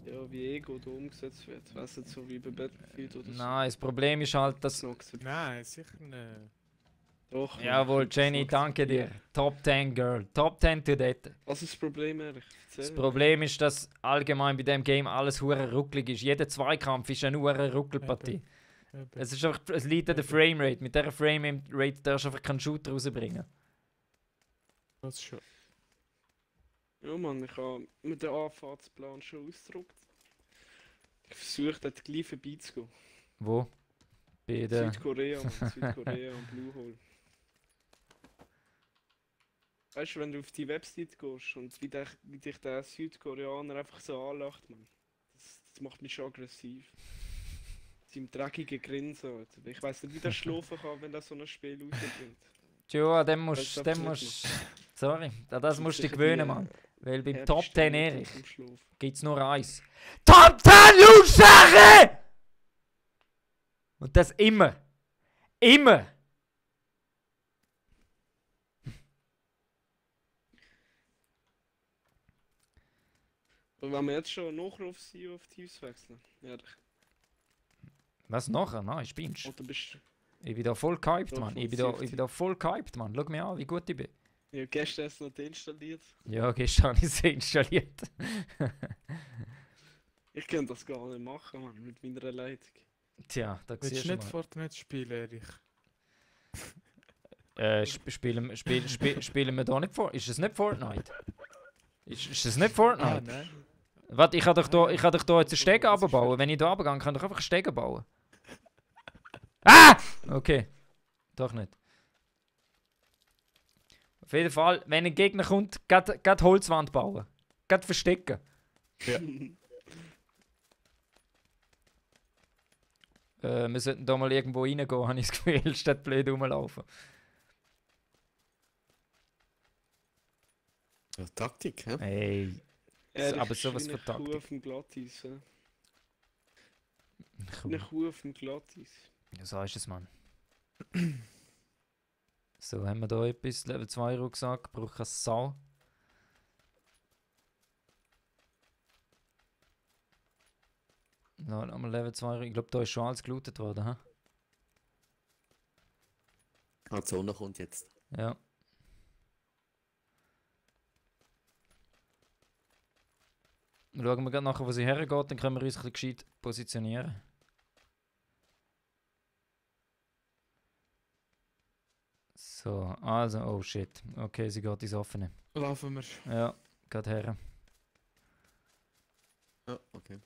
Ja, wie Ego da umgesetzt wird. Weißt du, so wie bei Battlefield oder so. Nein, das Problem ist halt, dass... Nein, sicher nicht. Doch. Jawohl, man, Jenny, das danke dir. Top 10 Girl. Top 10 to date. Was ist das Problem, ehrlich? Das Problem ist, dass allgemein bei dem Game alles hure rucklig ist. Jeder Zweikampf ist eine hure Ruckelpartie. Eben. Es ist einfach, es liegt an der Framerate. Mit dieser Framerate darfst du einfach keinen Shooter rausbringen. Das schon. Ja, Mann, ich habe mit dem Anfahrtsplan schon ausgedruckt. Ich versuche dort gleich vorbeizugehen. Wo? Bitte. Südkorea, Mann. Südkorea und Blue Hole. Weißt du, wenn du auf die Website gehst und wie dich der Südkoreaner einfach so anlacht, man. Das macht mich schon aggressiv. Seinem dreckigen Grinsen, Alter. Ich weiss nicht, wie der schlafen kann, wenn er so ein Spiel rausbringt. Tja, Das darfst du nicht sorry, an das musst du dich sicher gewöhnen, die, Mann. Weil beim Härteste Top 10 Minuten Erich zum Schlafen. gibt's nur eins. Top 10 Lautstärke! Und das immer. Immer! Und wenn wir jetzt schon Nachruf sind auf Teams wechseln, ehrlich. Was nachher? Nein, spinnst du? Oder bist du... Ich bin da voll gehypt, Doch, Mann. voll Ich bin süchtig. da voll gehypt, Mann. Schau mir an, wie gut ich bin. Ja, gestern hast du noch deinstalliert. Ja, gestern habe ich sie installiert. Ich kann das gar nicht machen, Mann, mit meiner Leitung. Tja, da Willst siehst du du nicht mal. Fortnite spielen, Erich? Spielen wir da nicht vor? Ist es nicht Fortnite? Ist es nicht Ah, Fortnite? nein. Warte, ich kann doch da jetzt einen Steg abbauen. Wenn ich da runtergehe, kann ich doch einfach einen Steg bauen. Ah! Okay. Doch nicht. Auf jeden Fall, wenn ein Gegner kommt, geht Holzwand bauen. Geht verstecken. Ja. Wir sollten da mal irgendwo reingehen, habe ich das Gefühl, statt blöd rumlaufen. Ja, Taktik, hä? Ey. Ehrlich, aber ist sowas wie eine von Taktik. Kuh auf dem Glatteis, ja. Cool. Eine Kuh auf dem Glatteis. Ja, so ist es, Mann. So, haben wir da etwas? Level 2 Rucksack, braucht keine Sau. Ja, nochmal Level 2. Ich glaube, da ist schon alles gelootet worden, hä? Ah, die Sonne kommt jetzt. Ja. Schauen wir gerade nachher, wo sie hergeht, dann können wir uns ein bisschen gescheit positionieren. So, also, oh shit. Okay, sie geht ins Offene. Laufen wir. Ja, geht her. Ja, okay.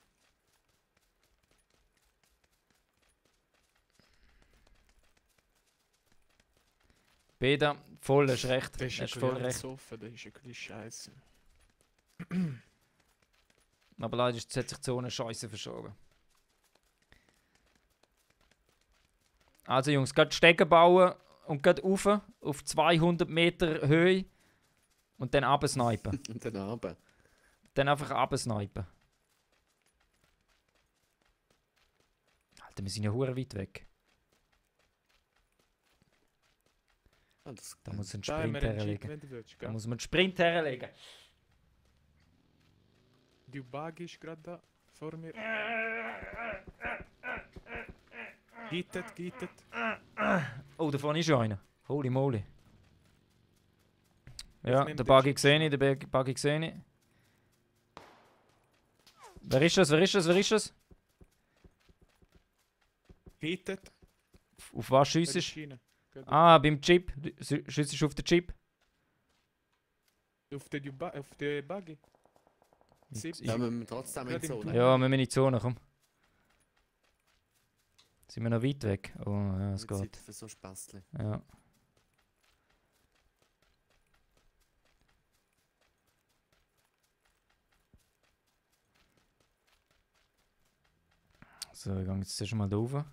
Beda, voll, hast recht. Das ist Hast ein voll bisschen recht. offen, das ist ein bisschen scheiße. Aber leider hat sich die Zone scheiße verschoben. Also Jungs, geht Stege bauen und geht rauf auf 200 Meter Höhe und dann absnipen. Und dann aber. Dann einfach absnipen. Alter, wir sind ja hure weit weg. Ah, das Da muss ein Da haben Sprint wir entschieden, herlegen. wenn du willst. Da Gell? muss man einen Sprint herlegen. Die Buggy ist gerade da, vor mir. Gittet. Oh, da vorne ist schon einer. Holy moly. Ja, nehme der den Buggy Schutz sehe ich, der Buggy sehe ich. Wer ist das? Gittet. Auf was Bei der schiessest du? Schiene. Gerade Ah, beim Chip. Schießt du auf den Chip? Auf die Buggy. Ja, wir müssen trotzdem in die Gerade im Zone. Blau. Ja, wir müssen in die Zone, komm. Sind wir noch weit weg? Oh, ja, es Mit Zeit geht. für so Späßchen. Ja. So, ich gehe jetzt zuerst mal da rauf.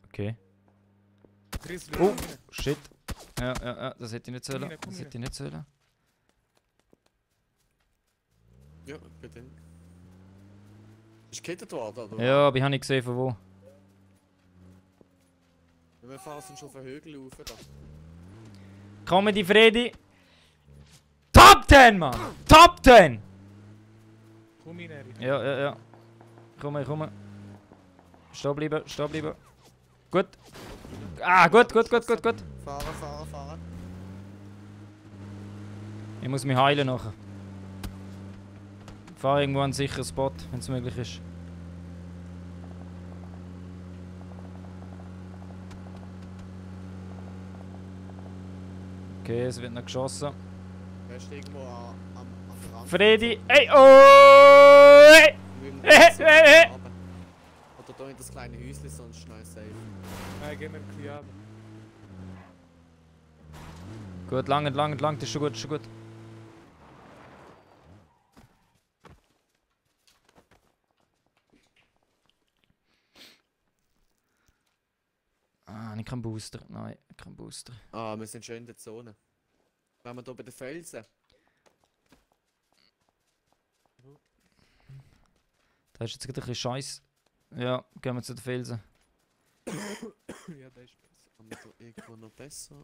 Okay. Grizzly, Oh. komm rein. Shit. Ja, das hätte ich nicht sollen. rein, komm Das rein. hätte ich nicht sollen. Ja, bitte. Ist gekettet worden, oder? Ja, aber ich habe nicht gesehen, von wo. Ja, wir fahren schon auf den Hügel rauf. Da. Comedy Freddy. Top 10, Mann! Top 10! Komm rein, Erich. Ja. Komm. Stehen bleiben. Gut. Ah, gut. Fahren. Ich muss mich heilen nachher. Fahr irgendwo an einen sicheren Spot, wenn es möglich ist. Okay, es wird noch geschossen. Weißt du, irgendwo am Rand. Freddy! Ey! Oh! Oder da in das kleine Häuschen, sonst schnell safe. Nein, gehen wir ein bisschen ab. Gut, lang, das ist schon gut, schon gut. Ah, ich keinen Booster. Nein, kein Booster. Ah, wir sind schon in der Zone. Wenn wir hier bei den Felsen. Da ist jetzt gerade ein bisschen Scheiß. Ja, gehen wir zu den Felsen. Ja, das ist besser. Haben wir da irgendwo noch besser?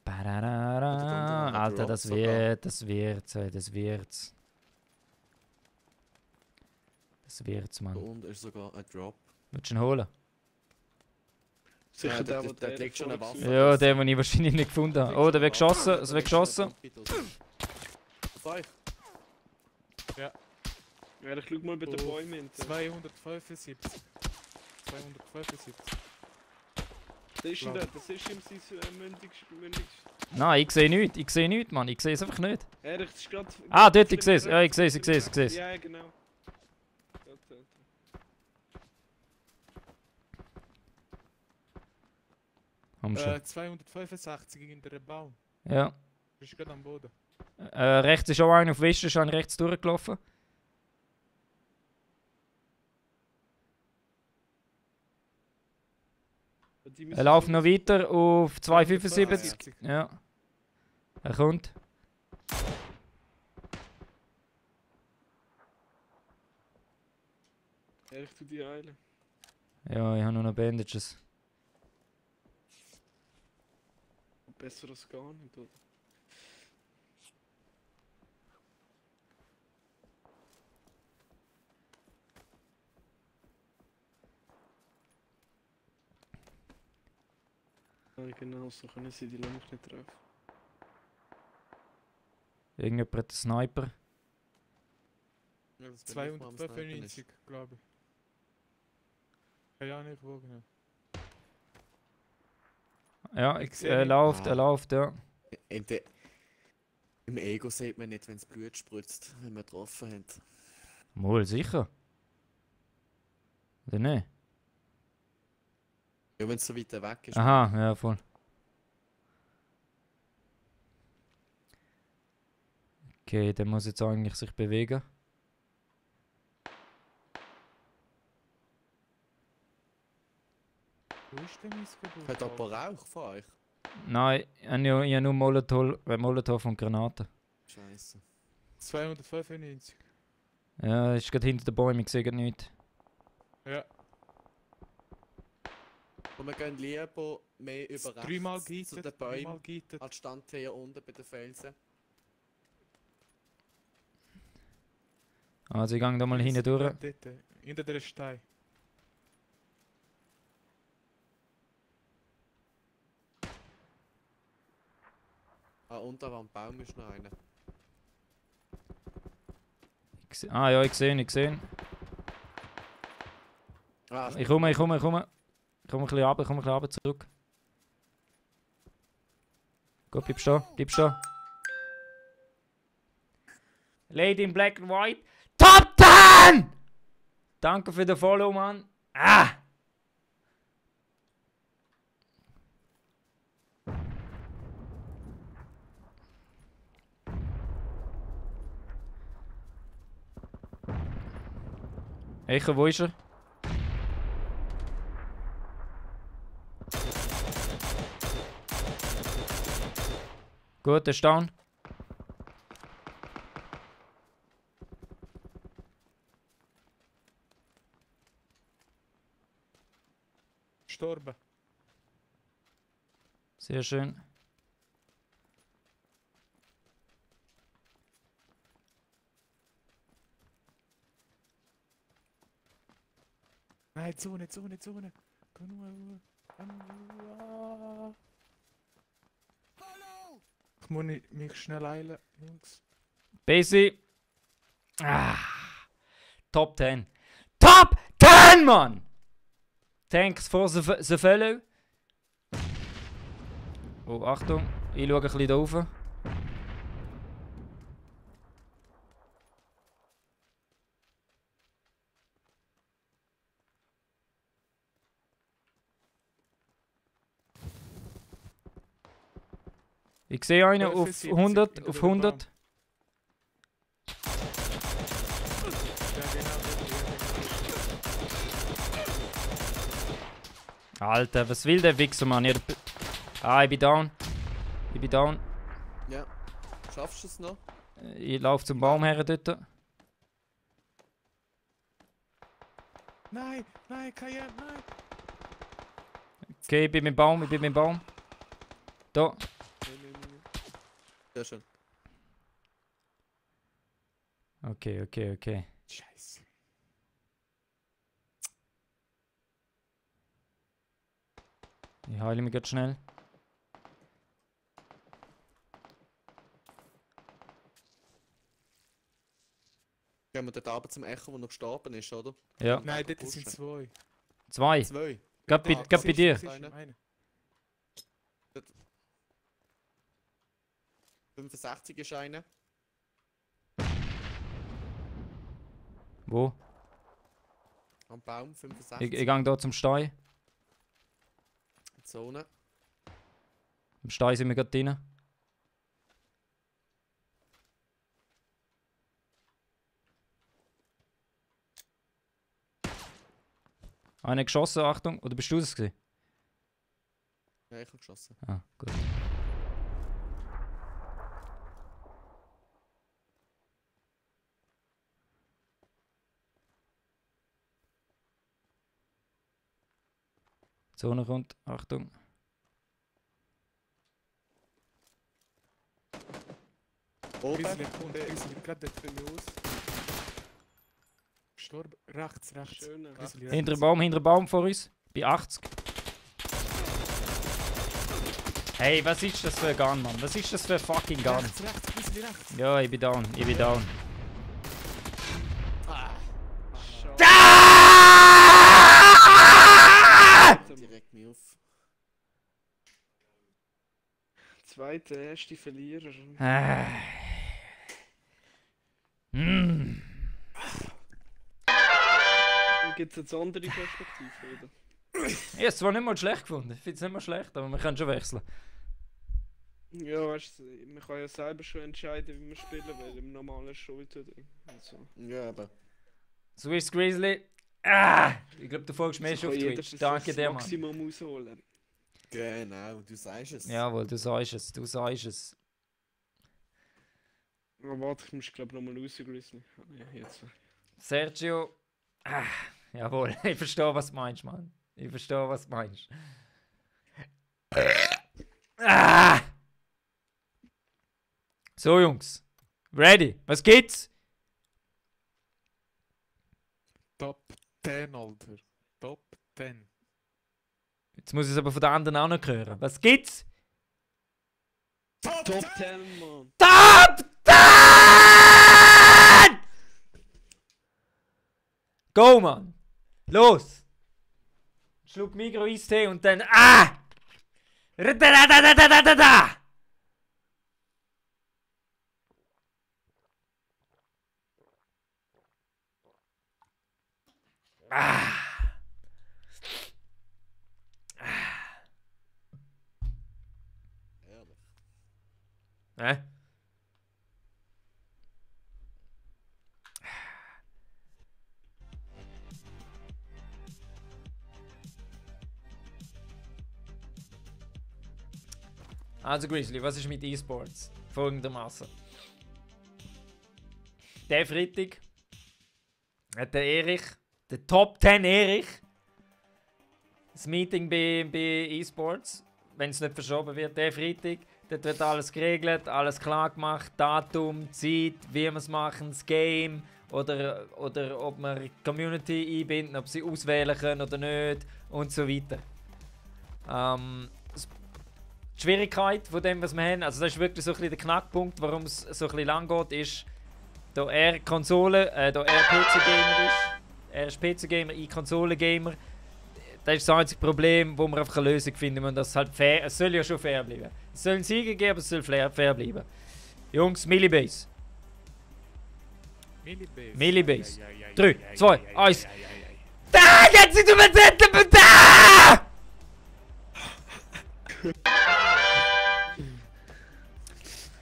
Bararara. Alter, das wird, das wird's, Da Mann. unten ist sogar ein Drop. Willst du ihn holen? Sicher Ja, der, da der liegt schon eine davor Waffe. war. Ja, den ich wahrscheinlich nicht gefunden habe. Oh, der wird geschossen, es wird geschossen. Auf euch. Ja, ich schau mal bei den Oh, Bäumen hin. 275. 275. Das ist in der, das ist im Mündig. Nein, ich sehe nichts, Mann. Ich sehe es einfach nicht. Erich, das ist gerade. Ah, dort, ich sehe es. Ja, ich sehe es. Ja, genau. Dort. Komm schon. 265 in der Baum. Ja. Du bist gerade am Boden. Rechts ist auch einer auf Westen, ist einer rechts durchgelaufen. Er läuft noch weiter auf 275. Ja. Er kommt. Erich, tu die Eile. Ja, ich habe nur noch Bandages. Besser als gar nicht, oder? Ja, genau, so können sie die Lampe nicht treffen. Irgendjemand hat einen Sniper. Ja, das bin ich, wo am Snipen 295, ist. glaube ich. Keine Ahnung, wo genau. Ja, Ich sehe er ihn. läuft, ja. Im Ego sieht man nicht, wenn es Blut spritzt, wenn man getroffen hat. Wohl, sicher. Oder nicht? Ja, wenn es so weit weg ist. Aha, ja, voll. Okay, der muss jetzt eigentlich sich bewegen. Wo ist denn mein Geburtstag? Hat aber Rauch von euch? Nein, ich habe nur Molotov und Granaten. Scheiße. 295. Ja, ist gerade hinter den Bäumen, ich sehe gerade nichts. Ja. Und wir gehen lieber mehr über Dreimal rechts zu den geitet, Bäumen, dreimal geitet. als stand hier unten bei den Felsen. Also ich gehe da mal hinten durch. Dort, hinter der Stein. Ah, unten am Baum ist noch einer. Ah ja, ich sehe ihn. Ah, Ich komme. Ich komme ein bisschen runter, zurück. Gut, bleib stehen. Lady in Black and White. Top 10! Danke für den Follow, Mann. Ah! Echo, wo ist er? Gut, der ist down. Gestorben. Sehr schön. Nein, Zone. Geh nur. Ich muss mich schnell eilen, Jungs. Basie. Ah. Top 10. Top 10, Mann! Thanks for the follow. Oh, Achtung. Ich schaue ein bisschen da rauf. Ich sehe einen auf 75 100, hinter auf dem 100. Ja, genau. Alter, was will der Wichser, Mann? Ich bin down. Ich bin down. Ja. Schaffst du es noch? Ich laufe zum Baum her dort. Nein, nein, KM, nein. Okay, ich bin mit dem Baum, ich bin mit dem Baum. Da. Sehr schön. Okay, okay, okay. Scheiße. Ich heile mich ganz schnell. Gehen wir dort runter zum Echo, wo noch gestorben ist, oder? Ja. Nein, dort sind 2. 2. 2. Gerade bei dir. Eine. 65 ist einer. Wo? Am Baum, 65. Ich gehe hier zum Stein. Zone. Im Stein sind wir gerade drin. Einer geschossen, Achtung. Oder bist du das gewesen? Ja, ich habe geschossen. Ah, gut. Zone kommt, Achtung. Oben. Grizzly kommt, Grizzly, gerade dort los. Gestorben. Rechts, rechts. Schön. Grizzly, Hinter rechts. dem Baum vor uns. Bei 80. Hey, was ist das für ein Gun, Mann? Was ist das für ein fucking Gun? Rechts, rechts, Grizzly, rechts. Ja, ich bin down, ich bin down. Direkt mich auf. Zweiter, erster Verlierer. Mm. Gibt es jetzt andere Perspektive, oder? Ich habe es zwar nicht mal schlecht gefunden, ich finde es nicht mal schlecht, aber wir können schon wechseln. Ja, weißt du, man kann ja selber schon entscheiden, wie wir spielen, weil im normalen Schulter. Also, Ja, aber. Swiss Grizzly. Ah! Ich glaube, du folgst mir so schon auf kann jeder Twitch. für sich Danke das dir, Mann. Maximum rausholen. Genau, du sagst es. Jawohl, du sagst es, du sagst es. Aber warte, ich muss glaube nochmal rausgrüßen. Ja, jetzt. Sergio. Ah, jawohl, ich verstehe, was du meinst, Mann. Ich verstehe, was du meinst. Ah! So, Jungs. Ready? Was geht's? Top 10, Alter. Top 10. Jetzt muss ich es aber von den anderen auch noch hören. Was gibt's? Top 10, Mann! Top 10! Go, Mann! Los! Schluck Migros Eistee und dann. Ah! Radadadadadadada! Ah! Ehrlich. Hä? Also Grizzly, was ist mit E-Sports? Folgendermaßen. Der Freitag hat der Erich, der Top 10 Erich, das Meeting bei E-Sports, wenn es nicht verschoben wird, der Freitag, dort wird alles geregelt, alles klar gemacht, Datum, Zeit, wie wir es machen, das Game oder ob wir die Community einbinden, ob sie auswählen können oder nicht und so weiter. Die Schwierigkeit von dem, was wir haben, also das ist wirklich so ein bisschen der Knackpunkt, warum es so ein bisschen lang geht, ist, da er Konsole, da er PC-Gamer ist, er ist PC-Gamer, ich Konsole-Gamer, das ist das einzige Problem, wo wir einfach eine Lösung finden müssen, dass es halt fair, es soll ja schon fair bleiben. Es soll einen Sieger geben, aber es soll fair bleiben. Jungs, Millibase. Millibase. Millibase. Ja, ja, ja, 3, ja, 2, ja, ja, 1. ja, ja, ja, ja. Da geht's nicht um den Zettel, da!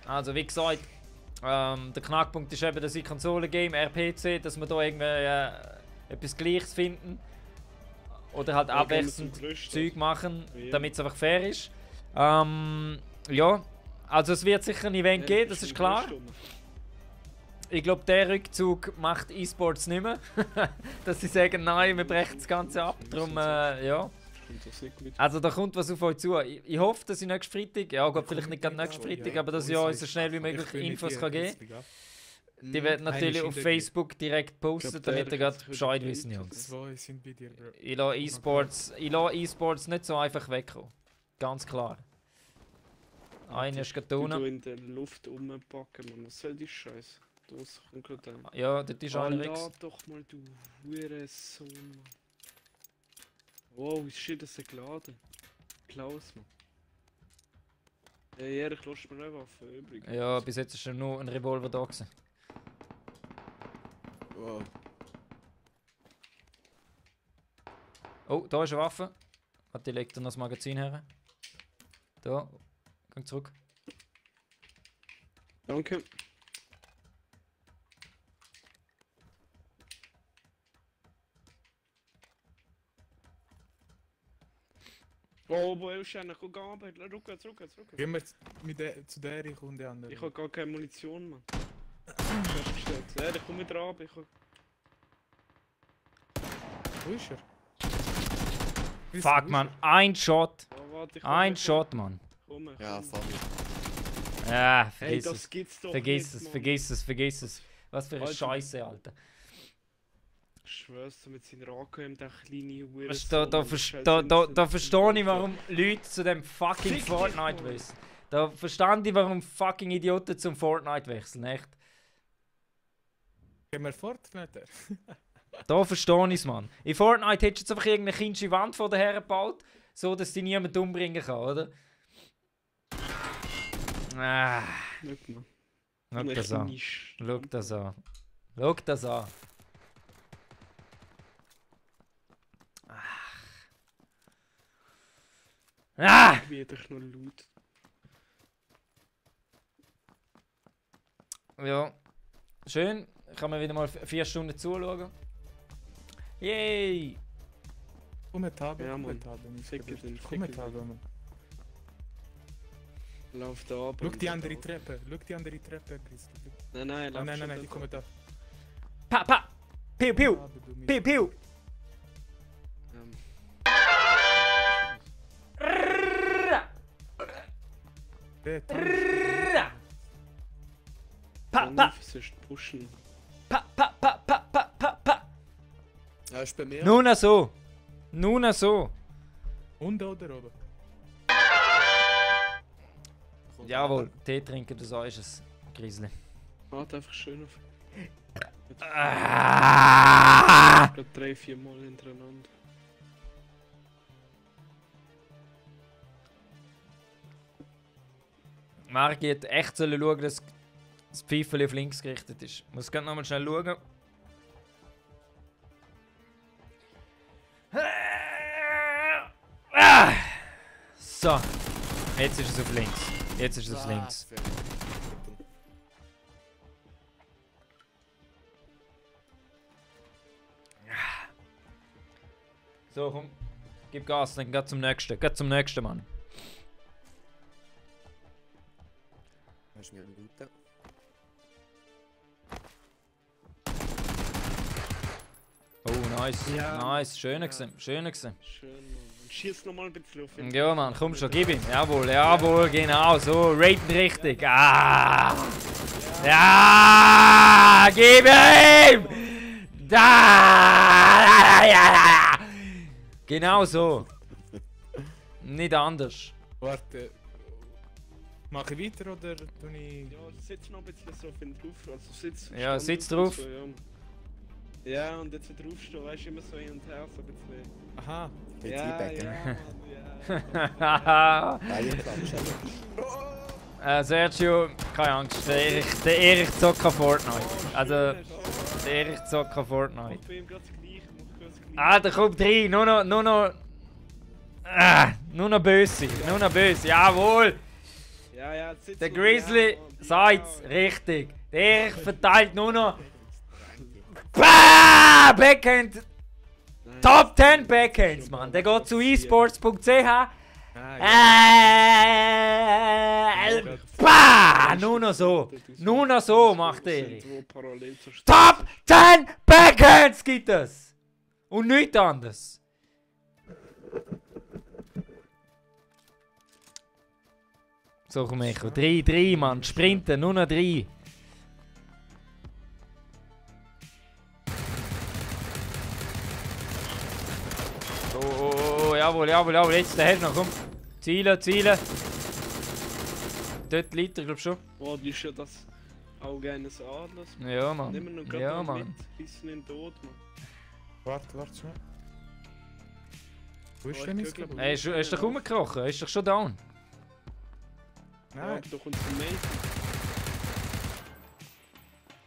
Also wie gesagt, der Knackpunkt ist eben, dass ich Konsole-Game, RPC, dass wir da irgendwie etwas Gleiches finden. Oder halt Ja, gehen wir abwechselnd zum Größten. Zeug machen, Ja. damit es einfach fair ist. Ja, also es wird sicher ein Event geben, das ist klar. Ich glaube, der Rückzug macht E-Sports nicht mehr. Dass sie sagen, nein, wir brechen das Ganze ab. Darum, ja. Also da kommt was auf euch zu. Ich hoffe, dass ich nächsten Freitag, ja gut, vielleicht nicht gerade nächsten Freitag, aber dass ich euch so schnell wie möglich Infos kann geben kann. Die werden natürlich auf Facebook direkt posten, damit ihr gerade Bescheid wissen, Jungs. Zwei sind bei dir, Bro. Ich lasse E-Sports nicht so einfach wegkommen. Ganz klar. Einer ist gerade Du unten. in der Luft rumpacken, man. Was soll die Scheiße? Das kommt gerade an. Ja, dort ist einer weg. Lad doch mal, du Hurensohn. Wow, shit, das ist geladen. Klaus, man. Ja, Erik, lässt mir eine Waffe übrig. Ja, bis jetzt ist nur ein Revolver da gewesen. Wow. Oh, da ist eine Waffe. Warte, ich leg dir noch das Magazin her. Da. Gang zurück. Danke. Oh, wo ist er? Guck an, rückwärts. Gehen wir zu der Runde an. Ich habe gar keine Munition, Mann. Festgestellt. Ja, ich komme wieder ab. Wo ist er? Fuck, man. Ein Shot. Oh, warte, Ein Shot, man. Komm. Ja, Fabi. Ja, Hey, vergiss das es. gibt's doch Vergiss nicht, es, Mann. vergiss es. Was für eine Alter. Scheiße, Alter. Ich schwör's dir mit seiner AKM, der kleine Hure. Weißt du, da verstehe ich, warum Leute zu dem fucking Fick dich, Fortnite Mann. wissen. Da verstand ich, warum fucking Idioten zum Fortnite wechseln, echt. Gehen wir fort, Leute. Da verstehe ich es, Mann. In Fortnite hättest du jetzt einfach irgendeine kindische Wand vor der her gebaut, so dass die niemand umbringen kann, oder? Ah, Nicht, Mann. schau Echt das an. nicht. Schau das an. Schau das an. Ah! Wie doch nur laut. Ja, schön. Ich kann mir wieder mal 4 Stunden zuschauen. Yay! Kommentare, Ja, Mann. Kommentare. Ficke den, ficke Kommentare, den. Mann. Lauf da ab. Schau die andere Treppe, Chris. Nein, lauf Nein, schon die da kommen da. ab. Pa, pa! Piu, piu! Aber du Mist. Piu, piu! Ähm, Der Tanz. Pa, dann pa! sonst pushen. Pa, pa, pa, pa, pa, pa, pa! Ja, ist bei mir. Nun so! Nun so! Und oder oben. Jawohl, Tee trinken, du sagst es, Grizzly. Warte einfach schön auf. Ah! Gerade 3-4 Mal hintereinander. Marc hat echt schauen, dass das Pfeifeli auf links gerichtet ist. Ich muss gerade nochmal schnell schauen. Ah! So, jetzt ist es auf links. Jetzt ist es auf links. So, komm. Gib Gas, dann geht zum nächsten. Geht zum nächsten, Mann. Das ist mir ein guter. Oh, nice. Ja. Nice. Schöner gewesen. Schöner gewesen. Schön, Mann. Und schieß nochmal ein bisschen auf ihn. Ja, Mann, komm schon, gib ihm. Jawohl, jawohl, genau so. Raten richtig. Ah! Ja! Gib ihm! Da! Genau so. Nicht anders. Warte. Mach ich weiter oder tue ich. Ja, sitz noch ein bisschen so auf ihn drauf. Also sitz. Ja, stand sitz so, drauf. ja. Ja, und jetzt wieder aufstehen, weißt du, immer so hin und her, so ein bisschen. Aha, Mit Ja, Teabaggen. ja, Mann, ja. Reihenklatsch. Sergio, keine Angst, der Erich zockt kein Fortnite. Also, der Erich zockt kein Fortnite. Ich bin ihm gerade das Gleiche. Mach gerade das Gleiche. Ah, da kommt rein, nur noch böse, nur noch böse, jawohl! Ja, ja, jetzt sitzt Der noch Grizzly Mann. sagt's, richtig. Der Erich verteilt nur noch... Bah! Backhand! Nein, Top das- 10 Backhands, Mann. Der geht zu esports.ch. Bah! Nur noch so. Nur noch so macht der Erich. Top 10 Backhands gibt es! Und nichts anderes. So, komm Echo. 3, Mann. Sprinten, nur noch 3. Oh, jawohl. Jetzt der Held noch, komm. Zielen. Dort liegt er, glaub schon. Oh, das ist ja das Auge eines Adlers. Ja, Mann. Nehmen wir noch gerade Ja, noch Mann. mit. Rissen ihn tot, Mann. Warte schon. Wo ist Oh, denn ich jetzt gucke, geblieben? Er ist doch rumgekrochen, er ist doch schon down. Ja, Nein. da kommt ein Mail.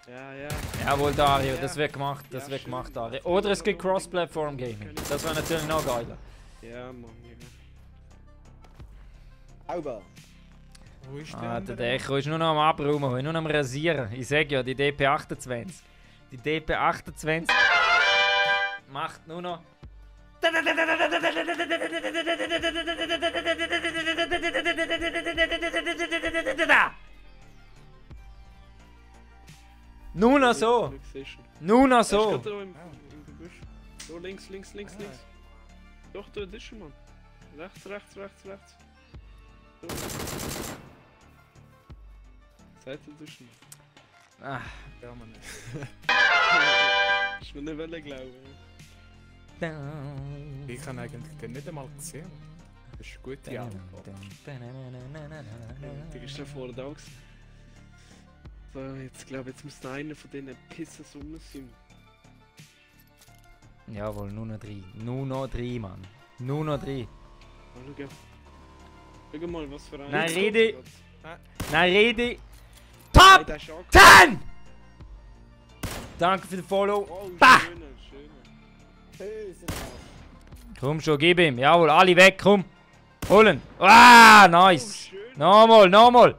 Ja. Jawohl, Dario, Ja. das wird gemacht, Ja, schön. Dario. Oder es gibt Cross-Platform-Gaming. Das wäre natürlich noch geiler. Ja, Mann, ja. Auber. Wo ist Ah, der der Echo ist nur noch am Abräumen, nur noch am Rasieren. Ich sag ja, die DP28. Die DP28 macht nur noch. Nur noch so! Nur noch So. so! Im Gebüsch. So, links. Doch, da ist schon, Mann. Rechts. So. Seite duschen. Ah, Ja, Mann. Ich will nicht wollen glauben. Ich habe eigentlich den nicht einmal gesehen. Das ist eine gute Arbeit. Der ist schon vorher da gewesen. So, jetzt glaube ich, jetzt muss noch einer von diesen Pissers rum sein. Jawohl, nur noch 3. Nur noch 3, Mann. Nur noch 3. Schau. Schau mal, was für ein. Nein, Jetzt rede. kommt's grad. Nein, rede! Nein, Top der ist angekommen. 10! Danke für den Follow. Oh, Bah! schöner. Böse. Komm schon, gib ihm. Jawohl, alle weg, komm. Holen. Ah, Oh, nice. schön. Nochmal.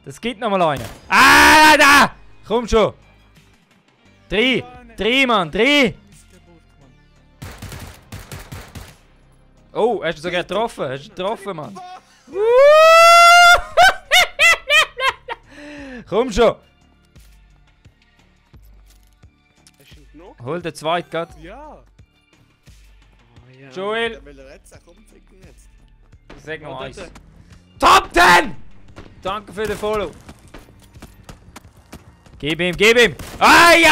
Das gibt nochmal einen. Ah, da! Komm schon. 3, Mann, 3. Oh, hast du sogar getroffen? Mann. Komm schon. Hast du ihn genug? Hol den zweiten grad. Ja! Oh, ja. Joel, Der will er jetzt, komm, ficken jetzt. sag noch Oh, eins. dort. Top 10! Danke für den Follow. Gib ihm. Ai!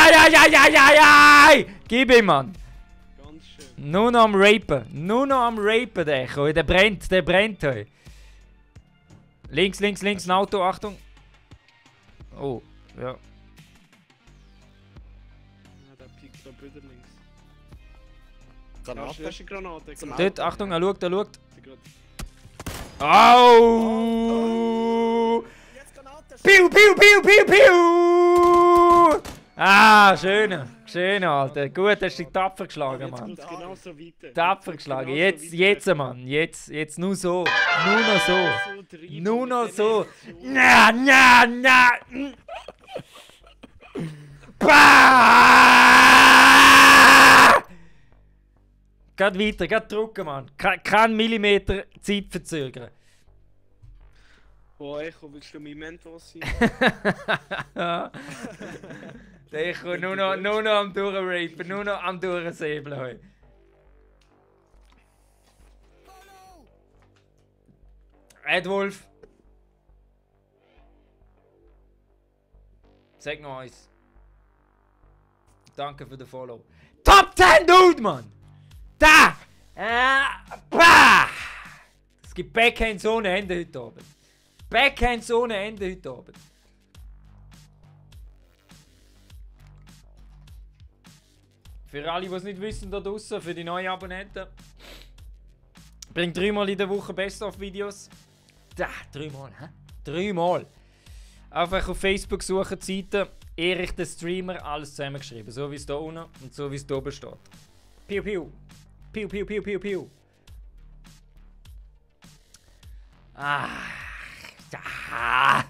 Gib ihm, Mann. Ganz schön. Nur noch am Rapen, der Echo. Der brennt heute. Links, ein Auto, Achtung. Oh, ja. Ja, der piekt da Bilder links. Granate. Das ist eine Granate. Zum Dort, Achtung, er schaut. Sie grad- Au! Jetzt Granate. Piu! Ah, schön, Alter. Gut, hast du dich tapfer geschlagen, Jetzt Mann. geht's genauso weiter. Tapfer geschlagen. Jetzt, Mann. Jetzt nur so. Nur noch so. Nur noch so. Na. Bah! Geht weiter, geht drücken, Mann. Kein Millimeter Zeit verzögern. Boah, Echo, willst du mein Mentor sein? Der Echo nur noch am Durchrapen, nur noch am Durchsäbeln heute. Edwolf. Sag noch eins. Danke für den Follow. Top 10 Dude, Mann! Da! Bah! Es gibt Backhands ohne Ende heute Abend. Backhands ohne Ende heute Abend. Für alle, die es nicht wissen da draussen, für die neuen Abonnenten. bringe 3-mal in der Woche Best-of-Videos. Da, 3-mal, hä? 3-mal. Einfach auf Facebook suchen, die Seite Erich der Streamer, alles zusammengeschrieben. So wie es da unten und so wie es da oben steht. Piu, piu. Piu, piu, piu, piu, piu. Ah. Ja.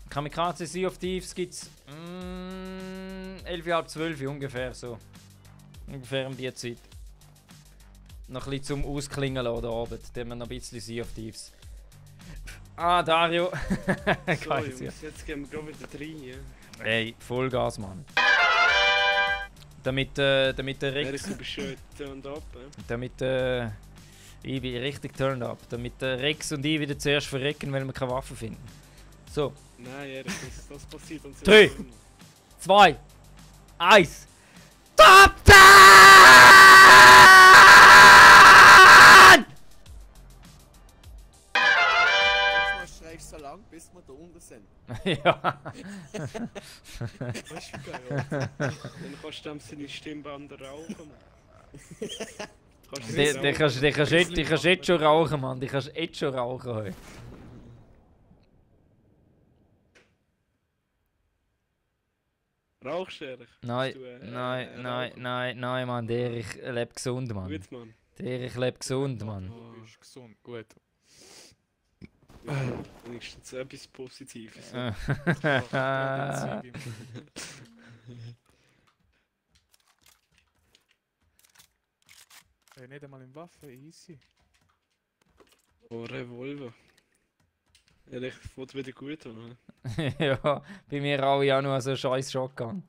Kamikaze Sea of Thieves gibt es 11, halb 12 ungefähr so. Ungefähr um die Zeit. Noch ein bisschen zum Ausklingen lassen Abend. Dann haben wir noch ein bisschen Sea of Thieves. Ah, Dario. So, Jungs, jetzt gehen wir gerade wieder rein. Ja. Hey, Vollgas, Mann. Damit der Rex. Du bist schön turned up, Damit ich bin richtig turned up. Damit Rex und ich wieder zuerst verrecken, weil wir keine Waffen finden. So. Nein, Erik, das passiert uns 3, 2, 1. Top 10! Manchmal schreibst du so lang, bis wir da unten sind. Ja. Weißt du, geil, Dann kannst du dem seine Stimmbänder rauchen. Den kannst du jetzt schon rauchen, Mann. Die kannst du jetzt schon rauchen heute. Rauchst du, Erik? Nein, Du, nein, Mann. Der Erich lebt gesund, Mann. Gut, Mann. Der Erich lebt gesund, Mann. du bist gesund, gut. Wenigstens etwas Positives. Nicht einmal in Waffe, easy. Oh, Revolver. Erik, fährt wieder gut an. Ja, bei mir alle auch nur so scheiß Shotgun.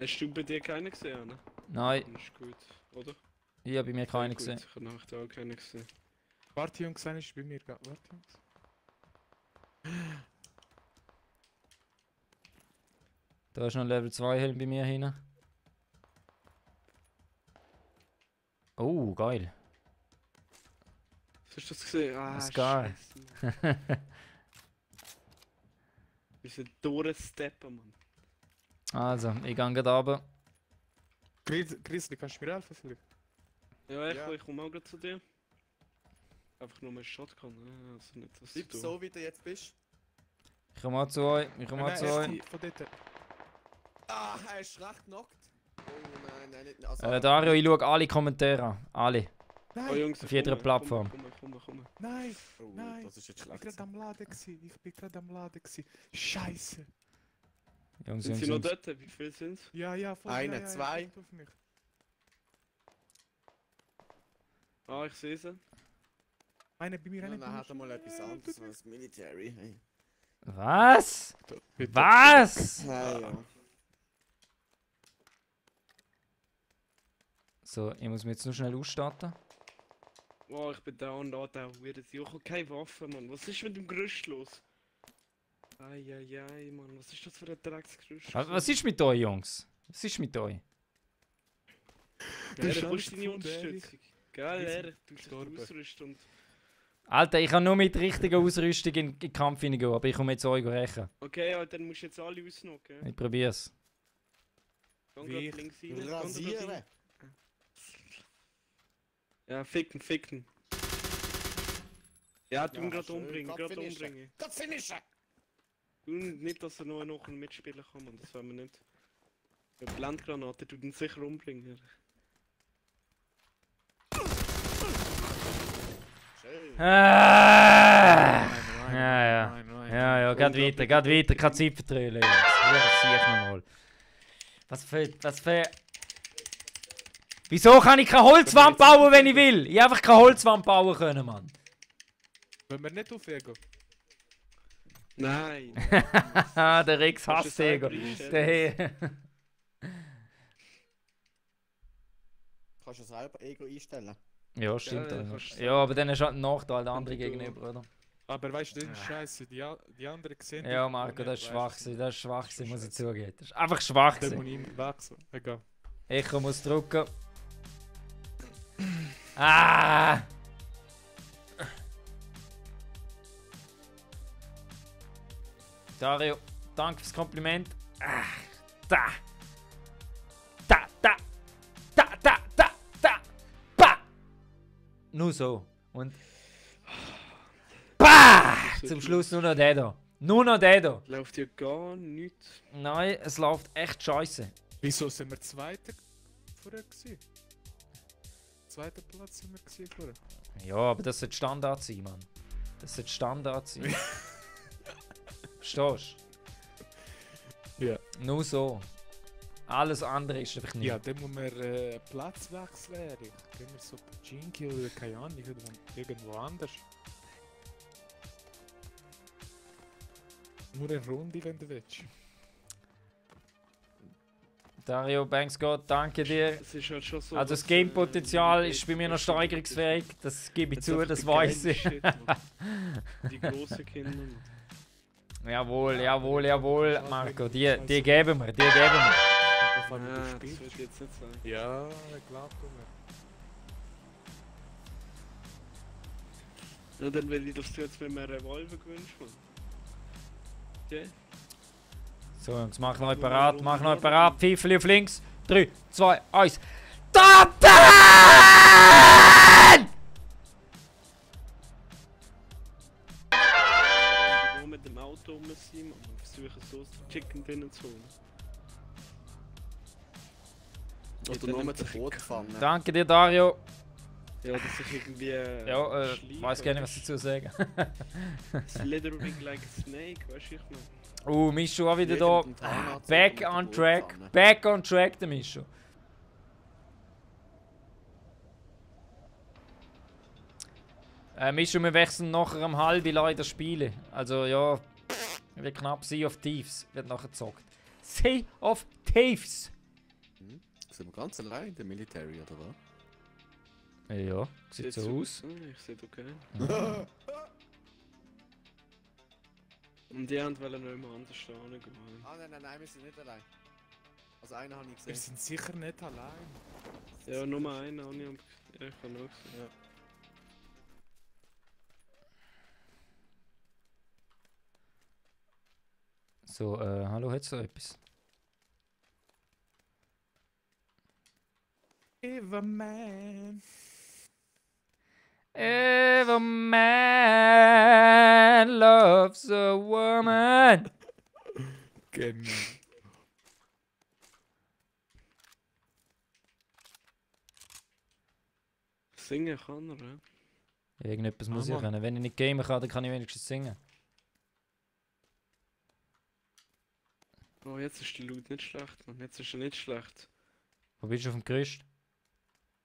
Hast du bei dir keinen gesehen? Ne? Nein, Das ist gut, oder? ich habe bei mir keinen Gut, gesehen. Ich habe nämlich da auch keinen gesehen. Warte, Jungs, einer ist bei mir. Warte, Jungs. Da ist noch ein Level 2 Helm bei mir hin. Oh, geil. Hast du das gesehen? Ah, Das ist geil. Scheiße. Wir sind durchsteppen, Mann. Also, ich gehe gerade runter. Grizzly, kannst du mir helfen vielleicht? Ja, Ja. ich komme auch gerade zu dir. Einfach nur mal Shotgun, ne? Also nicht das Bleib so, wie du jetzt bist. Ich komme auch zu euch. Ich komme auch zu euch. Von dort. Ah, er ist recht knockt. Oh nein, nicht. Also, Dario, ich schaue alle Kommentare an. Alle. Oh Nein, Jungs, Auf jeder Plattform. Komm. nein, oh, nein. das ist jetzt Ich bin schlecht. gerade am Laden gewesen. Ich bin gerade am Laden gewesen. Scheiße. Jungs, Sind Jungs, sie noch Jungs. dort? Wie viel sind's? Ja, voll. Einer, ja, zwei. kommt auf mich. Ah, ich sehe sie. Einer bei mir, Ja, einer dann hat er mal etwas anderes als Military. Hey. Was? Bitte. Was? Ja, ja. So, ich muss mich jetzt nur schnell ausstatten. Oh, ich bin da und da, ich habe keine Waffe, Mann. Was ist mit dem Gerüst los? Eieiei, Mann, was ist das für ein Drecksgerüst? Was ist mit euch, Jungs? Was ist mit euch? Ja, hast du alles brauchst deine gefunden, Unterstützung. Geil, Wir sind Erik, du gestorben. dich ausrüsten und... Alter, ich kann nur mit richtiger Ausrüstung in den Kampf hineingehen, aber ich komme jetzt euch rächen. Okay, ja, dann musst du jetzt alle ausnocken. Ich probier's. Geh Wie grad links rein. Rasieren. Ja, ficken. Ja, tu ihn Ja, gerade schön. umbringen, Grad finishen. Gott finishen! Tu nicht, dass er noch mitspielen kann, Mann, das wollen wir nicht. Eine Blendgranate tut ihn sicher umbringen. Schön. Ja, Nein. ja, geht weiter, keine Zeit vertrödeln, Jungs. Ja, das sehe ich nochmal. Was für... Wieso kann ich keine Holzwand bauen, wenn ich will? Ich einfach keine Holzwand bauen können, Mann. Wenn wir nicht aufhören. Nein! Der Rex Kannst du hasst selber Ego. einstellen. Kannst du selber Ego einstellen? Ja, stimmt. Ja, Ja, kannst du ja, aber dann hast du halt einen Nachteil, der andere Und du- gegenüber, oder? Aber weißt du, das ist scheiße. Die anderen sehen. Ja, dich Marco, nicht, das ist weißt schwach du. gewesen, das ist schwach gewesen, muss ich zugeben. Das ist einfach schwach Dann muss gewesen. ich ihn wechseln. Egal. Echo muss drücken. Ah! Dario, danke fürs Kompliment. Da. Da, da. Da, da, da, da. Ba. Nur so. Und. Bah! Zum Schluss nur noch der da. Nur noch der da. Läuft ja gar nichts. Nein, es läuft echt scheiße. Wieso sind wir Zweiter vorher gewesen? Zweiter Platz sind wir gewesen vorher. Ja, aber das sollte Standard sein, Mann. Das sollte Standard sein. Verstehst du? Ja. Nur so. Alles andere ist einfach nicht. Ja, dann muss man Platz wechseln. Gehen wir so Pachinki oder keine Ahnung, irgendwo anders. Nur eine Runde, wenn du willst. Dario Banksgott, danke dir. Es ist halt schon so, Also das dass, Game-Potenzial ist bei mir noch steigerungsfähig. Das gebe ich jetzt zu, einfach das der weiß geile ich. Shit, Mann. Die grossen Kinder. Jawohl, jawohl, jawohl, Marco. Die geben wir, die geben wir. Wovon Ja, du das spielst. wird jetzt nicht sein. Ja, ich glaube mir. Ja, dann will ich, dass du jetzt mit einem Revolver gewinnst, Mann. Okay? So, Jungs, mach neu parat, mach neu parat. Pfeifeli auf links. 3, 2, 1. Tappen! Nur mit dem Auto rum sein und versuchen so das Chicken drinnen zu holen. Oder nur mit dem Boot fangen. Danke dir, Dario. Ja, dass ich irgendwie. Ja, schleife, weiß gar nicht, was weißt dazu sagen. du? Slithering like a snake, weißt du, ich meine. Mischu auch wieder Jeder da. mit dem Zahnarzt Back oder mit on der track. Bootpfanne. Back on track, der Mischu. Mischu, wir wechseln nachher um halb leider Spiele. Also ja, wird knapp. Sea of Thieves wird nachher gezockt. Sea of Thieves! Sind wir ganz allein in der Military, oder was? Ja, sieht so aus. Ich sehe okay. Und die haben wollen noch immer anders gehen. Ah, nein, wir sind nicht allein. Also einen habe ich Wir gesehen. sind sicher nicht allein. Ja, nur einen habe ich ja, ich habe noch gesehen. Ja. So, hallo, hättest du etwas? If a man. If a man loves a woman. Genau. Singen kann er, ja? Irgendetwas muss ich Mann. können. Wenn ich nicht gamen kann, dann kann ich wenigstens singen. Oh, jetzt ist die Loot nicht schlecht, Mann. Jetzt ist er nicht schlecht. Wo bist du auf dem Gerüst?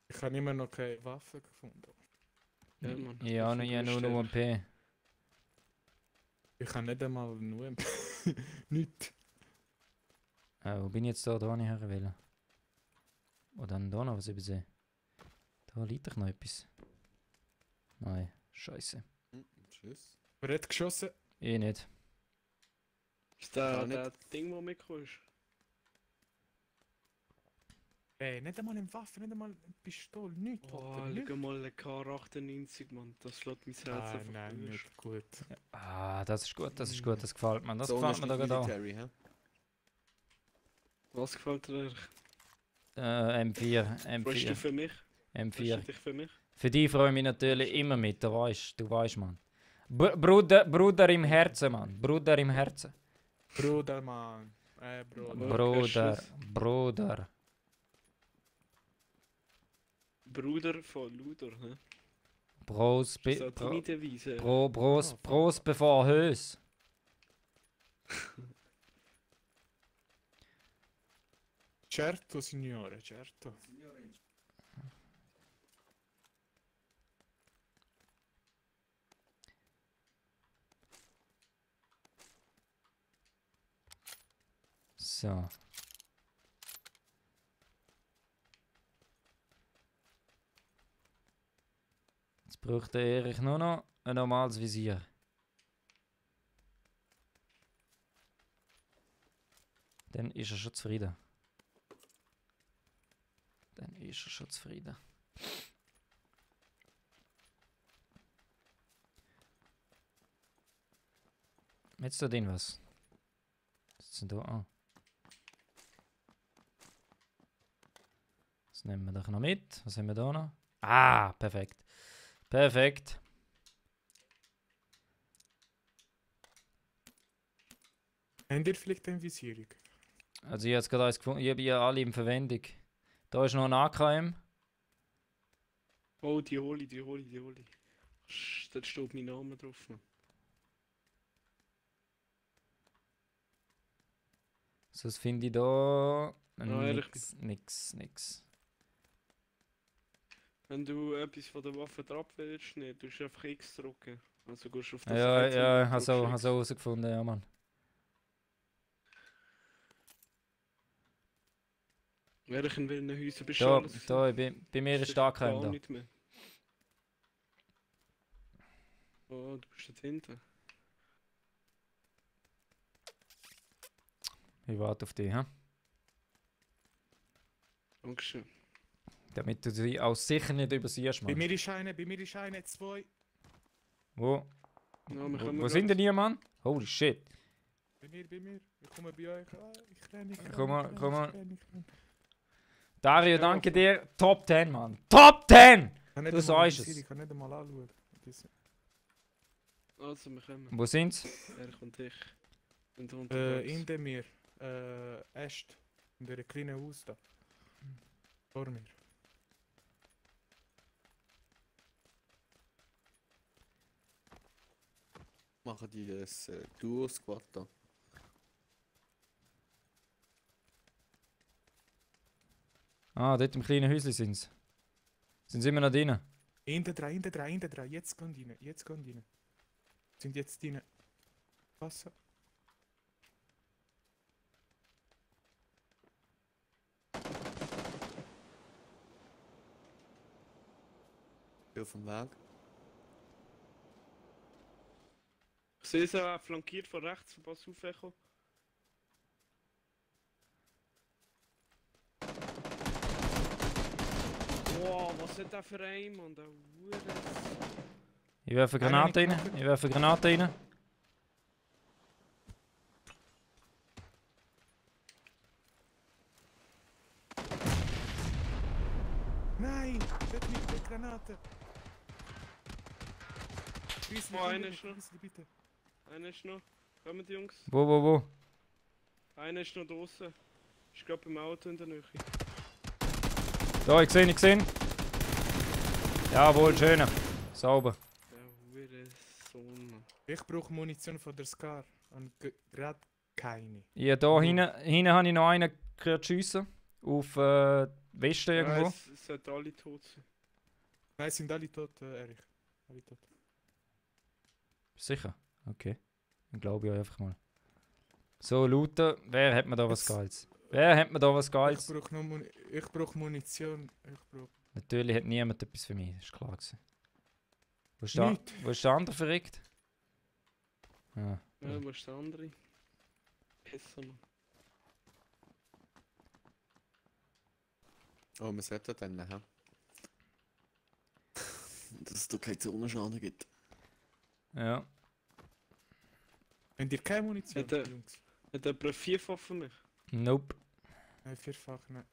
Ich habe immer noch keine Waffe gefunden. Ja, Mann. Ja, Auf nur, dem ja, nur Gerüst UMP. Ich habe nicht einmal nur nichts. Wo bin ich jetzt da? Da habe ich her wollen. Oder dann da noch was übersehen. Da liegt doch noch etwas. Nein, scheiße. Tschüss. Wer hat geschossen? Ich nicht. Ist der, Gar nicht. der Ding, wo mitkommst? Ey, nicht einmal eine Waffe, nicht einmal eine Pistole, nichts. Oh, Alter, nichts. schau mal, ein K98, Mann. Das lässt mein Herz einfach Nein, durch. nicht gut. Ah, das ist gut, das gefällt mir. Das So gefällt ist mir da nicht gerade auch. Military, hä? Was gefällt dir? M4, Freust du M4, für mich? Freust M4. du dich für mich? Für dich freue ich mich natürlich immer mit, du weißt, Mann. Bruder im Herzen, Mann. Bruder im Herzen. Bruder, Mann. Bruder. Bruder, Bruder. Bruder von Luder, hä? Bros, Das ist deine Devise. Bros bevor Hös. Certo, signore, certo. So. Jetzt braucht der Erich nur noch ein normales Visier. Dann ist er schon zufrieden. Jetzt da drin was. ist denn da? Ah. Das nehmen wir doch noch mit. Was haben wir da noch? Ah, perfekt. Perfekt. Habt ihr vielleicht eine Visierung? Also ich habe jetzt gerade eins gefunden. Ich habe ja alle in Verwendung. Da ist noch ein AKM. Oh, die hole ich, die hole ich, die hole ich. Da steht mein Name drauf. Mann. So, das finde ich da. ehrlich? Nix. Wenn du etwas von der Waffe drauf willst, nicht, du musst einfach X drücken. Also gehst du auf Ja, das ja, Icon ja, und habe so drückst X. herausgefunden, ja, Mann. Welchen wilden Häuser bist du Da, alles? da, bei mir ist der AKM gar da. nicht mehr. Oh, du bist dort hinten. Ich warte auf dich, hä? Dankeschön. Damit du sie auch sicher nicht übersiehst, Bei Mann. mir ist einer, zwei. Wo? Ja, wir kommen Wo sind denn die, Mann? Holy shit. Bei mir. Ich komme bei euch. Ah, ich renne. Komm mal, komm mal. Ich renne. Dario, Ja, danke voll. dir. Top 10, Mann. Top 10! Ich kann nicht Du einmal sagst es. Visierung, Ich kann nicht einmal anschauen. Also, wir kommen. Wo sind's? Er und ich. Sind unterwegs. Hinter mir. Est. In der kleinen Haus da. Vor mir. Machen die das Duo-Squad da. Ah, dort im kleinen Häuschen sind's. Sind sie immer noch drin? Hinter drei. Jetzt gehen die rein. Sind jetzt die rein. Passen. Auf dem Weg. Ich sehe sie flankiert von rechts, von Pass aufgekommen. Wow, was hat der für ein, Mann? Der Hure. Ich werfe Granate rein. Ich werfe Granate rein. Nein! Dort liegt die Granate! Grizzly, Wo komm einer mit, ist noch? Grizzly, bitte. Einer ist noch. Kommen die Jungs. Wo? Einer ist noch draußen. Ist gerade beim Auto in der Nähe. Da, ich gesehen. Jawohl, schön. Sauber. Der Hure Sohn, Mann. Ich brauche Munition von der Scar. Und gerade keine. Ja, da hinten habe ich noch einen gehört schiessen. Auf Westen irgendwo. Ja, es sollten alle tot sein. Nein, sind alle tot, Erich. Alle tot. Sicher? Okay. Dann glaube ich euch einfach mal. So, looten. Wer hat mir da was Jetzt- Geiles? Wer hat mir da was Ich Geiles? brauche nur ich brauch Munition. Ich brauche. Natürlich hat niemand etwas für mich. Das ist klar gewesen. Nicht. Wo ist der andere verreckt? Ah. Ja, wo ist der andere? Pisser, Mann. Oh, wir sollten dann, hä? Dass es da keinen Zonenschaden gibt. Ja. Habt ihr keine Munition, Hat er- Jungs? Hat jemand eine Vierfach für mich? Nope. Nein, vierfach nicht.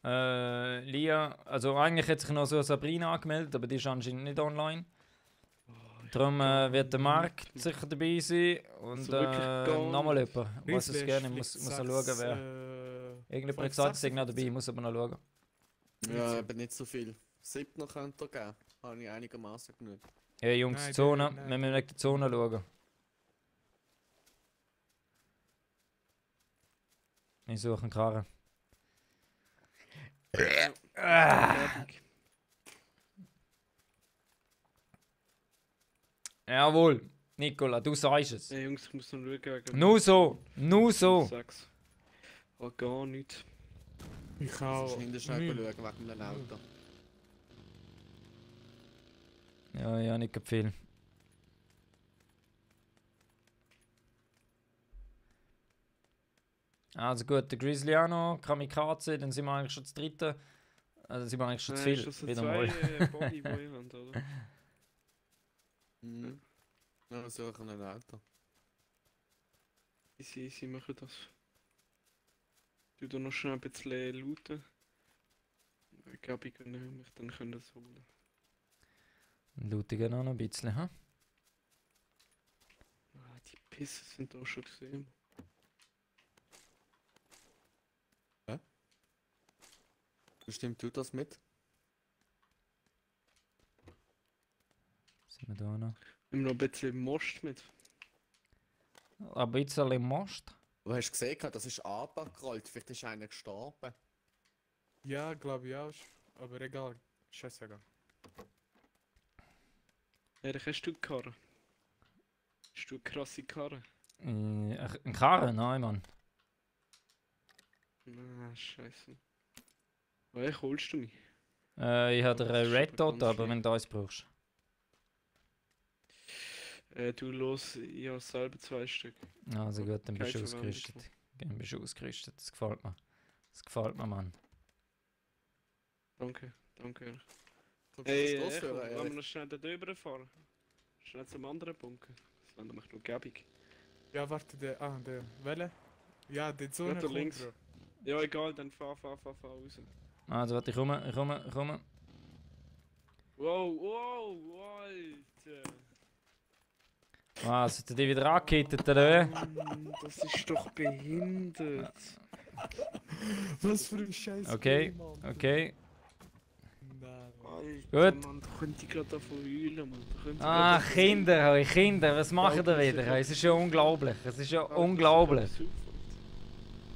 Lia, also eigentlich hat sich noch so Sabrina angemeldet, aber die ist anscheinend nicht online. Darum wird der Marc sicher dabei sein und Also wirklich gar nochmal nicht. jemand. Ich weiß es gerne, muss noch schauen, wer. Irgendjemand hat gesagt, es ist noch dabei, ich muss aber noch schauen. Ja, aber nicht so viel. 7 könnte er geben. Habe ich einigermaßen genug. Hey Jungs, Nein, Zone, nein. wir müssen wegen der Zone schauen. Ich suche einen Karren. Werbung. Jawohl, Nicola, du sagst es. Hey Jungs, ich muss noch schauen wegen... Nur so. 6. Oh, gar nicht. Ich Sonst auch. hinten schnell schauen wegen dem Auto. Ja, nicht viel. Also gut, der Grizzly auch noch, Kamikaze, dann sind wir eigentlich schon das dritte. Also sind wir eigentlich schon zu Nein, viel. ist das so Wieder zwei mal. Body, die ihr habt, oder? Mhm. Ja, suchen ein Auto. Sie machen das. Du da noch schnell ein bisschen looten. Ich glaube, ich kann mich dann können das holen. Lootigen noch ein bisschen, ha? Ah, die Pisse sind da schon gesehen. Bestimmt tut das mit. Sind wir da noch? Wir haben noch ein bisschen Most mit. Ein bisschen im Most. Aber hast du gesehen, das ist runtergerollt. Vielleicht ist einer gestorben. Ja, glaube ich auch. Aber egal. Scheißegal. Erich, hast du Karre? Hast du eine krasse Karre? Ein Karren? Nein, Mann. Ah, scheiße. Woher holst du mich? Ich habe Das einen ist Red aber Dot, ganz aber lieb. wenn du eins brauchst. Du los, ich habe selber 2 Stück. Also gut, dann bist du Keine Verwendung ausgerüstet. Dann bist du ausgerüstet. Das gefällt mir. Das gefällt mir, Mann. Danke, danke Erich. Kannst du Hey, das Echo, losführen, wollen wir Erik? noch schnell da drüber fahren? Schnell zum anderen Bunker. Das wäre nämlich noch gäbig. Ja, warte, der Welle? Ja, der Zone da kommt, links. Bro. Ja, egal, dann fahr raus. Also warte, ich komme. Wow, Alter! Was, hat er dich wieder angehittet, oder wie? Mann, das ist doch behindert. Was für ein Scheiß. Okay, okay. Nein. Alter, Gut. Mann, da könnte ich gerade davon heulen, Mann. Da könnte ich Ah, grad davon Kinder, eure Kinder, was macht ihr Alter, wieder? Es ist ja unglaublich, es ist ja heulen. unglaublich.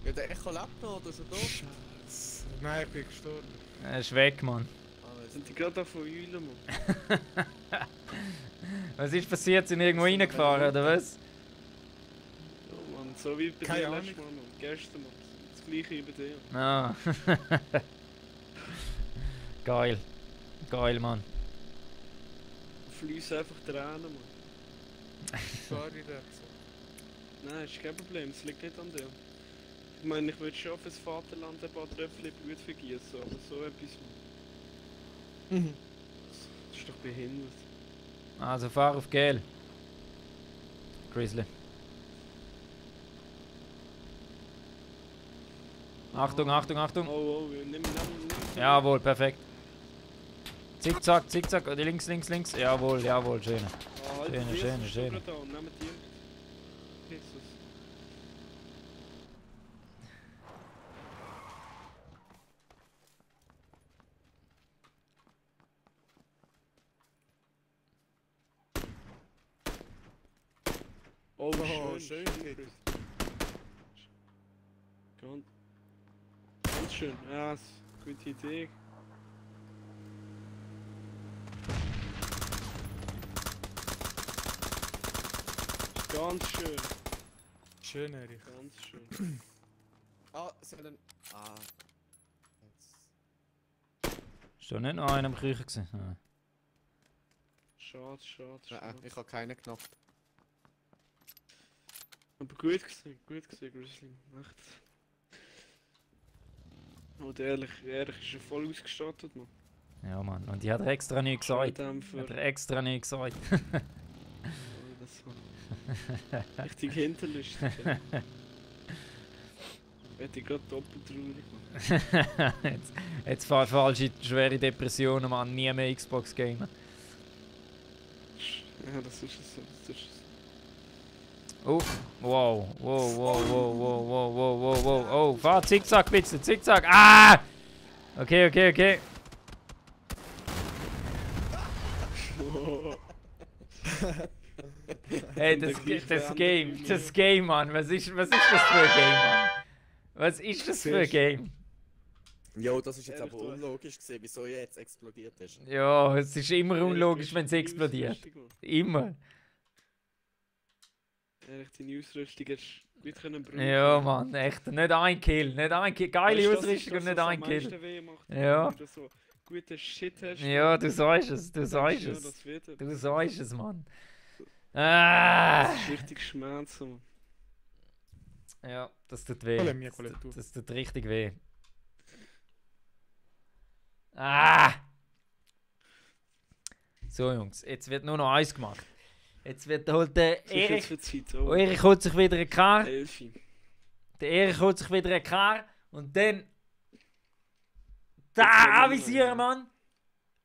Ja, der Echo lebt noch, oder ist er da? Scheiße. Nein, ich bin gestorben. Er ist weg, Mann. Könnte ich gerade davon heulen, Mann. Was ist passiert? Sind irgendwo reingefahren, oder was? Ja, Mann, so wie bei Keine dir Ahnung. letztes Mal, Mann. Gestern, Mann. Das gleiche wie bei dir. Ah. Geil. Geil, Mann. Fließen einfach Tränen, Mann. Sorry dazu. Nein, ist kein Problem, es liegt nicht an dir. Ich meine, ich würde schon fürs Vaterland ein paar Tröpfchen Blut vergießen, aber so etwas, Mann. Das ist doch behindert. Also fahr auf Gel. Grizzly. Achtung, Achtung, Achtung. Oh, nimm. Jawohl, perfekt. Zickzack, zickzack. Oder links, links, links. Jawohl, jawohl, schön. Ah, halt, Schöne, die schöne, ist schöne. da, nehmt die. Jesus. Oh, schön. Peter. Ganz schön. Ja, ist eine gute Idee. Ganz schön. Schön, Erich. Ganz schön. Ah, sie haben... Ah. Jetzt. Ist da nicht noch einer am Küchen gewesen? Nein. Schade. Nein, ich habe keinen Knopf. Aber gut gesehen, Grizzly. Echt. Und ehrlich ist er voll ausgestattet, man. Ja, Mann. Und ich hat er extra nicht gesagt. Schalldämpfer. Hat er extra nicht gesagt. Oh, das war richtig hinterlistig. Ja. Hätte ich gerade doppelt traurig, man. jetzt falsche schwere Depressionen, Mann. Nie mehr Xbox gamen. Ja, das ist es so. Oh, wow, wow. Oh, fahr zickzack bitte, zickzack. Ah! Okay. Hey, das Game, Mann. Was ist das für ein Game, Mann? Was ist das für ein Game? Jo, das ist jetzt Ehrlich, aber du- unlogisch gewesen, wieso jetzt explodiert ist. Ja, es ist immer unlogisch, wenn es explodiert. Immer. Ehrlich, deine Ausrüstung hast du gut können brauchen. Ja, Mann, echt. Nicht ein Kill. Geile Weißt du, das ist Ausrüstung und das, nicht was ein am Kill. meisten weh macht, Ja. wenn du so guten Shit hast. Ja, du sagst es, dann denkst ja, es. das wird er. Du sagst es, Mann. Ah! Das ist richtig Schmerzen, Mann. Ja, das tut weh. Qual è mia, qual è tua? Das tut richtig weh. Ah! So, Jungs, jetzt wird nur noch eins gemacht. Jetzt wird holt der Was ist jetzt Erich. für Zeit? Oh, Erich holt sich wieder eine Kar. 11. Der Erich holt sich wieder eine Kar. Und dann. Da, Jetzt wollen wir avisieren, noch Mann!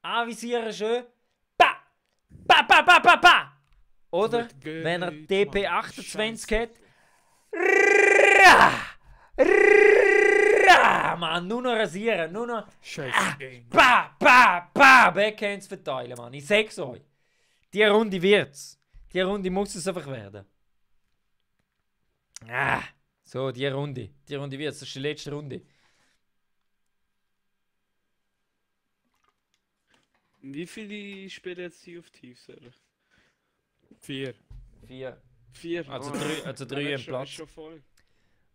Avisieren schön. Pa! Pa, pa, pa, pa, pa! Oder, Wird gut, wenn er Mann. DP28 Scheiße. hat. Ra! Ra! Mann, nur noch rasieren, nur noch. Scheiße Game. Pa, pa, pa! Backhands verteilen, Mann. Ich sag's euch. Die Runde wird's. Die Runde muss es einfach werden. Ah, so, die Runde. Die Runde wird's. Das ist die letzte Runde. Wie viele spielen jetzt Sea of Thieves? 4. 4. 4. Also Ah, drei- also drei ja, im ist Platz. schon voll.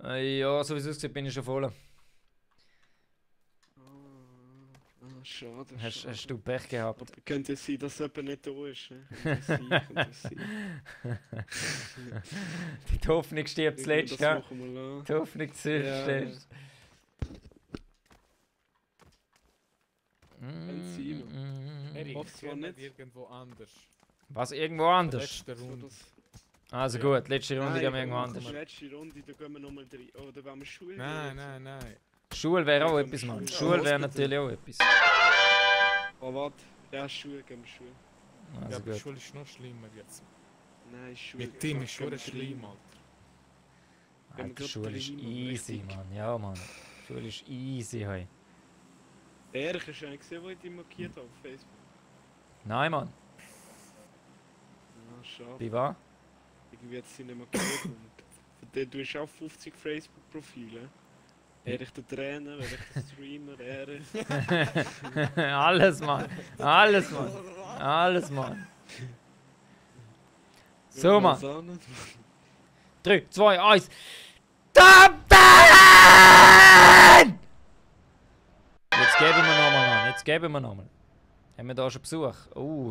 Ja, so wie es aussieht, bin ich schon voll. Schade. Hast schade. du Pech gehabt? Aber könnte es sein, dass jemand nicht da ist? Ne? Könnte es sein. Die Hoffnung stirbt zuletzt, Das gell? machen wir la. Die Hoffnung Ja. zuletzt. Erik, hoffe zwar nicht. irgendwo anders. Was, irgendwo anders? Letzte So, Runde. das- Also Ja. gut, letzte Runde gehen wir irgendwo die anders. letzte Runde, da gehen wir nochmal rein. Oder wenn wir Schule Nein, gehen. nein. Schule wäre auch Ja, etwas, Mann. Schule. Schule wäre Ja, natürlich auch etwas. Oh, warte. Ja, Schule, gehen wir Schule. Ja, Also aber gut. Schule ist noch schlimmer jetzt. Nein, Schule. Mit Team Gehen ist wir schon rein. schlimm, Alter. Alter, Schule ist rein, Mann, easy, richtig. Mann. Ja, Mann. Schule ist easy, hey. Erich, hast du eigentlich gesehen, wo ich dich markiert habe auf Facebook? Nein, Mann. Ah, schade. Wie war? Irgendwie hat sie nicht markiert. Du hast auch 50 Facebook-Profile. Erich der Trainer, Erich der Streamer, Erich. Alles, Mann. Alles, Mann. Alles, Mann. So, Mann. 3, 2, 1. Top 10! Jetzt geben wir nochmal, Mann. Jetzt geben wir nochmal. Haben wir da schon Besuch?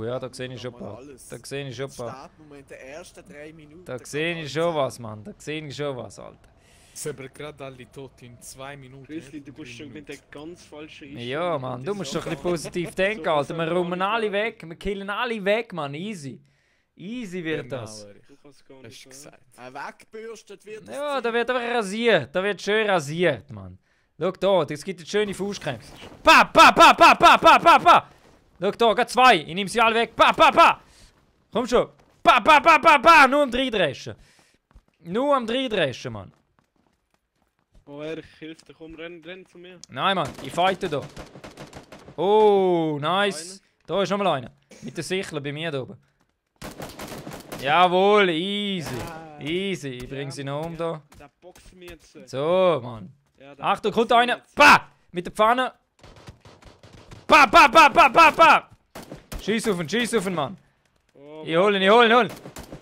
Ja, da sehe ich schon ein paar. Alles. Da sehe ich schon ein paar. Startmoment der ersten 3 Minuten. Da sehe ich schon was, Mann. Da sehe ich schon was, Alter. Es sind aber gerade alle tot in 2 Minuten. Grizzly, nicht du in bist 3 schon mit Minuten. der ganz falschen Ja, Mann. Du musst doch ein bisschen positiv denken, Alter. Wir rummen alle weg. Wir killen alle weg, Mann. Easy. Easy wird Genau, das. Erich. Du kannst gar Hast nicht du sagen. gesagt. Wegbürstet wird das Ja, Ziel. da wird aber rasiert. Da wird schön rasiert, Mann. Schau da, es gibt jetzt schöne Faustkämpfe. Pa, pa, pa, pa, pa, pa, pa, pa. Schau da, gerade 2. Ich nehme sie alle weg. Pa, pa, pa. Komm schon. Pa, pa, pa, pa, pa. Nur am 3 dreschen. Nur am 3 dreschen, Mann. Oh, Erich, hilf dir, komm, renn zu mir. Nein, Mann, ich fighte da. Oh, nice. Da ist noch mal einer. Mit der Sichel bei mir da oben. Jawohl, easy. Easy. Ich bring sie noch um da. Der boxt mir jetzt. So, Mann. Ja, der Achtung, boxt kommt mir einer. jetzt. Pa! Mit der Pfanne. Pa, pa, pa, pa, pa, pa. Schieß auf ihn, Mann. Oh, Ich hol ihn.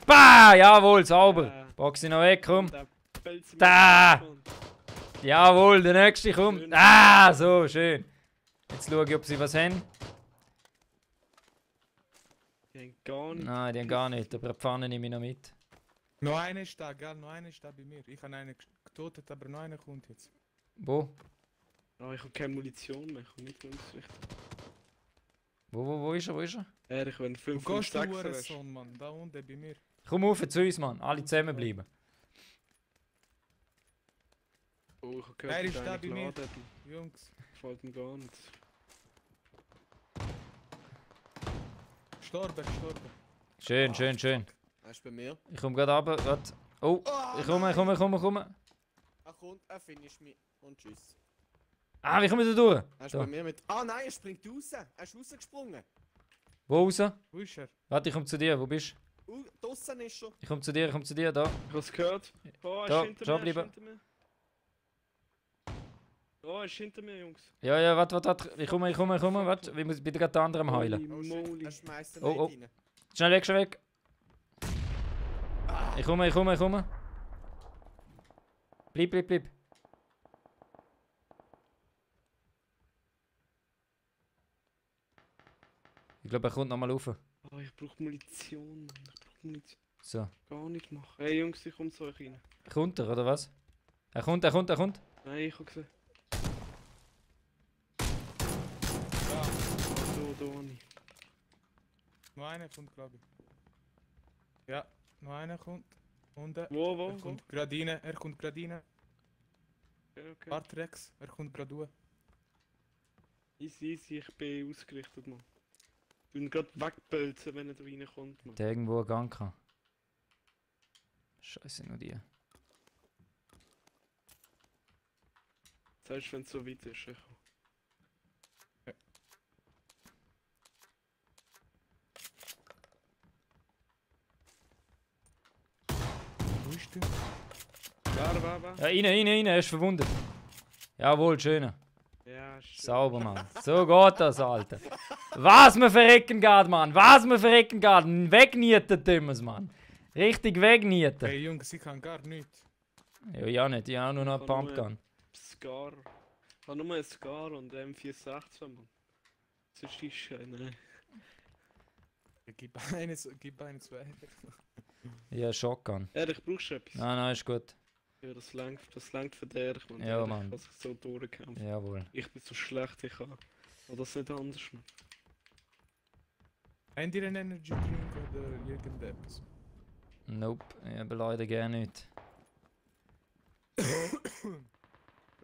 Pa! Jawohl, sauber. Ja. Box ihn noch weg, komm. Der pelzt mir Da. jetzt, Mann. Jawohl, der nächste kommt. Schön. Ah, so, schön. Jetzt schaue ich, ob sie was haben. Die haben gar nicht. Nein, die haben gar nicht, aber eine Pfanne nehme ich noch mit. Noch einer ist da, gell? Noch einer ist da bei mir. Ich habe einen getötet, aber noch einer kommt jetzt. Wo? Oh, ich habe keine Munition mehr. Ich habe nicht ganz richtig. Wo ist er? Erich, wenn du Du 5 und gehst du 6 hast. Sohn, Mann. Da unten bei mir. Komm auf zu uns, Mann. Alle zusammenbleiben. Oh, ich habe Wer gehört, ist dass da einer bei mir? geladen hat. Jungs. Gefällt mir gar nicht. Gestorben. Schön. Er ist bei mir. Ich komme gerade runter. Warte. Oh, ich komme. Er kommt, er finisht mich. Und tschüss. Ah, wie komme ich da durch? Er ist Da. bei mir mit. Ah nein, er springt raus. Er ist rausgesprungen. Wo raus? Wo ist er? Warte, ich komme zu dir. Wo bist du? Draussen ist er. Ich komme zu dir, da. Ich habe es gehört. Oh, er Da, ist hinter stehen mir, er ist bleiben. hinter mir. Oh, er ist hinter mir, Jungs. Ja, warte. Ich komme. Warte, ich muss bitte gerade den anderen heilen. Holy Oh shit, moly. er schmeißt den Oh, nicht rein. Schnell weg. Ich komme. Bleib. Ich glaube, er kommt nochmal rauf. Oh, ich brauche Munition. So. Gar nicht machen. Hey Jungs, ich komme zu euch rein. Kommt er, oder was? Er kommt. Nein, ich habe gesehen. Noch einer kommt, glaube ich. Ja, noch einer kommt. Unten. Wo? Er kommt gerade rein. Er kommt gerade rein. Okay. Artrex, er kommt gerade hoch. Easy, ich bin ausgerichtet, Mann. Ich bin gerade wegbölzen, wenn er da reinkommt, Mann. Der irgendwo einen Gang kann. Scheiße, nur die. Sagst du, wenn es so weit ist, ich komm. Wo ist der? Wer? Ja, rein, er ist verwundet. Jawohl, schön. Ja, schön. Sauber, Mann. So geht das, Alter. Was mir verrecken geht, Mann. Was mir verrecken geht. Wegnieten tun wir's, Mann. Richtig wegnieten. Hey Jungs, ich kann gar nichts. Ja, nicht. Ich habe nur noch einen Ich kann Pumpgun. Scar. Ich habe nur einen Scar und M416, Mann. Sonst ist nein. Ja, gib eines weiter. Ja, Shotgun. Ehrlich, brauchst du etwas? Nein, ist gut. Ja, das langt für dich, Mann. Ja, Ehrlich, Mann. Ich so durchgekämpft. Jawohl. Ich bin so schlecht, ich kann. Aber das nicht anders, Mann. Habt ihr einen Energy Drink oder irgendetwas? Nope, ich habe leider gerne nicht.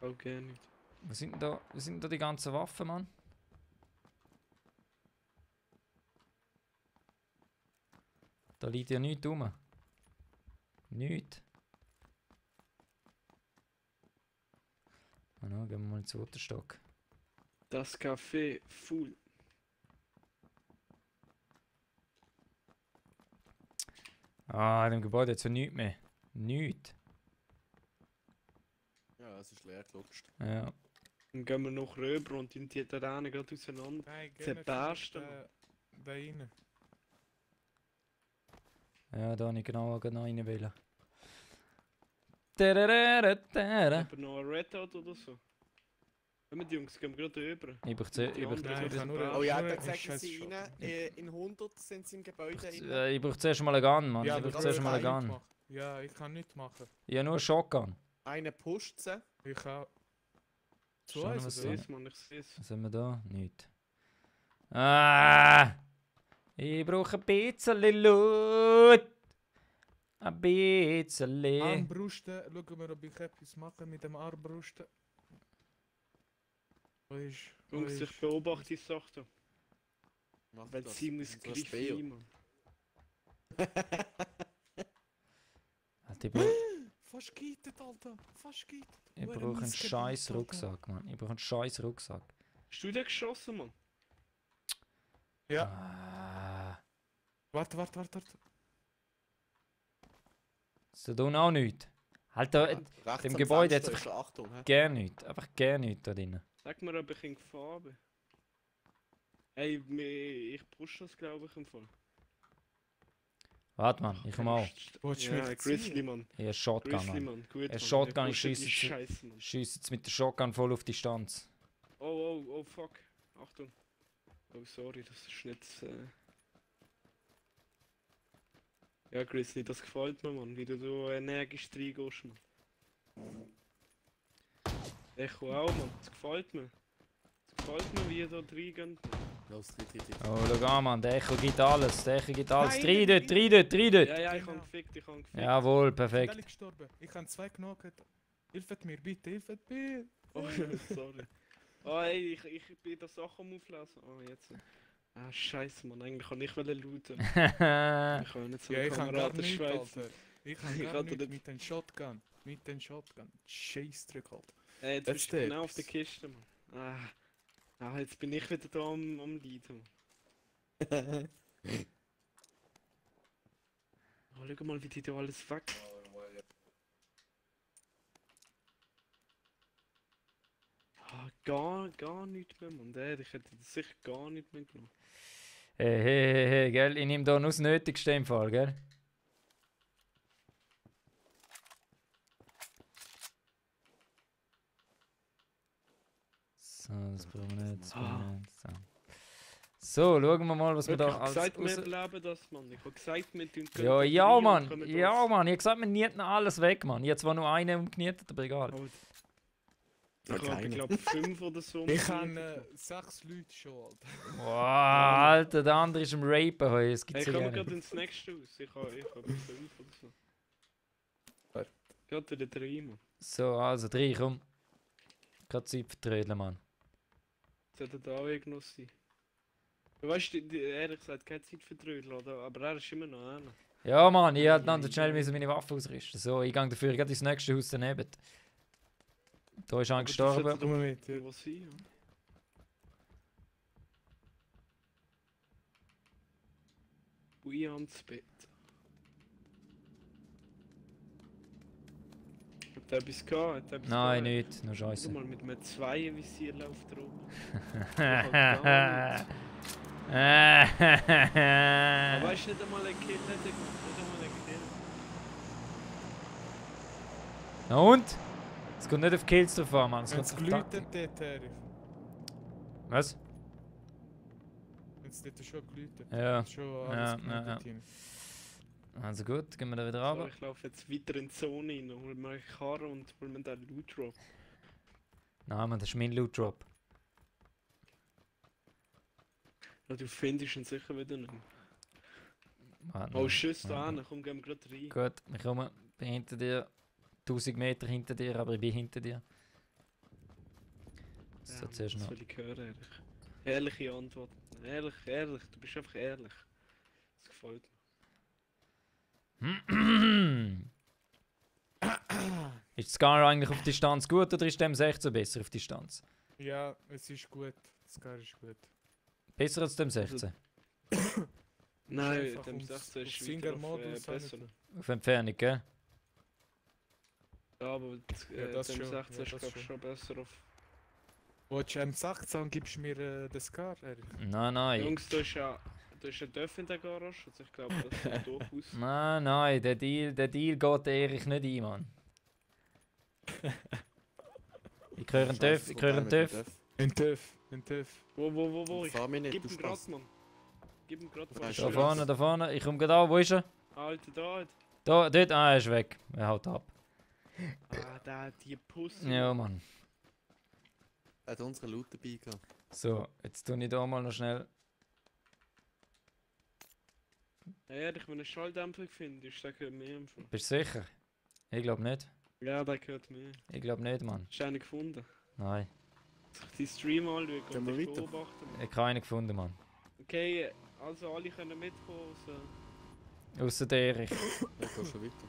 Auch gerne nicht. Wo sind denn da die ganzen Waffen, Mann? Da liegt ja nichts rum. Nichts. Ah, no, gehen wir mal ins zweiten Stock. Das Café full. Ah, in dem Gebäude hat es ja nichts mehr. Nichts. Ja, es ist leer gelutscht. Ja. Dann gehen wir noch rüber und in die Terranen gerade auseinander. Nein, Zerbersten, da rein. Ja, da habe ich genau rein wollen. Aber noch ein Red Dot oder so. Wenn wir die Jungs gehen wir gerade rüber. Ich brauche Die anderen Nein, ich so kann nur- zerbersten. Oh ja, nur da ein gesagt, scheiß sie Shot. rein. In 100 sind sie im Gebäude rein. ich brauche zuerst mal einen Gun, Mann. Ja, Ich aber brauche das zuerst mal einen kann Gun. machen. Ja, ich kann nichts machen. Ich habe nur einen Shotgun. Einer pusht sie. Ich kann. Schon So was ist Ich es, sehen. oder? seh's, Mann, ich seh's. Was haben wir da? Nichts. Ah! Ich brauche ein bisschen Loot. Ein bisschen. Armbrusten, schauen wir, ob ich etwas mache mit dem Armbrusten. Wo ist. Jungs, ich beobachte die Sache da. Macht Weil das. sie muss So ein gleich Spiel. rein, Mann. Alter, Fast geitet, Alter! Fast geitet! ich Hure brauche einen Missgeburt, scheiß Alter. Rucksack, Mann. Ich brauche einen scheiß Rucksack. Hast du den geschossen, Mann? Ja. Ah. Warte. So tun auch nichts. Alter, Rechts dem am Gebäude Fenster hat's ist Achtung, hä? gar nichts. Einfach gar nichts da drin. Sag mir, ob ich in Gefahr bin. Ey, ich push das, glaube ich, im Fall. Warte, Mann, ich komme auch. Willst du Ja, mich Grizzly, ziehen? Mann. Ich habe Shotgun, Grizzly, Mann. Mann. Gut, Mann. Shotgun, ich pushe die schiesse Scheiße, Mann. Schieß jetzt mit der Shotgun voll auf Distanz. Oh, fuck. Achtung. Oh, sorry, das ist nicht... Ja, Grizzly, das gefällt mir, Mann. Wie du so energisch reingehst, Mann. Echo auch, Mann. Das gefällt mir. Das gefällt mir, wie ihr da reingeht. Los, tritt. Oh, schau an, Mann. Der Echo gibt alles. Der Echo gibt alles. Nein, Drei dort. Ja, ich Genau. habe gefickt, Jawohl, Ich bin perfekt. alle gestorben. Ich habe 2 genockt. Hilfet mir, bitte, hilfet mir! Oh, sorry. Oh, ey, ich bin da Sachen am Auflesen. Oh, jetzt. Ah, scheiße, Mann. Eigentlich kann ich looten. Ich kann nicht so Ja, ich kann gar Kameraden nichts, schweifen. Alter. Ich kann Ich gar hatte nichts das- mit den Shotgun. Scheissdreck, Alter. Jetzt Jetzt bist du genau auf steht's. der Kiste, Mann. Jetzt bin ich wieder da am Leiden. Oh, schau mal, wie die da alles weg. Gar nichts mehr, Mann. Ich hätte das sicher gar nicht mehr genommen. Hey, gell? Ich nehme da nur das Nötigste im Fall, gell? So, das brauchen wir nicht. Das brauchen wir nicht. So, schauen wir mal, was wir Ich da hab alles gesagt, wir raus... erleben das, Mann. Ich hab gesagt, wir tun Ja, Mann. Ja, Mann. Ich hab gesagt, wir nieten alles weg, Mann. Jetzt war nur einer umgenietet, aber egal. Oh, Ich habe, glaube 5 oder so. Ich habe 6 Leute schon, Alter. Wow, Alter, der andere ist im Rapen heute. Es Hey, gibt's ja kommen wir gar gerade nicht. ins nächste Haus. Ich habe 5 oder so. Warte. Gerade wieder 3, Mann. So, also 3, komm. Gerade Zeit vertrödeln, Mann. Das sollte da auch noch sein. Du weißt, ehrlich gesagt, keine Zeit für Trödel, oder? Aber er ist immer noch einer. Ja, Mann, ich hätte dann schnell meine Waffe ausrüsten. So, ich gehe dafür gerade ins nächste Haus daneben. Da ist einer gestorben. Komm mit, ja. Wo sein, ja? Ui ans Bett. Hat er etwas gehabt? Hat er etwas Nein, gehabt? nicht, nur Schau Scheiße. mal, mit einem Zweiervisier läuft er rum. Aber weißt du, nicht einmal ein Kill, nicht einmal ein Kill. Na und? Es kommt nicht auf Kills drauf an, Mann. Es Wenn kommt es auf glüht, Taktik. dort her. Was? Wenn es dort schon glüht. Ja. Schon Ja, alles ja, ja. ja. Also gut, gehen wir da wieder So, runter. ich laufe jetzt weiter in die Zone rein, holen wir eine Karre und holen wir den Loot Drop. Nein, Mann, das ist mein Loot Drop. Ja, du findest ihn sicher wieder nicht. Warte Oh, noch. Schuss da Ja. hin, komm, gehen wir gerade rein. Gut, ich komme. Bin hinter dir. 1000 Meter hinter dir, aber ich bin hinter dir. So, Ja, zuerst das noch. will ich hören, ehrlich. Ehrliche Antworten. Ehrlich, ehrlich, du bist einfach ehrlich. Das gefällt mir. Ist Scar eigentlich auf Distanz gut oder ist dem 16 besser auf Distanz? Ja, es ist gut. Das Gar ist gut. Besser als dem 16? Nein, einfach dem aufs- 16 ist auf wieder Single-Modus besser. haben Auf Entfernung, gell? Ja, aber Ja, das dem schon, 16 ja, ist das glaub ich schon. schon besser auf... Willst du M16 gibst du mir den Scar, Erik? Nein. Jungs, da ist ein Dörf in der Garage, also ich glaube, das sieht durchaus... Nein, der Deal geht Erich nicht ein, Mann. Ich höre einen TÜV, ich höre einen TÜV. Ein TÜV. Wo? Fahr mich nicht, Gib du ihm grad, Spaß. Mann. Gib ihm grad, Da Mann. ist Da vorne, ich komme gerade an, wo ist er? Alter, da. Da, dort, er ist weg. Er haut ab. Ah, da, die Pussy. Ja, Mann. Er hat unsere Loot dabei gehabt. So, jetzt tue ich da mal noch schnell. Ja, ehrlich, wenn du einen Schalldämpfer findest, der gehört mir im Fall. Bist du sicher? Ich glaube nicht. Ja, der gehört mir. Ich glaube nicht, Mann. Hast du einen gefunden? Nein. Soll ich die Stream anschauen Gehen und wir dich weiter? beobachten? Ich habe keinen gefunden, Mann. Okay, also alle können mitkommen. Also. Außer der Erich. Ja, geh schon weiter.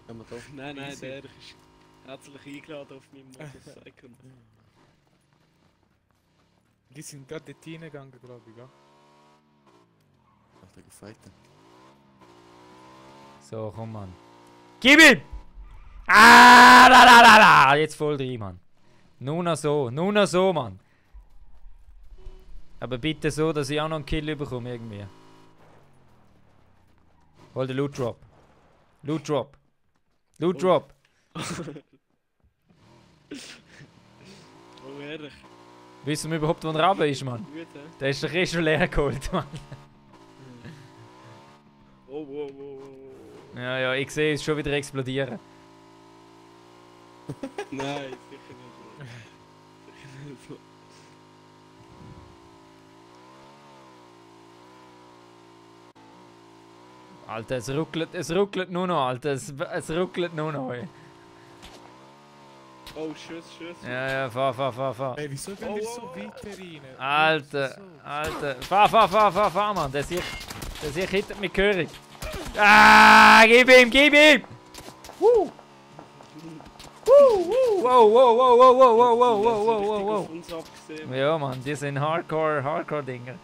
Gehen wir da. Nein, Easy. der ist herzlich eingeladen auf meinem Motorcycle. Die sind gerade dort reingegangen, glaube ich. Ja? Ach, der Gefeite. So, komm, Mann. Gib ihm! Ah, la. Jetzt voll drin, Mann. Nur noch so, Mann. Aber bitte so, dass ich auch noch einen Kill bekomme, irgendwie. Hol den Loot Drop. Loot Drop. Loot Drop. Oh, ehrlich. Wissen wir überhaupt, wo der Rabe ist, Mann? Gut, hä? Der ist doch eh schon leer geholt, Mann. Oh. Ja, ich sehe es schon wieder explodieren. Nein, sicher nicht. Mann. Sicher nicht. Mann. Alter, es ruckelt nur noch, Alter. Es ruckelt nur noch, ey. Oh, Schuss. Ja, fahr. Ey, wieso gehen Oh, wir oh, so oh. weiter rein? Alter. Fahr, Mann. Der sich hittet mit Körig. Ah, gib ihm! Woo! Wow. Auf uns abgesehen. Ja, Mann, die sind Hardcore-Dinger.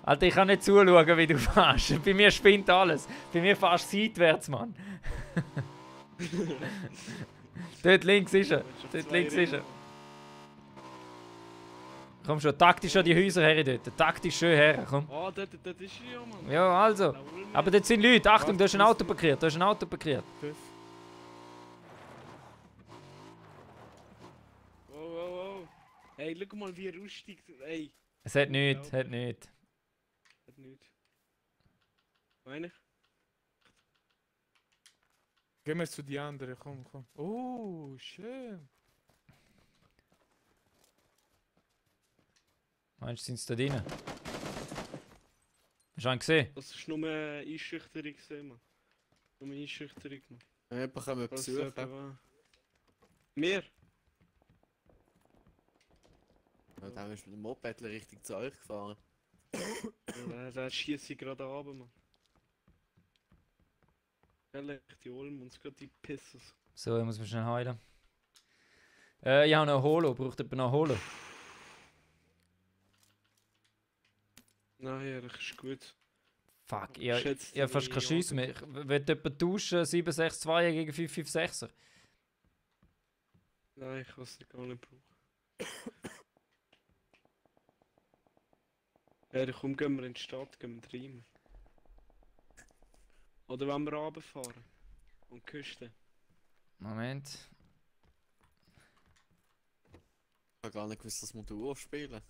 Alter, ich kann nicht zuschauen, wie du fährst. Bei mir spinnt alles. Bei mir fährst du seitwärts, Mann. Dort links ist er. Komm schon, taktisch an die Häuser her dort. Taktisch schön her, komm. Ah, dort ist er ja, Mann. Ja, also. Da holen wir Aber ihn. dort sind Leute. Achtung, da ist ein Was? Auto parkiert. TÜV. Oh. Hey, schau mal, wie rustig. Ey, Es hat nichts. hat nichts. Meine ich? Gehen wir zu die anderen, komm. Oh, schön. Meinst du, sind sie da drin? Hast du einen gesehen? Das ist nur eine Einschüchterung gesehen, Mann. Nur eine Einschüchterung, Mann. Wir bekommen Falls Besuch. es jemand war. Mir? Ja, dann ist mit dem Moped richtig zu euch gefahren. Ja, der schießt ich gerade runter, Mann. Ehrlich, die Olm uns gerade die Pisses. So, ich muss mich schnell heilen. Ich habe noch ein Holo. Braucht jemand noch ein Holo? Nein, ehrlich, ist gut. Fuck, ich habe Schätzt fast keinen deine Schiss mehr. Will jemand tauschen? 762 gegen 556er? Nein, ich kann es gar nicht brauchen. Ja, komm, gehen wir in die Stadt, gehen wir rein. Oder wenn wir runterfahren? Und die Küste. Moment. Ich habe gar nicht gewusst, dass wir Duo spielen.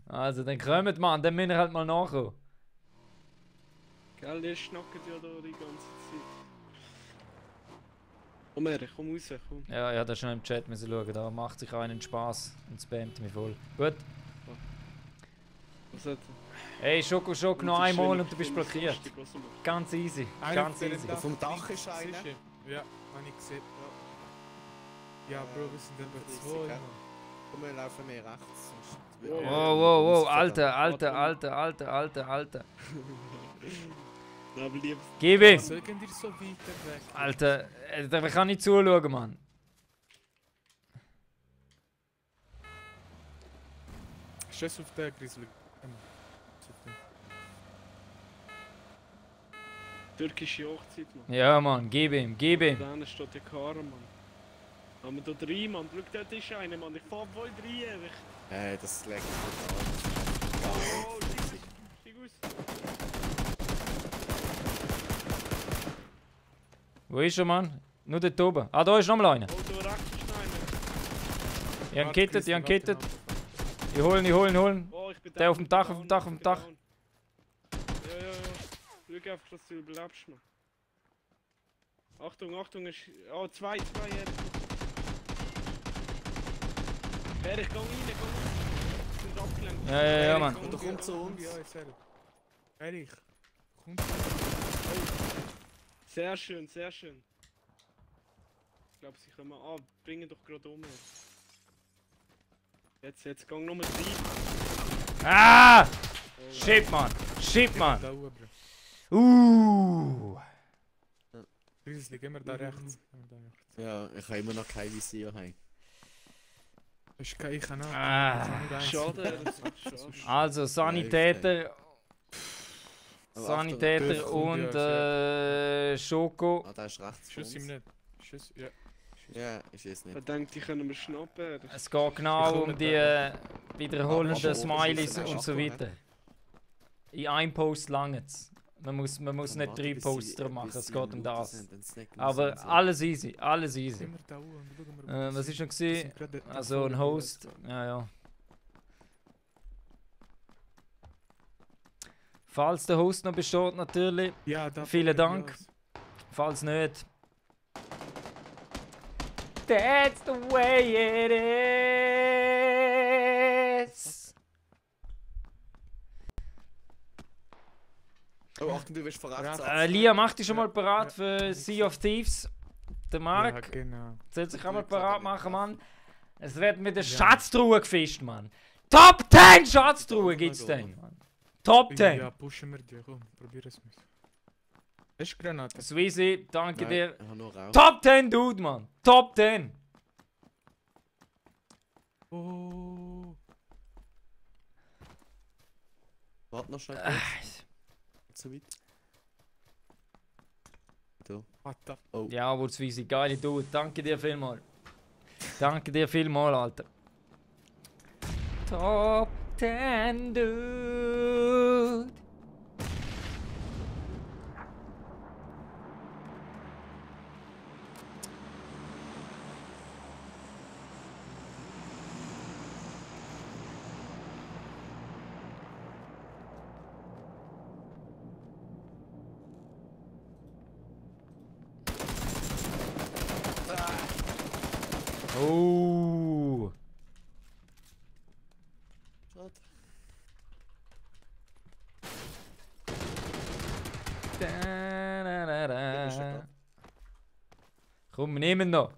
Also, dann kommt man, dann müssen wir halt mal nachkommen. Gell, ihr schnackt ja da die ganze Zeit. Komm her, komm raus, komm. Ja, ich habe schon im Chat müssen schauen. Da macht sich einen Spaß und spammt mich voll. Gut. Was hat Hey, Schoko, noch einmal und du bist blockiert. Ganz easy. Einer Ganz auf der easy. Dach Vom Dach links ist einer. ihm. Ja, habe ich gesehen. Ja, Bro, wir sind etwa Riesig, zwei. gell? Mann. Komm, wir laufen mehr rechts. Sonst Wow, Wow, Alter. Aber liebst Gib ihm! Soll ich dir so weit weg? Alter, da kann ich zuschauen, Mann. Schuss auf den Grizzly. türkische Hochzeit, Mann. Ja, Mann, gib ihm. Da steht der Karre, Mann. Haben wir da rein, Mann. Schau, dort ist einer, Mann. Ich fahr voll rein, ehrlich. Das legt mich an. Oh, steig aus. Wo ist er, Mann? Nur dort oben. Ah, da ist noch mal einer. Oh, da rechts ist noch einer. Ich hab gekittet. Ich holen. Oh, ich bin Der auf dem Dach, down, auf dem Dach. ich bin down. Ja. Schau einfach, dass du überlebst, Mann. Achtung, ist... Oh, zwei, ehrlich. Erich, geh rein. Wir sind abgelenkt. Ja, Mann. Und er kommt zu uns. Ja, ich sag. Erich. Komm. Sehr schön. Ich glaube, sie kommen an. Bringen doch gerade um. Jetzt gang nochmal rein. Ah! Oh, Shit, Mann. Da oben, Bro. Grizzly, gehen wir da rechts. Ja, ich habe immer noch kein Visier. Hey. Ich kann auch. Ah. Schade. Also, Sanitäter Aber Sanitäter Achtung, und ja, Schoko. Ah, der ist rechts. von Schuss uns. ihm nicht. Schuss, ja. Ja, ist es nicht. Ich denke, die können wir schnappen. Es geht genau um die wiederholenden Aber Smileys oben und so ist weiter. In einem Post langt's. Man muss nicht 3 Posts drum machen, es geht um das. Aber alles easy. Gehen wir da oben und schauen wir, Was ist schon wir gesehen? sind gerade Also ein davor, Host. Ja. Falls der Host noch besteht, natürlich. Ja, da Vielen vorne, Dank. ja. Falls nicht. That's the way it is. Oh, Achtung, du wirst von rechts Lia, mach dich schon mal Ja, parat ja. für Sea of Thieves. Der Ja, Marc genau. soll sich auch mal Ich glaub, parat ich machen, glaub. Mann. Es wird mit der Ja. Schatztruhe gefischt, Mann. Top 10 Schatztruhe gibt's Ja, denn, Mann. Top 10. Ja, pushen wir die, komm, probier es mit. Hast du Granate? Sweezy, danke Nein, dir. Ich habe nur Rauch. Top 10, Dude, Mann. Top 10. Oh. Warte noch schnell. Ah, So weit. Du. What the... Ja, wo Sweezy, geile Dude. Danke dir vielmal. Danke dir vielmal, Alter. Top 10, Dude. Oh. Schade. Da. Komm, wir nehmen noch.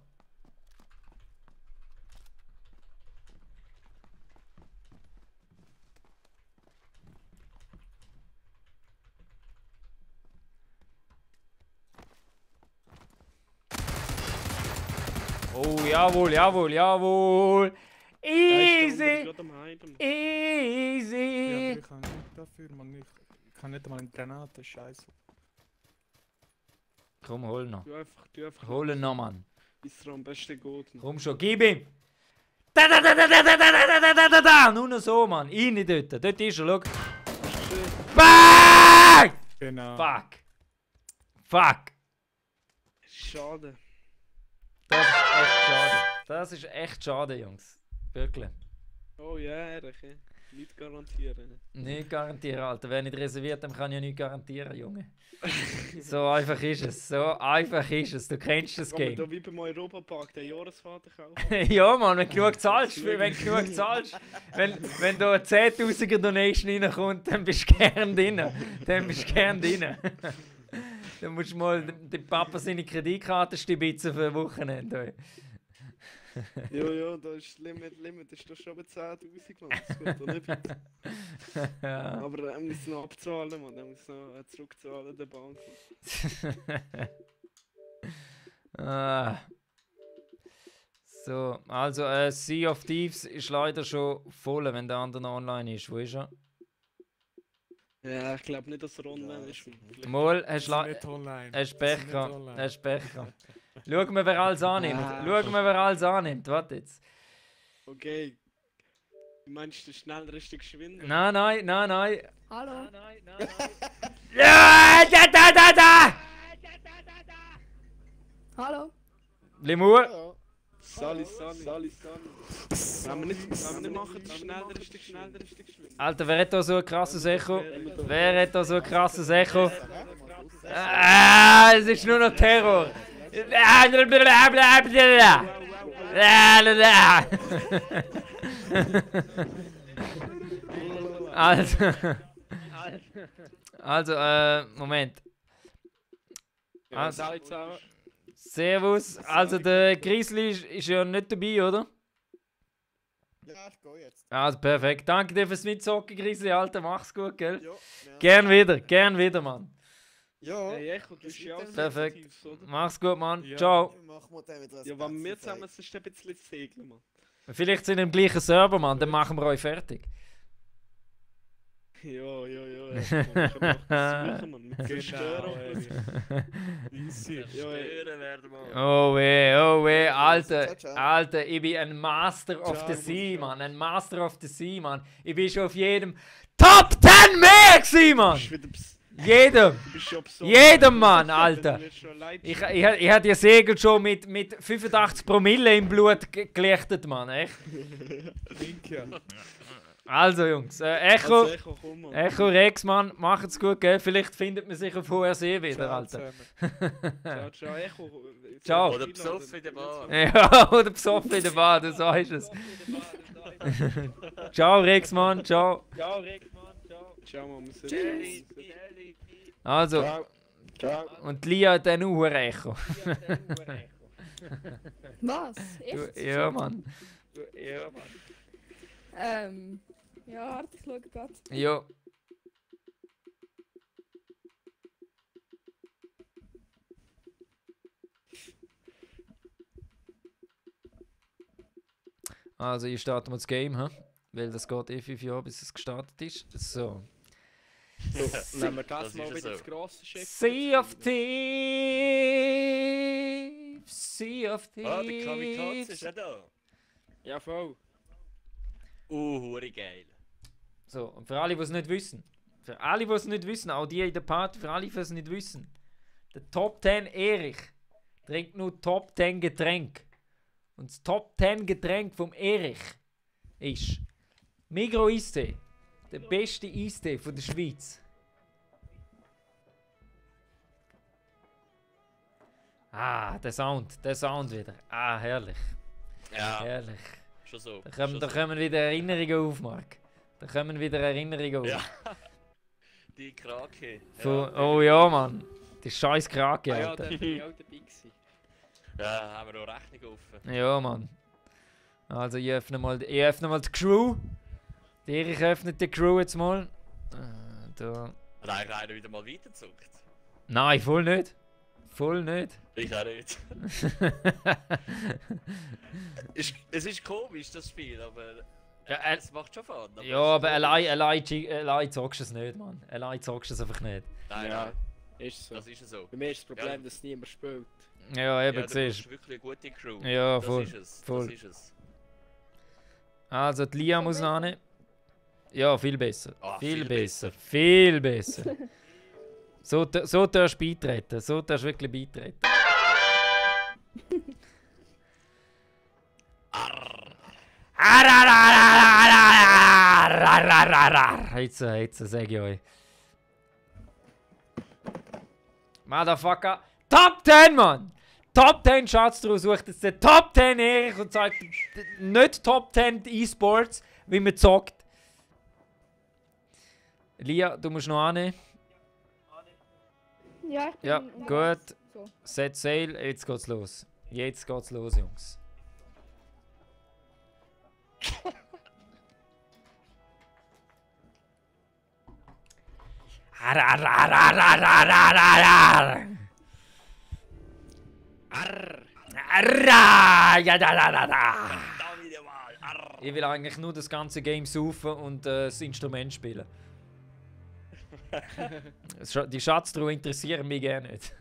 Oh, jawohl, jawohl, jawohl. Easy. Gerade am Heiden. Ja, Easy. aber ich kann nicht dafür, man. Ich kann nicht einmal eine Granate, scheiße. Komm, hol noch. Du einfach Hol ihn noch, Mann. bis es am besten geht. Mann. Komm schon, gib ihm. Da, da, da, da, da, da, da, da, da, da, da, da. Nur noch so, Mann. Rein dort. Dort ist er, schau. Bang! Genau. Fuck. Fuck. Schade. Das ist echt schade. Das ist echt schade, Jungs. Wirklich. Oh ja, ehrlich. Nicht garantieren. Nicht garantieren, Alter. Wer nicht reserviert, dem kann ja nicht garantieren, Junge. So einfach ist es. So einfach ist es. Du kennst das Kann man Game. da wie beim Europapark den Jahresfaden kaufen? Ja, Mann, wenn du genug zahlst, wenn da eine 10.000er Donation reinkommt, dann bist du gern drin. Dann bist du gern drin. Dann musst du mal den Papa seine Kreditkarte stibitzen für ein Wochenende. Ja, da ist Limit, das ist doch schon bei 10.000, Mann. Das geht doch nicht weit. Ja. Aber er muss noch abzahlen, Mann. Er muss noch zurückzahlen, der Bank. Ah. So, also Sea of Thieves ist leider schon voll, wenn der andere noch online ist. Wo ist er? Ja, ich glaube nicht, dass er online ist. Mal, hast Ist du nicht online. Pech Ist gehabt. nicht online. Hast Pech gehabt. Schauen wir, wer alles annimmt. Schauen wir, wer alles annimmt. Warte jetzt. Okay. Du meinst, der schneller ist der geschwinder? Nein, nein, nein, nein. Hallo? Ja, da! Hallo? Lemur. Ja. Sali. Wenn wir nicht machen, der schneller ist der geschwinder. Alter, wer hat da so ein krasses Echo? Wer hat da so ein krasses Echo? Ah, es ist nur noch Terror. Also, Moment. Ja, Sali zusammen. Servus. Also, der Grizzly ist ja nicht dabei, oder? Ja, ich gehe jetzt. Also, perfekt. Danke dir fürs Mitzocken, Grizzly, Alter. Mach's gut, gell? Ja, Gern wieder, Mann. Ja. Hey, Echo, du bist ja auch Perfekt. sensitiv, oder? Mach's gut, Mann. Ja. Ciao. Machen wir dann wieder ein Ja, wenn wir Plätzchen zusammen frei. sind, ist ein bisschen segeln, Mann. Vielleicht sind wir im gleichen Server, Mann. Dann machen wir euch fertig. Ja. Ich hab noch das suchen, Mann. Mit Genau, Zerstören. ehrlich. Easy. Ja, ey. Oh weh, Alter. Ciao, ciao. Alter, ich bin ein Master of the Ciao, Sea, Mann. Ein Master of the Sea, Mann. Ich bin schon auf jedem Top 10 mehr gewesen, Du Mann. bist wieder Jedem. du bist schon besoffen. Jedem, Mann, Alter. Wenn du mir schon leid Ich hatte die Segel schon mit 85 Promille im Blut gelichtet, Mann. Echt. Linke. Also, Jungs. Also, Echo. Echo, komm, Mann. Echo Rex, Mann. Macht's gut, gell? Vielleicht findet man sich auf HRC wieder, Ciao Alter. zusammen. Ciao, Echo. Ciao. Oder besoffen in der Bar. Ja, oder besoffen in der Bar, du sagst es. Ciao, Rex, Mann. Ciao. Ciao, Mann. Wir sind Jelly. Also, und Lia hat dann auch ein Echo. Was? Echt? Ja, Mann. Ja, warte, ich schaue gerade. Ja. Also, ich starten wir das Game, hä? Weil das geht eh 5 Jahre, bis es gestartet ist. So. Nehmen wir das Das mal ist wieder so. das grosse Schiff. Sea of Thieves. Sea of Ah, der Kamikaze ist Thieves. ja da. Ja, voll. Hure geil. So, und für alle, die es nicht wissen. Für alle, die es nicht wissen, auch die in der Party, für alle, die es nicht wissen. Der Top 10 Erich trinkt nur Top 10 Getränk. Und das Top 10 Getränk vom Erich ist Migros Eistee. Der beste Eistee von der Schweiz. Ah, der Sound wieder. Ah, herrlich. Ja, Ehrlich. schon so. Da kommen wieder Erinnerungen auf, Marc. Da kommen wieder Erinnerungen auf. Ja. Die Krake. Von, oh ja, Mann. Die scheiß Krake, Ah ja, Alter. da bin ich auch dabei gewesen. Ja, haben wir auch Rechnung offen. Ja, Mann. Also ich öffne mal die Crew. Die Erich öffnet die Crew jetzt mal. Da. Hat eigentlich einer wieder mal weitergezuckt? Nein, voll nicht. Voll nicht. Ich auch nicht. Es ist komisch, das Spiel, aber Ja, es macht schon Fun. ja, aber allein zockst du es nicht, Mann. Allein zockst du es einfach nicht. Nein, Ja. nein, Ist so. das ist so. Bei mir ist das Problem, Ja. dass niemand spielt. Ja, eben, Ja, du siehst bist wirklich eine gute Crew. Ja, das voll, ist es. voll. Das ist es. Also, die Lia muss noch hin. Ja, viel besser. Ah, viel viel besser. besser. Viel besser. So darfst du beitreten. So darfst du wirklich beitreten. Jetzt sag ich euch. Motherfucker. Top 10, Mann! Top 10 Schatztruhe sucht jetzt den Top 10 Erich und sagt nicht Top 10 E-Sports, wie man zockt. Lia, du musst noch annehmen. Ja, ich bin Ja, unterwegs. gut. So. Set Sail, jetzt geht's los. Jetzt geht's los, Jungs. Da wieder mal. Arr. Ich will eigentlich nur das ganze Game saufen und das Instrument spielen. Die Schatztruhe interessieren mich gerne nicht.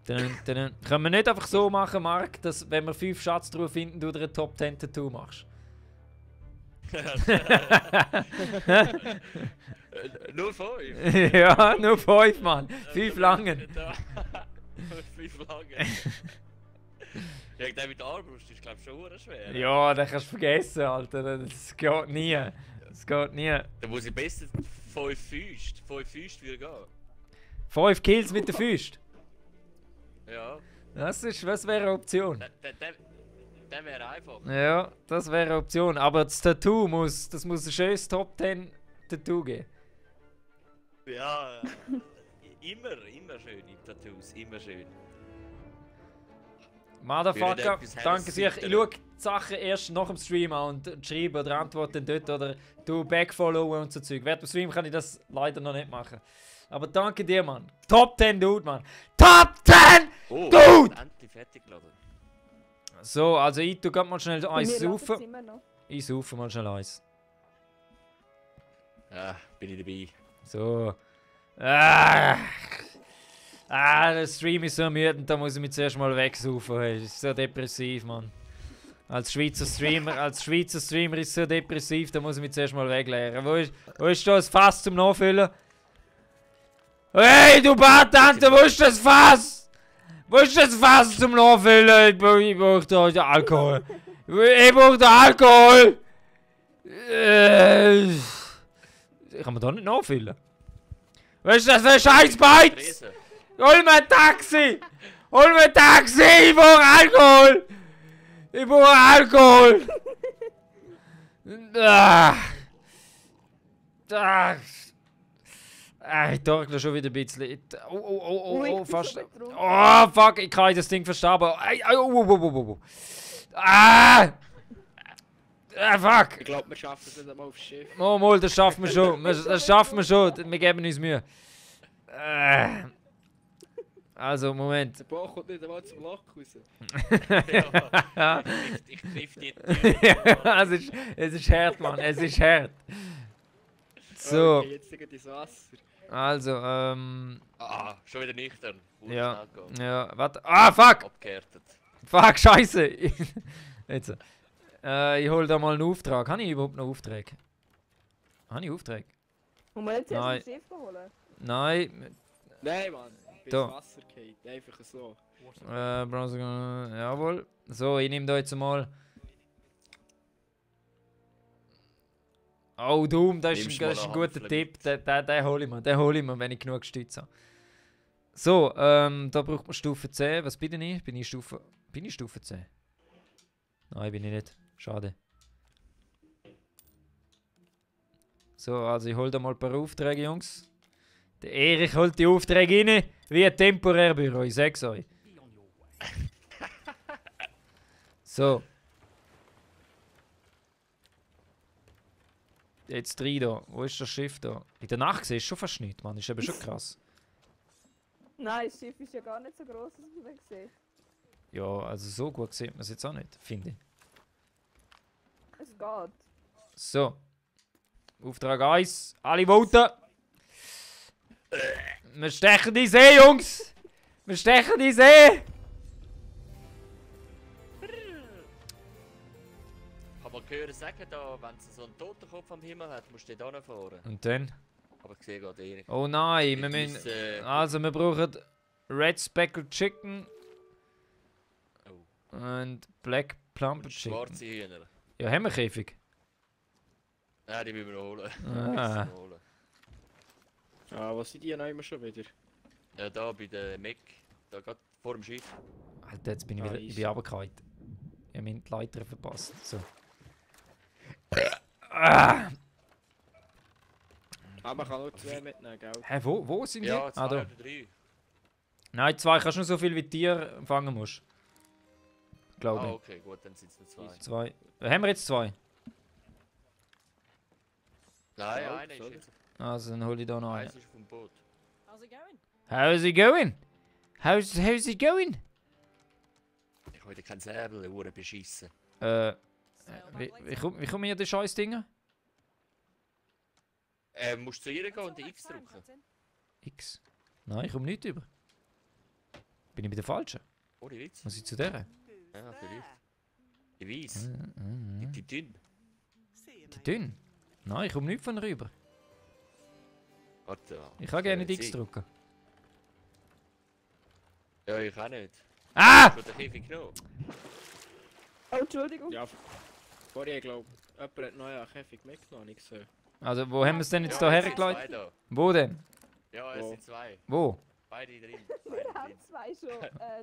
Können wir nicht einfach so machen, Marc, dass wenn wir 5 Schatztruhen finden, du dir eine Top 10 Tattoo machst? Nur 5. Ja, nur 5, Mann. 5 langen. 5 lange. Ja, der mit der Armbrust ist, glaube ich, schon verdammt schwer. Ja, das kannst du vergessen, Alter. Das geht nie. Das geht nie. Da muss ich besser 5 Füße. 5 Füße wieder gehen. 5 Kills mit der Füße. Ja. Das wäre eine Option. Der wäre einfach. Ja, das wäre eine Option. Aber das Tattoo muss ein schönes Top 10 Tattoo geben. Ja, immer schön in Tattoos. Immer schön. Motherfucker, etwas danke sehr. Ich herauszittern. schaue die Sachen erst nach dem Stream an und schreibe oder antworte dann dort oder du backfollowen und so Zeug. Während dem Stream kann ich das leider noch nicht machen. Aber danke dir, Mann. Top 10 Dude, Mann. Top 10 Oh, Dude! endlich fertig geladen. So, also ich tu grad mal schnell Bei eins mir läuft's saufen. immer noch. Ich saufe mal schnell eins. Ja, bin ich dabei. So. Der Stream ist so ermüdend, da muss ich mich zuerst mal wegsaufen. Hey. Das ist so depressiv, Mann. Als Schweizer Streamer ist es so depressiv, da muss ich mich zuerst mal wegleeren. Wo ist das Fass zum Nachfüllen? Hey, du Bartante, wo ist das Fass? Wo ist das Fass zum Nachfüllen? Ich brauch da Alkohol. Ich brauch da Alkohol! Kann man da nicht nachfüllen? Was ist das für ein Scheißbeiz? Riesen. Hol mir ein Taxi! Hol mir ein Taxi! Ich brauche Alkohol! Ich brauche Alkohol! Ich torkle schon wieder ein bisschen. Oh, ich bin fast. so betrunken. Oh, fuck, ich kann das Ding verstaben. Fuck! Ich glaube, wir schaffen es nicht einmal aufs Schiff. Oh, mal, das schaffen wir schon. Das schaffen wir schon. Wir geben uns Mühe. Also, Moment. Der Bauch kommt nicht einmal zum Loch raus. Ja, ich triff die Tür. Ja, es ist hart, Mann. Es ist hart. So, Okay, jetzt liegt ins Wasser. also, Ah, schon wieder nüchtern. ja, Schnell gehen. ja, warte. Ah, fuck! Abgehärtet. Fuck, scheiße! Jetzt. Ich hol da mal einen Auftrag. Habe ich überhaupt noch Aufträge? Habe ich Aufträge? Und wir jetzt Nein. erst ein Schiff holen. Nein, Nein. Mann. Ich bin Da. ins Wasser gefallen. Einfach so. Bronze, jawohl. So, ich nehme da jetzt mal. Oh, Doom, das ist Nimmst ein mal eine guter Handvoll Tipp. Den hole ich mir, wenn ich genug Stütze habe. So, da braucht man Stufe 10. Was bin ich? Bin ich Stufe 10? Nein, bin ich nicht. Schade. So, also ich hol da mal ein paar Aufträge, Jungs. Der Erich holt die Aufträge rein, wie ein Temporärbüro, ich sag's euch. So. Jetzt 3 da. Wo ist das Schiff da? In der Nacht siehst du schon fast nichts, Mann. Ist eben schon krass. Nein, das Schiff ist ja gar nicht so groß, dass man es sieht. Ja, also so gut sieht man es jetzt auch nicht, finde ich. Es geht. So. Auftrag 1. Alle voten. Wir stechen die See, Jungs! Wir stechen die See! Kann man hören sagen, da, wenn sie so einen Totenkopf am Himmel hat, musst du da fahren. Und dann? Aber ich sehe gerade Erik. Oh nein, wir Mit müssen... uns, Also wir brauchen Red Speckled Chicken Oh. und Black Plumper Chicken. Schwarze Hühner. Ja, haben wir Käfig? Nein, die müssen wir noch holen. Ah. Müssen wir holen. Ah, was sind die noch immer schon wieder? Ja, da bei der Mac. Da gerade vor dem Schiff. Alter, jetzt bin ich wieder... Ich bin runtergefallen. Ich habe meine Leiter verpasst. So. Ah. Ah, man kann nur 2 mitnehmen, gell? Hä, wo sind die? Ja, 2 Ah, da. oder 3. Nein, 2 kannst du nur so viel wie Tier fangen musst. Glaube Ah, ich. okay, gut, dann sind es nur 2. 2. Haben wir jetzt 2? Nein, Ja, einer ist sorry. jetzt. Also dann hole ich da noch einen. Eins ist vom Boot. How's it going? How's it going? How's it going? Ich habe wieder keinen Säbel, der Uhr beschissen. Wie kommen hier die scheiß Dinger? Musst du zu ihr gehen und den X drücken? X. Nein, ich komme nicht über. Bin ich bei der falschen? Ohne Witz. Muss ich zu der? Ja, vielleicht. Ich weiss. Die dünn. Die dünn? Nein, ich komme nicht von rüber. Warte. Ich kann gerne die X drücken. Ja, ich auch nicht. Ah! Schon den Käfig genommen. Oh, Entschuldigung. Ja, vorher, glaube ich, jemand hat noch einen Käfig mitgenommen, nicht gesehen. Also, wo haben wir es denn jetzt Ja, hier es sind zwei hergelegt? da. Wo denn? Ja, es Wo? sind 2. Wo? Beide drin. Wir Beide haben drin. 2 schon.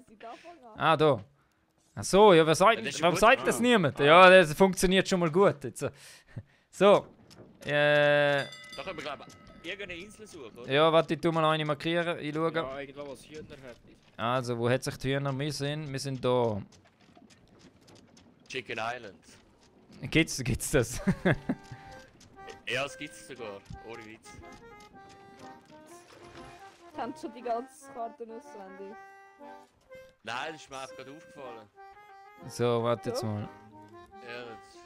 Sie davon an. Ah, da. Ach so, ja, Ja, das ist warum gut. sagt das Ah. niemand? Ja, das funktioniert schon mal gut. Jetzt. So. Da können wir, glaube ich, irgendeine Insel suchen, oder? Ja, warte, ich tu mal eine markieren. Ich schaue. Ja, irgendwo, was Hühner hat. Also, wo hat sich die Hühner? Wir sind da. Chicken Island. Gibt's das? Ja, es gibt es sogar. Ohne Witz. Kennt schon die ganze Karte auswendig. Nein, das ist mir einfach gerade aufgefallen. So, warte jetzt mal. Ja, das,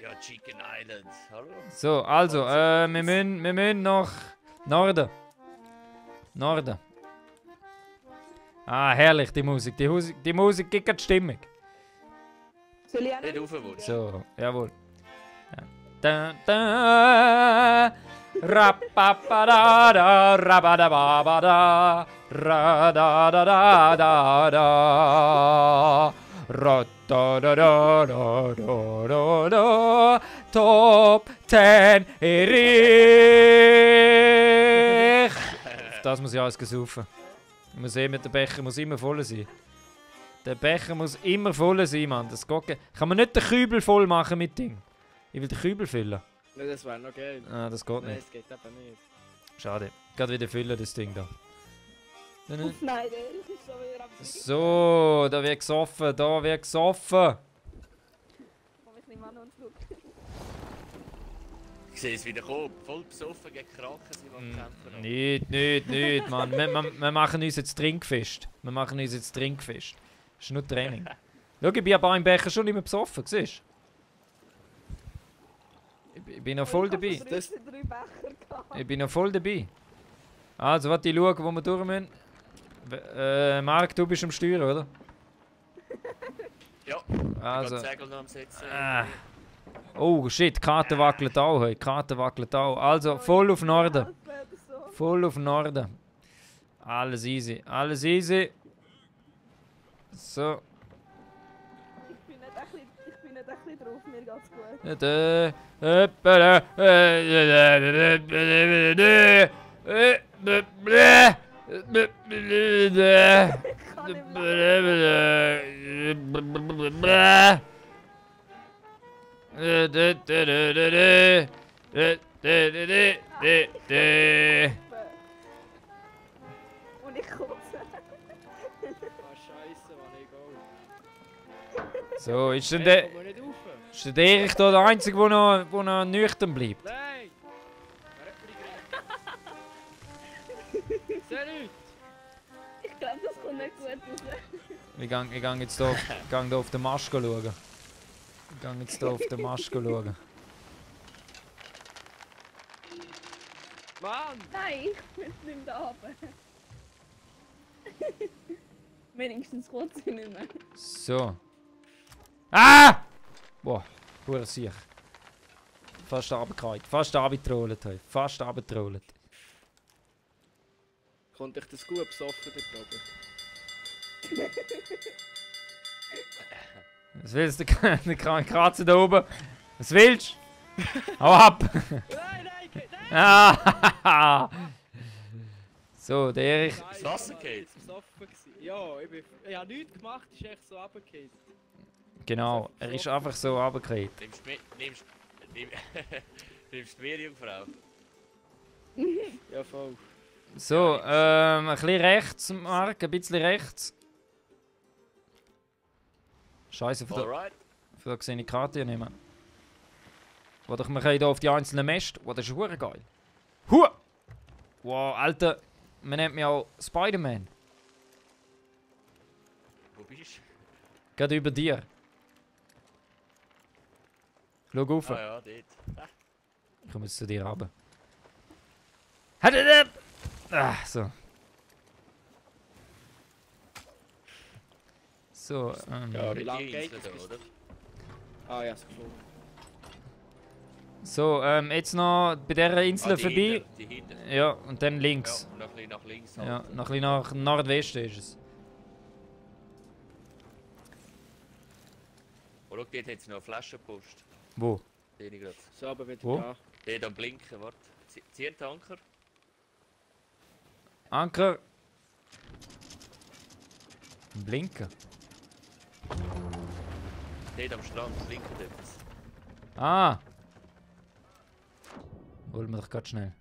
ja, Chicken Island. Hallo? So, also, wir müssen nach Norden. Norden. Ah, herrlich, die Musik. Die Musik gibt gerade Stimmung. Soll ich auch Nicht noch raufwutschen. So, jawohl. Ja. Da, da, rapapadada, rabadababada, radadadada, ratadadadadada, Top 10 Erich. Das muss ich alles gesaufen. Ich muss sehen, mit dem Becher muss immer voll sein. Der Becher muss immer voll sein, Mann. Das geht kann man nicht den Kübel voll machen mit Ding. Ich will den Kübel füllen. Nein, das wäre noch geil. Ah, das geht Nein, nicht. es geht eben nicht. Schade. Gerade wieder füllen, das Ding da. Uff, nein, der Erich ist schon wieder am Fliegen. So, da wird gesoffen, da wird gesoffen. Komm, ich nehme an und schluck. Ich sehe es wieder kommen. Voll besoffen gegen Kraken sind wir am Kämpfen. Nicht, Mann. Wir machen uns jetzt trinkfest. Wir machen uns jetzt trinkfest. Das ist nur Training. Schau, ich bin aber im Becher schon nicht mehr besoffen, siehst du? Ich bin noch voll dabei. Ich habe 3 Becher gehabt. Ich bin noch voll dabei. Also, warte, ich schaue, wo wir durch müssen. Marc, du bist am Steuer, oder? Ja, Also. ich Segel noch am Setzen. Ah. Oh shit, die Karte wackelt auch heute. Die Karte wackelt auch. Also, voll auf Norden. Alpen oder so. Voll auf Norden. Alles easy. Alles easy. So. Ich bin nicht ein bisschen drauf, mir geht's gut. Kann nicht mehr. Und ich kotze. Ah, Scheiße, Mann, egal. So, ist denn Hey, der... komm mal nicht rauf. Ist der Erich da der Einzige, der noch nüchtern bleibt? Nein! Wer hat mir die Sehr nicht! Ich glaube, das kommt nicht gut raus. Ich gang jetzt da auf den Mast schauen. Ich gang jetzt da auf den Mast schauen. Mann! Nein, ich bin nicht da oben. Wenigstens kotze ich nicht mehr. So. Ah! Boah, pure Sieg. Fast runtergefallen. Fast runtergetrollt heute. Fast runtergetrollt. Konnte ich das gut besoffen, der Glaube? Was willst du? Der Kratzer da oben. Was willst du? Hau ab! Nein, nein, nein! Ah! So, der Erich. Nein, Das Wasser ich war geht. besoffen gewesen. Ja, ich habe nichts gemacht, ist echt so runtergefallen. Genau, er ist einfach so runtergefallen. Nimmst du mir, Jungfrau? Ja, voll. So, ein bisschen rechts, Marc, ein bisschen rechts. Scheiße, für Alright. da sehe ich die Karte nicht mehr. Warte, wir können hier auf die einzelnen Mäste. Oh, das ist hure geil. Huh! Wow, Alter, man nennt mich auch Spider-Man. Wo bist du? Gerade über dir. Schau auf. Ah ja, dort. Ich komme jetzt zu dir runter. Ah, so. So, Ja, Die wie lange geht Insel es? da, bis- oder? Ah, ja, es gefunden. so, jetzt noch bei dieser Insel Die vorbei. hinten, die hinten. Ja, und dann links. Ja, und noch ein bisschen nach links. Ja, halt. noch ein bisschen nach Nordwesten ist es. Oh, schau, dort hat es noch eine Flaschenpost. Wo? Sehe ich gerade. So, aber wieder Wo? da. Dort am Blinken, warte. Zieh den Anker. Anker. Blinken. Dort am Strand blinkt etwas. Ah! Holen wir doch ganz schnell.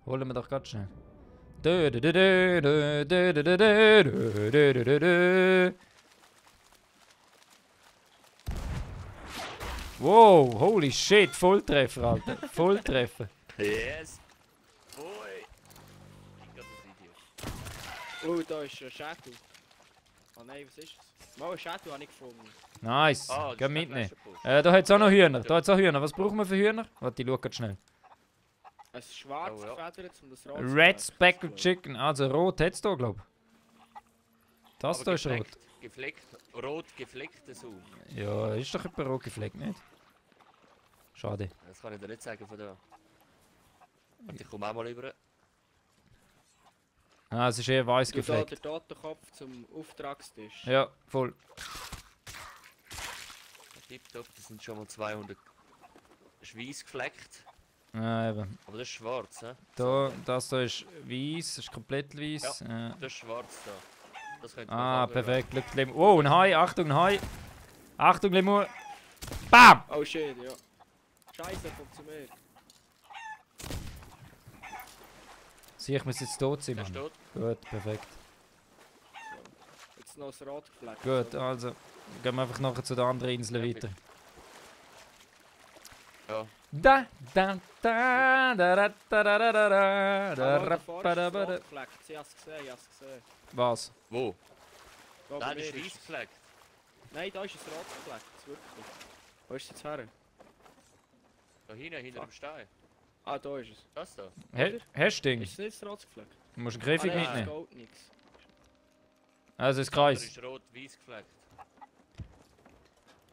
Holen wir doch ganz schnell. Dö, dö, dö, dö, dö, dö, dö, dö, dö, dö, dö, dö, dö. Wow, holy shit, Volltreffer, Alter. Volltreffer. Yes! Boy! Ich glaube, das Video. Oh, da ist ein Shadow. Ah nein, was ist das? Mal ein Shadow habe ich gefunden. Nice. Ah, das Geh ist keine mitnehmen. Flaschenpost. Da hat es auch noch Hühner. Da hat's auch Hühner. Was brauchen wir für Hühner? Warte, ich schau grad schnell. Ein schwarz Oh, ja. gefedertes und ein rot. Red gefedertes, Speckled glaub Chicken. Also rot hat es da, glaube ich. Das Aber da ist rot. gefleckt, rot geflecktes Huhn. Ja, ist doch etwa rot gefleckt, nicht? Schade. Das kann ich dir nicht sagen von da. Warte, ich komme auch mal rüber. Ah, es ist eher weiß ich. Du da gefleckt. den Totenkopf zum Auftragstisch. Ja, voll. Tipptopp, das sind schon mal 200. Das ist weiß gefleckt, Ah, eben. aber das ist schwarz, hä? Da, das da ist weiß, ist komplett weiß. Ja. Das ist schwarz da. Das könnte man Ah, fangen, perfekt. Glück, Lemur. Oh, ein Hai. Achtung, ein Hai. Achtung, Lemur. Bam! Oh shit, ja. Scheiße, kommt zu mir. Sieh, ich muss jetzt tot sein, Der Mann. steht. Gut, perfekt. Jetzt noch das Rot gefleckt. Gut, also gehen wir einfach nachher zu der anderen Insel Ja, weiter. Ja. Da, da, da, da, da, da, da, da, da, da, da, Da vorne ist da, das da, da. Rot gefleckt. Ich hab's gesehen, ich hab's gesehen. Was? Wo? Da bei Nein, das mir ist weiß es. gefleckt. Nein, da ist es rot gefleckt. Das wirklich. Wo ist es jetzt her? Da hinten, hinter dem Stein. Ah, da ist es. Das da. Hast du Ding? Ist es nicht das rot gefleckt? Du musst einen Ah, Griffig nein, das mitnehmen. geht nichts. Also das Das andere Kreis. ist rot-weiß gefleckt.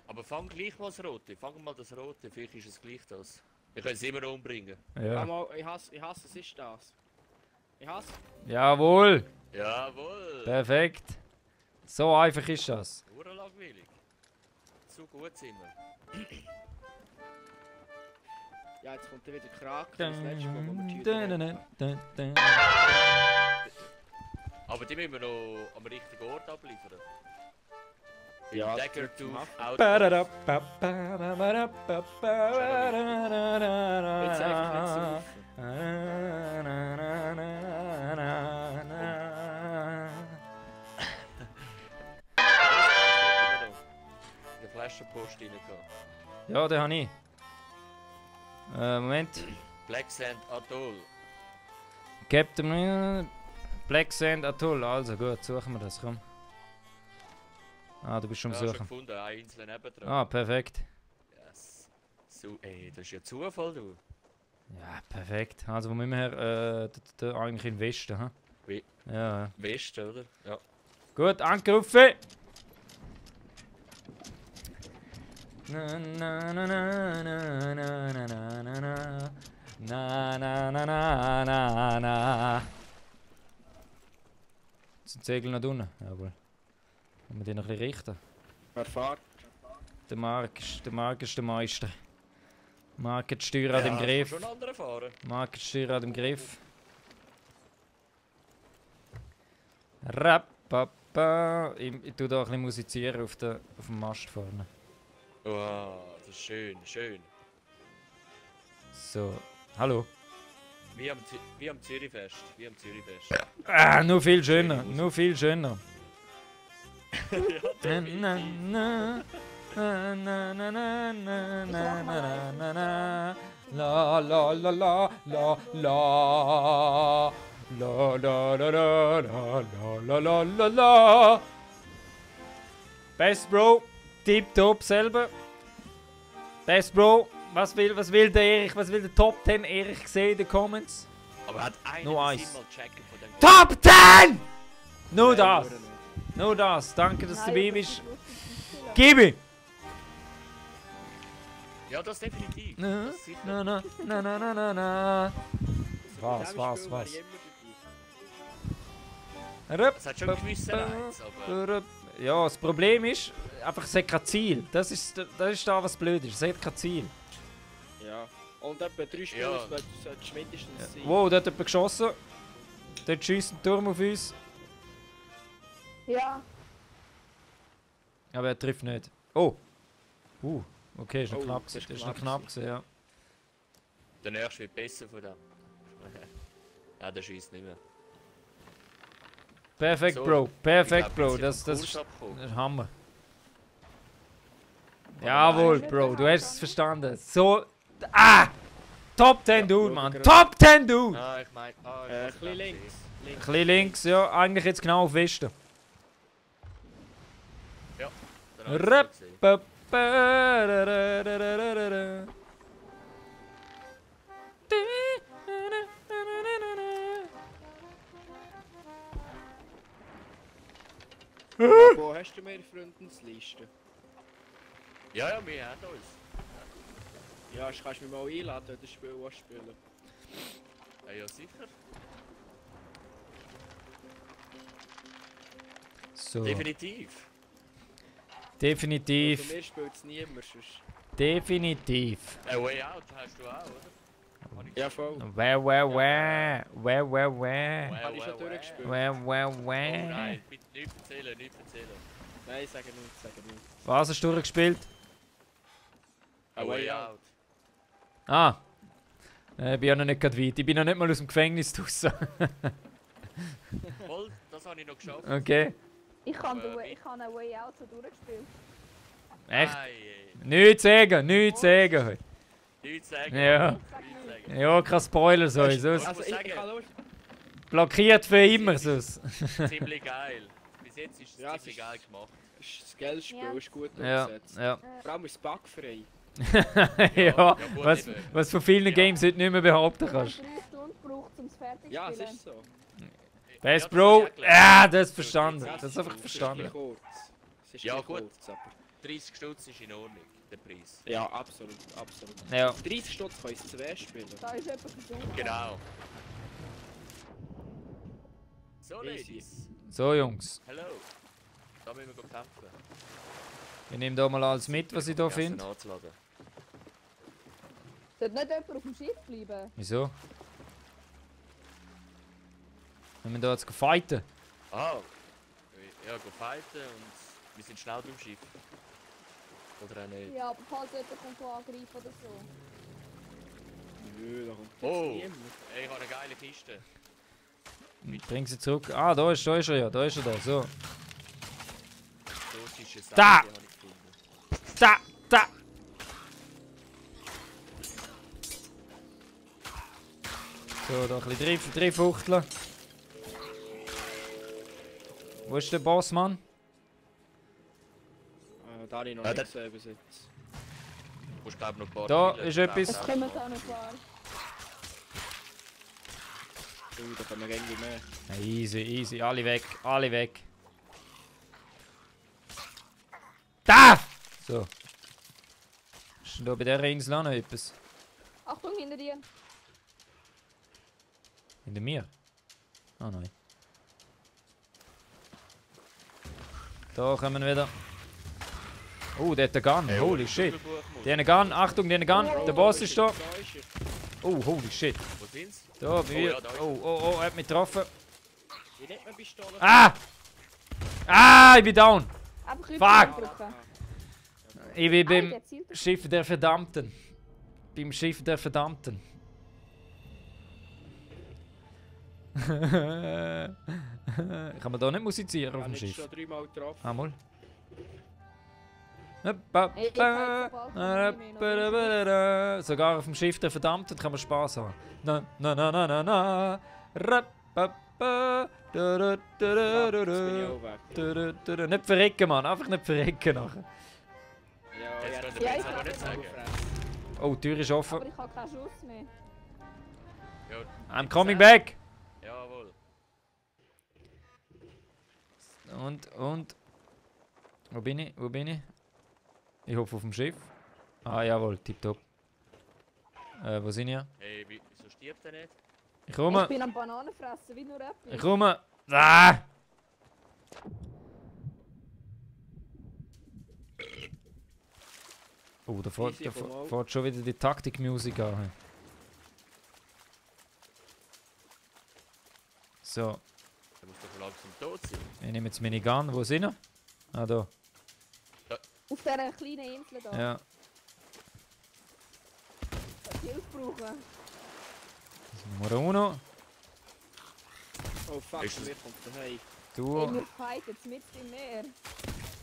Aber fang gleich mal das Rote. Fang mal das Rote, vielleicht ist es gleich das. Wir können es immer umbringen. Ja. Mal, ich hasse, es ist das. Ich hasse. Jawohl. Jawohl! Perfekt. So einfach ist das. Urlangweilig. Zu gut sind wir. Ja, jetzt kommt wieder Kraken. Das letzte Mal, wo wir die Dun, Hütte dun, haben. dun, dun, dun. Aber die müssen wir noch am richtigen Ort abliefern. Ja, Dagger das to machen. Jetzt einfach nicht saufen. In der Flaschenpost rein gehabt. Ja, den habe ich. Moment. Black Sand Atoll. Captain Black Sand Atoll. Also gut, suchen wir das, komm. Ah, du bist schon am Ja, schon Suchen. gefunden, eine Insel nebendran. Ah, perfekt. Yes. So, ey, das ist ja Zufall, du. Ja, perfekt. Also, wo müssen wir her? Eigentlich in den Westen, hä? Wie? Ja, ja. Westen, oder? Ja. Gut, angerufen! Na na na na na na na na na na na na na na na. Sind die Segel noch unten? Jawohl. Wollen wir die noch ein bisschen richten? Wer fährt? Der Mark ist der Meister. Mark hat die Steuer an dem Griff. Schon andere fahren. Mark hat die Steuer an dem Griff. Rappapa. Ich tue da ein bisschen musizieren auf dem Mast vorne. Wow, das ist schön, schön. So. Hallo. Wie am Zürichfest. Wie am Zürichfest. Ah, nur viel schöner. Nur viel schöner. Ja, Na, na, na, na, na, na, na, na, na, na, na. La la la la la la. La la la la la la la la la. Best Bro, tipptopp selber. Best Bro, was will der Erich, was will der Top 10 Erich sehen in den Comments? aber hat einer Nur das eins. mal checken von dem... Top 10! Nur Nein, das, nur nicht. nur das. Danke, dass du Nein, dabei aber bist. es ist lustig zum Spielen. Gib ihm! Ja, das definitiv. Na, Das sicher. na, na, na, na, na, na, na. Bei Was, diesem was, Spiel wäre was? ich immer dabei. Rup, Es hat schon einen gewissen Reiz, aber... rup. Ja, das Problem ist, einfach, es hat kein Ziel. Das ist da, was blöd ist. Es hat kein Ziel. Ja. Und etwa 3 Spiele Ja. solltest du mindestens sein. Wow, dort hat jemand geschossen. Dort schießt ein Turm auf uns. Ja, Aber er trifft nicht. Oh! Okay, ist noch Oh, knapp das gewesen. ist Das ist noch knapp knapp gewesen, ja. Der nächste wird besser von dem. Ja, der schießt nicht mehr. Perfekt, So, Bro. Perfekt, Ich glaub, Bro. wir Das sind vom ist Kurs abgekommen. das ist Hammer. Jawohl, nein. Bro. Du hast es verstanden. So. Ah! Top 10 Dude, schau Mann. grad. Top 10 Dude! Ah, ich meine... Ah, ich Ein muss bisschen den links. sehen. Ein Links. bisschen links, ja. Eigentlich jetzt genau auf Westen. Dann hab ich's Rap. gesehen. Ba, ba, da, da, da, da, da, da, da. Wo hast du mehr Freundesliste? Ja, ja, wir haben uns. Ja, kannst du mich mal einladen, das Spiel was spielen. Ja, ja, sicher. So. Definitiv. Definitiv. Also mir spielt es niemand sonst. Definitiv. Way Out hast du auch, oder? Hab ich Ja, voll. Wä, wä, wä. Wä, wä, wä. Habe ich schon durchgespielt. Wä, wä, Oh wä. nein, bitte nicht erzählen, nicht erzählen. Nein, sag nicht, sag nicht. Was hast du durchgespielt? A Way Out. Ah. Ich bin ja noch nicht gerade weit. Ich bin noch nicht mal aus dem Gefängnis draussen. Voll, das habe ich noch geschafft. Okay. ich habe Wie? eine Way Out so durchgespielt. Echt? Ei, Nichts sagen, nichts sagen heute. nichts sagen. Ja. Nichts sagen. Ja, kein Spoiler so. Weißt du, Sonst was- Also ich kann nur... blockiert für immer sonst. Ziemlich geil. Bis jetzt ist es Ja, es ziemlich ist- geil gemacht. Das Geldspiel Ja. ist gut Ja, umgesetzt. ja. Vor allem ist es bugfrei. Ja, gut, was, eben. was von vielen Ja. Games heute nicht mehr behaupten Ich habe 3 kannst. Stunden gebraucht, um es fertig zu Ja, es spielen. ist so. Best Ja, das Bro. hab ich auch gelernt. Ja, das ist verstanden. Ja, Das ist einfach Es ist verstanden. ein bisschen kurz. Es ist Ja, ein bisschen gut. kurz, aber... 30 Stutz ist in Ordnung, der Preis. Ja, absolut, absolut. Ja. Auf 30 Stutz können es 2 spielen. Da ist jemand versunken. Genau. So, Easy. Ladies. So, Jungs. Hello. Da müssen wir kämpfen. Ich nehme da mal alles mit, was ich da Vergessen finde. nachzuladen. Sollte nicht jemand auf dem Schiff bleiben? Wieso? Wenn wir da jetzt fighten? Ah, ja, go fighten und wir sind schnell beim Schiff. Oder auch nicht. Ja, aber falls jemand kommt angreifen oder so. Nö, da kommt jetzt Oh, niemand. ich habe eine geile Kiste. Bring sie zurück. Ah, da ist er ja. Da ist er da. So. Russische Seite Da! habe ich gefunden. Da! Da! So, da ein bisschen drei Fuchteln. Wo ist der Boss, Mann? Da habe ich noch Ja, nicht das- gesehen bis jetzt. Du musst glaube noch ein paar Da Kilo ist etwas. Es kommen auch noch ein paar. Da kommen wir irgendwie mehr. Ja, easy. Alle weg. Alle weg. Da! So. Ist denn da bei dieser Insel auch noch etwas? Achtung, hinter dir. Hinter mir? Ah, nein. Da kommen wir wieder. Oh, der hat einen Gun. Holy shit. Der hat einen Gun. Achtung, der hat einen Gun. Der Boss ist da. Da ist er. Oh, holy shit. Wo sind's? Da, bei mir. ja, da ist er. Oh, er hat mich getroffen. Wie nennt man Pistole? Ah! Ah, ich bin down. Einfach Fuck! drücken. Ich bin beim Der zielt. Schiff der Verdammten. Beim Schiff der Verdammten. Kann man da nicht musizieren auf dem Ich habe Schiff? schon 3-mal getroffen. Ah, mal. Sogar auf dem Schiff der Verdammten kann man Spaß haben. Na, na, na, na, na, na. Jetzt bin ich auch weg. Nicht verrecken, Mann. Einfach nicht verrecken nachher. Ja, Jetzt ja, könnt Ja, ihr ich jetzt aber nicht sagen. Oh, die Tür ist offen. Aber ich habe keinen Schuss mehr. Ja, I'm coming back. jawohl. Und. Wo bin ich? Ich hoffe auf dem Schiff. Ah, jawohl, tipptopp. Wo sind ihr? Hey, wieso stirbt er nicht? Ich Ich komme. bin am Bananen fressen, wie nur Äpfel. Ich komme. Ah! Oh, da Easy, komm mal. fährt schon wieder die Taktikmusik an. So, Er muss doch langsam tot sein. ich nehme jetzt meine Gun. Wo sind wir? Ah, da. Auf dieser kleinen Insel da. Ja. Ich Hilfe brauchen. Nummer uno. Oh fuck, Ist das- mir kommt der Hey. Du. Wir fighten jetzt mit im Meer.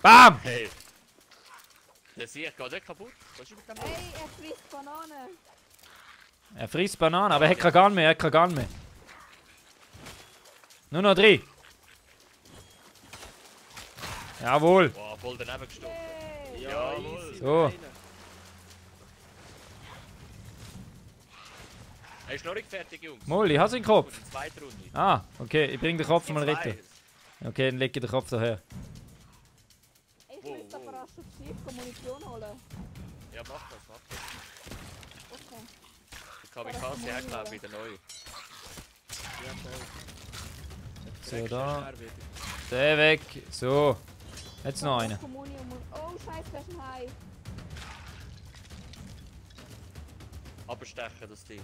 BAM! Hey! Der Sieg geht nicht kaputt. Was ist mit dem Hey, er frisst Bananen. Er frisst Bananen, aber er hat keine Gun mehr. Nur noch 3. Jawohl. Boah, voll daneben gestochen. Hey. Ja, Jawohl. easy. So. Einer. Er ist noch nicht fertig, Jungs. Molly, hast du den Kopf? Und die zweite Runde. Ah, okay, ich bring den Kopf mal Jetzt retten. weiß. Okay, dann leg ich den Kopf daher. Ich Wo, muss aber wo? rasch aufs Schiff Munition holen. Ja, mach das. Okay. Die Kamikaze hat, glaube ich, wieder neu. Ja, voll. So, Direkt da. schnell wieder. Der weg. So. Jetzt noch einer. Oh, scheiße, das ist ein Hai. Abstechen, das Ding.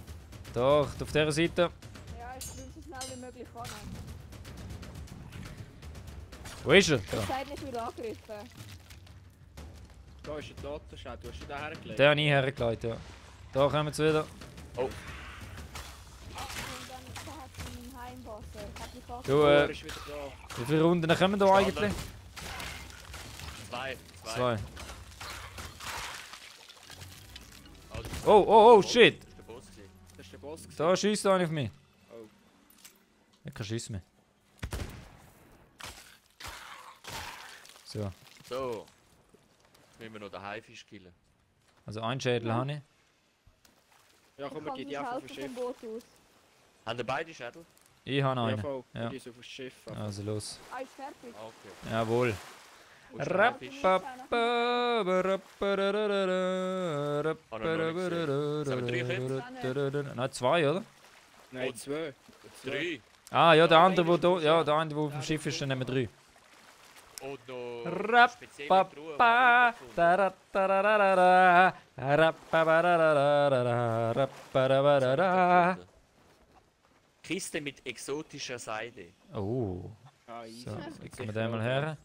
Doch, auf dieser Seite. Ja, ich will so schnell wie möglich ran. Wo ist er? Ich Da. sage nicht, wieder angegriffen. Da ist ein Totenschädel, du hast ihn da hergelegt. Den habe ich hergelegt, ja. Da kommen sie wieder. Und dann da hat es einen Heimboss. Hat mich fast Du, Er ist wieder da. wie viele Runden kommen da eigentlich? Zwei. 2. Also, Oh, shit. das ist der Boss gewesen. Das ist der Boss. gewesen. Da schießt einer auf mich. Oh. Ich kann schießen mehr. So. So. Jetzt müssen wir noch den Haifisch killen. Also einen Schädel habe ich. Ja, komm, wir gehen die einfach auf das Schiff. vom Boot aus. Haben wir beide Schädel? Ich habe Ja, einen. voll. Ja. Wir gehen so auf das Schiff. Also los. Ah, ist fertig. Okay. Jawohl. Wo ist der Haifisch? Nein, 2, oder? Nein, Und- 2. 3. Ah, ja, der Ja, andere, wo eigentlich da, ja, der andere, wo auf dem Schiff ist, dann nehmen wir 3. Und noch Rappa, eine spezielle Truhe, die wir gefunden haben. Rappa, Kiste mit exotischer Seide. Oh, Ah, Ah, easy. So, Das jetzt wird legen wir sicher den mal auch her.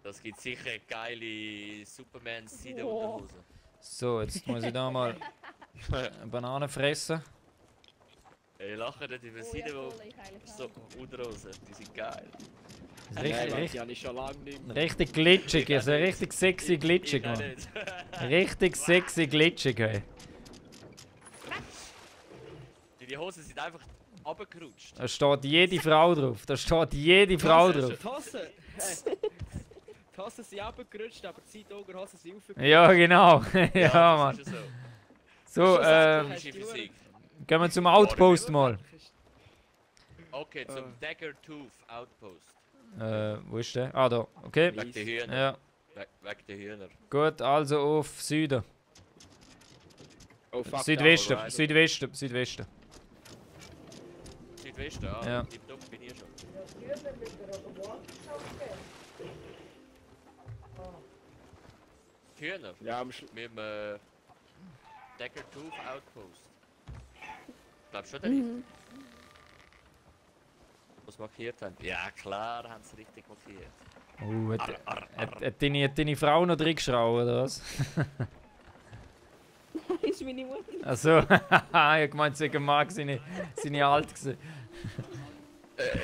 Das gibt sicher geile Superman-Seide-Unterhose. So, jetzt muss ich da mal eine Banane fressen. Ey, lachen nicht über Oh, ja, Seide, voll, ich eigentlich so auch. Unterhosen, die sind geil. Das ist Nein, richtig, die richtig, habe ich schon lange nicht mehr. richtig glitschig, also richtig sexy glitschig, Ich auch Mann. nicht. Richtig sexy glitschig, hey. Die Hosen sind einfach runtergerutscht. Da steht jede Frau drauf. Da steht jede Frau drauf. Die Hosen! Die Hosen sind runtergerutscht, aber die Zeitaugerhosen sind aufgerutscht. Ja, genau. ja, das Mann. ist ja so. So, Komische Physik. gehen wir zum Outpost mal. Okay, zum Daggertooth Outpost. Wo ist der? Ah, da. Okay. Wegen der Hühner. Ja, Wegen der Hühner. gut, also auf Süden. Oh fuck, Südwesten, alright. Südwesten, Südwesten. Südwesten, ah, Ja. tipptopp bin ich schon. Die Hühner? Ja, Mit dem Daggertooth Outpost. Glaubst du schon, der ist? Was markiert haben? Ja, klar, haben sie richtig markiert. Hat deine Frau noch drin geschraubt, oder was? Das ist meine Mutter. Achso, ich hab gemeint, wegen Marc seine alt gewesen.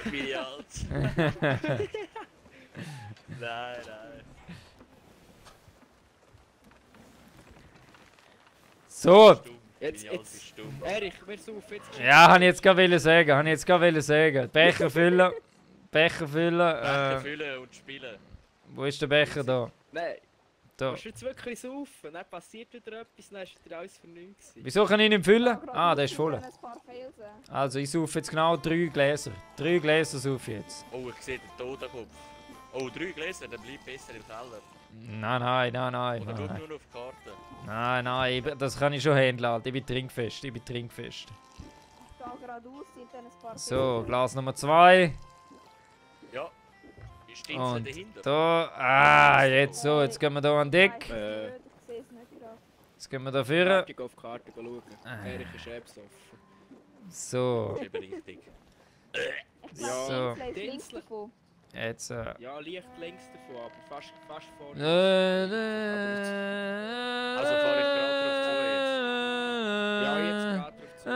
Wie alt? Nein, nein. So, Stumm. Jetzt- Meine Alte jetzt- ist stumm. Erich, wir saufen jetzt. ja, habe ich jetzt gerade sagen. Becher füllen. Becher Becher füllen. füllen und spielen. Wo ist der Becher da? Nein, Da. musst du jetzt wirklich saufen, dann passiert wieder etwas, dann ist wieder alles für nichts gewesen. Wieso kann ich nicht füllen? Ah, der ist voll. Ein paar Felsen. Also ich saufe jetzt genau 3 Gläser. 3 Gläser saufe ich jetzt. Oh, ich sehe den Totenkopf. Oh, 3 Gläser, dann bleibt besser im Keller. Nein. Oder schau nur noch auf die Karte. Nein, das kann ich schon handeln, Alter. Ich bin trinkfest. Da geradeaus sind dann ein paar So, Glas Nummer 2. Ja. Die Stinzel Und dahinter. da. Jetzt so, jetzt gehen wir da an Deck. Ich sehe es nicht gerade. Jetzt gehen wir da führen. Ich gehe auf die Karte schauen. Erich ist besoffen. So, Das ist eben richtig. Ich Ja. glaube, So. Insel ist links Insel. davon. jetzt. Ja, leicht links davon, aber fast vor. Also fahr ich gerade drauf zu jetzt. Ja, jetzt gerade drauf zu.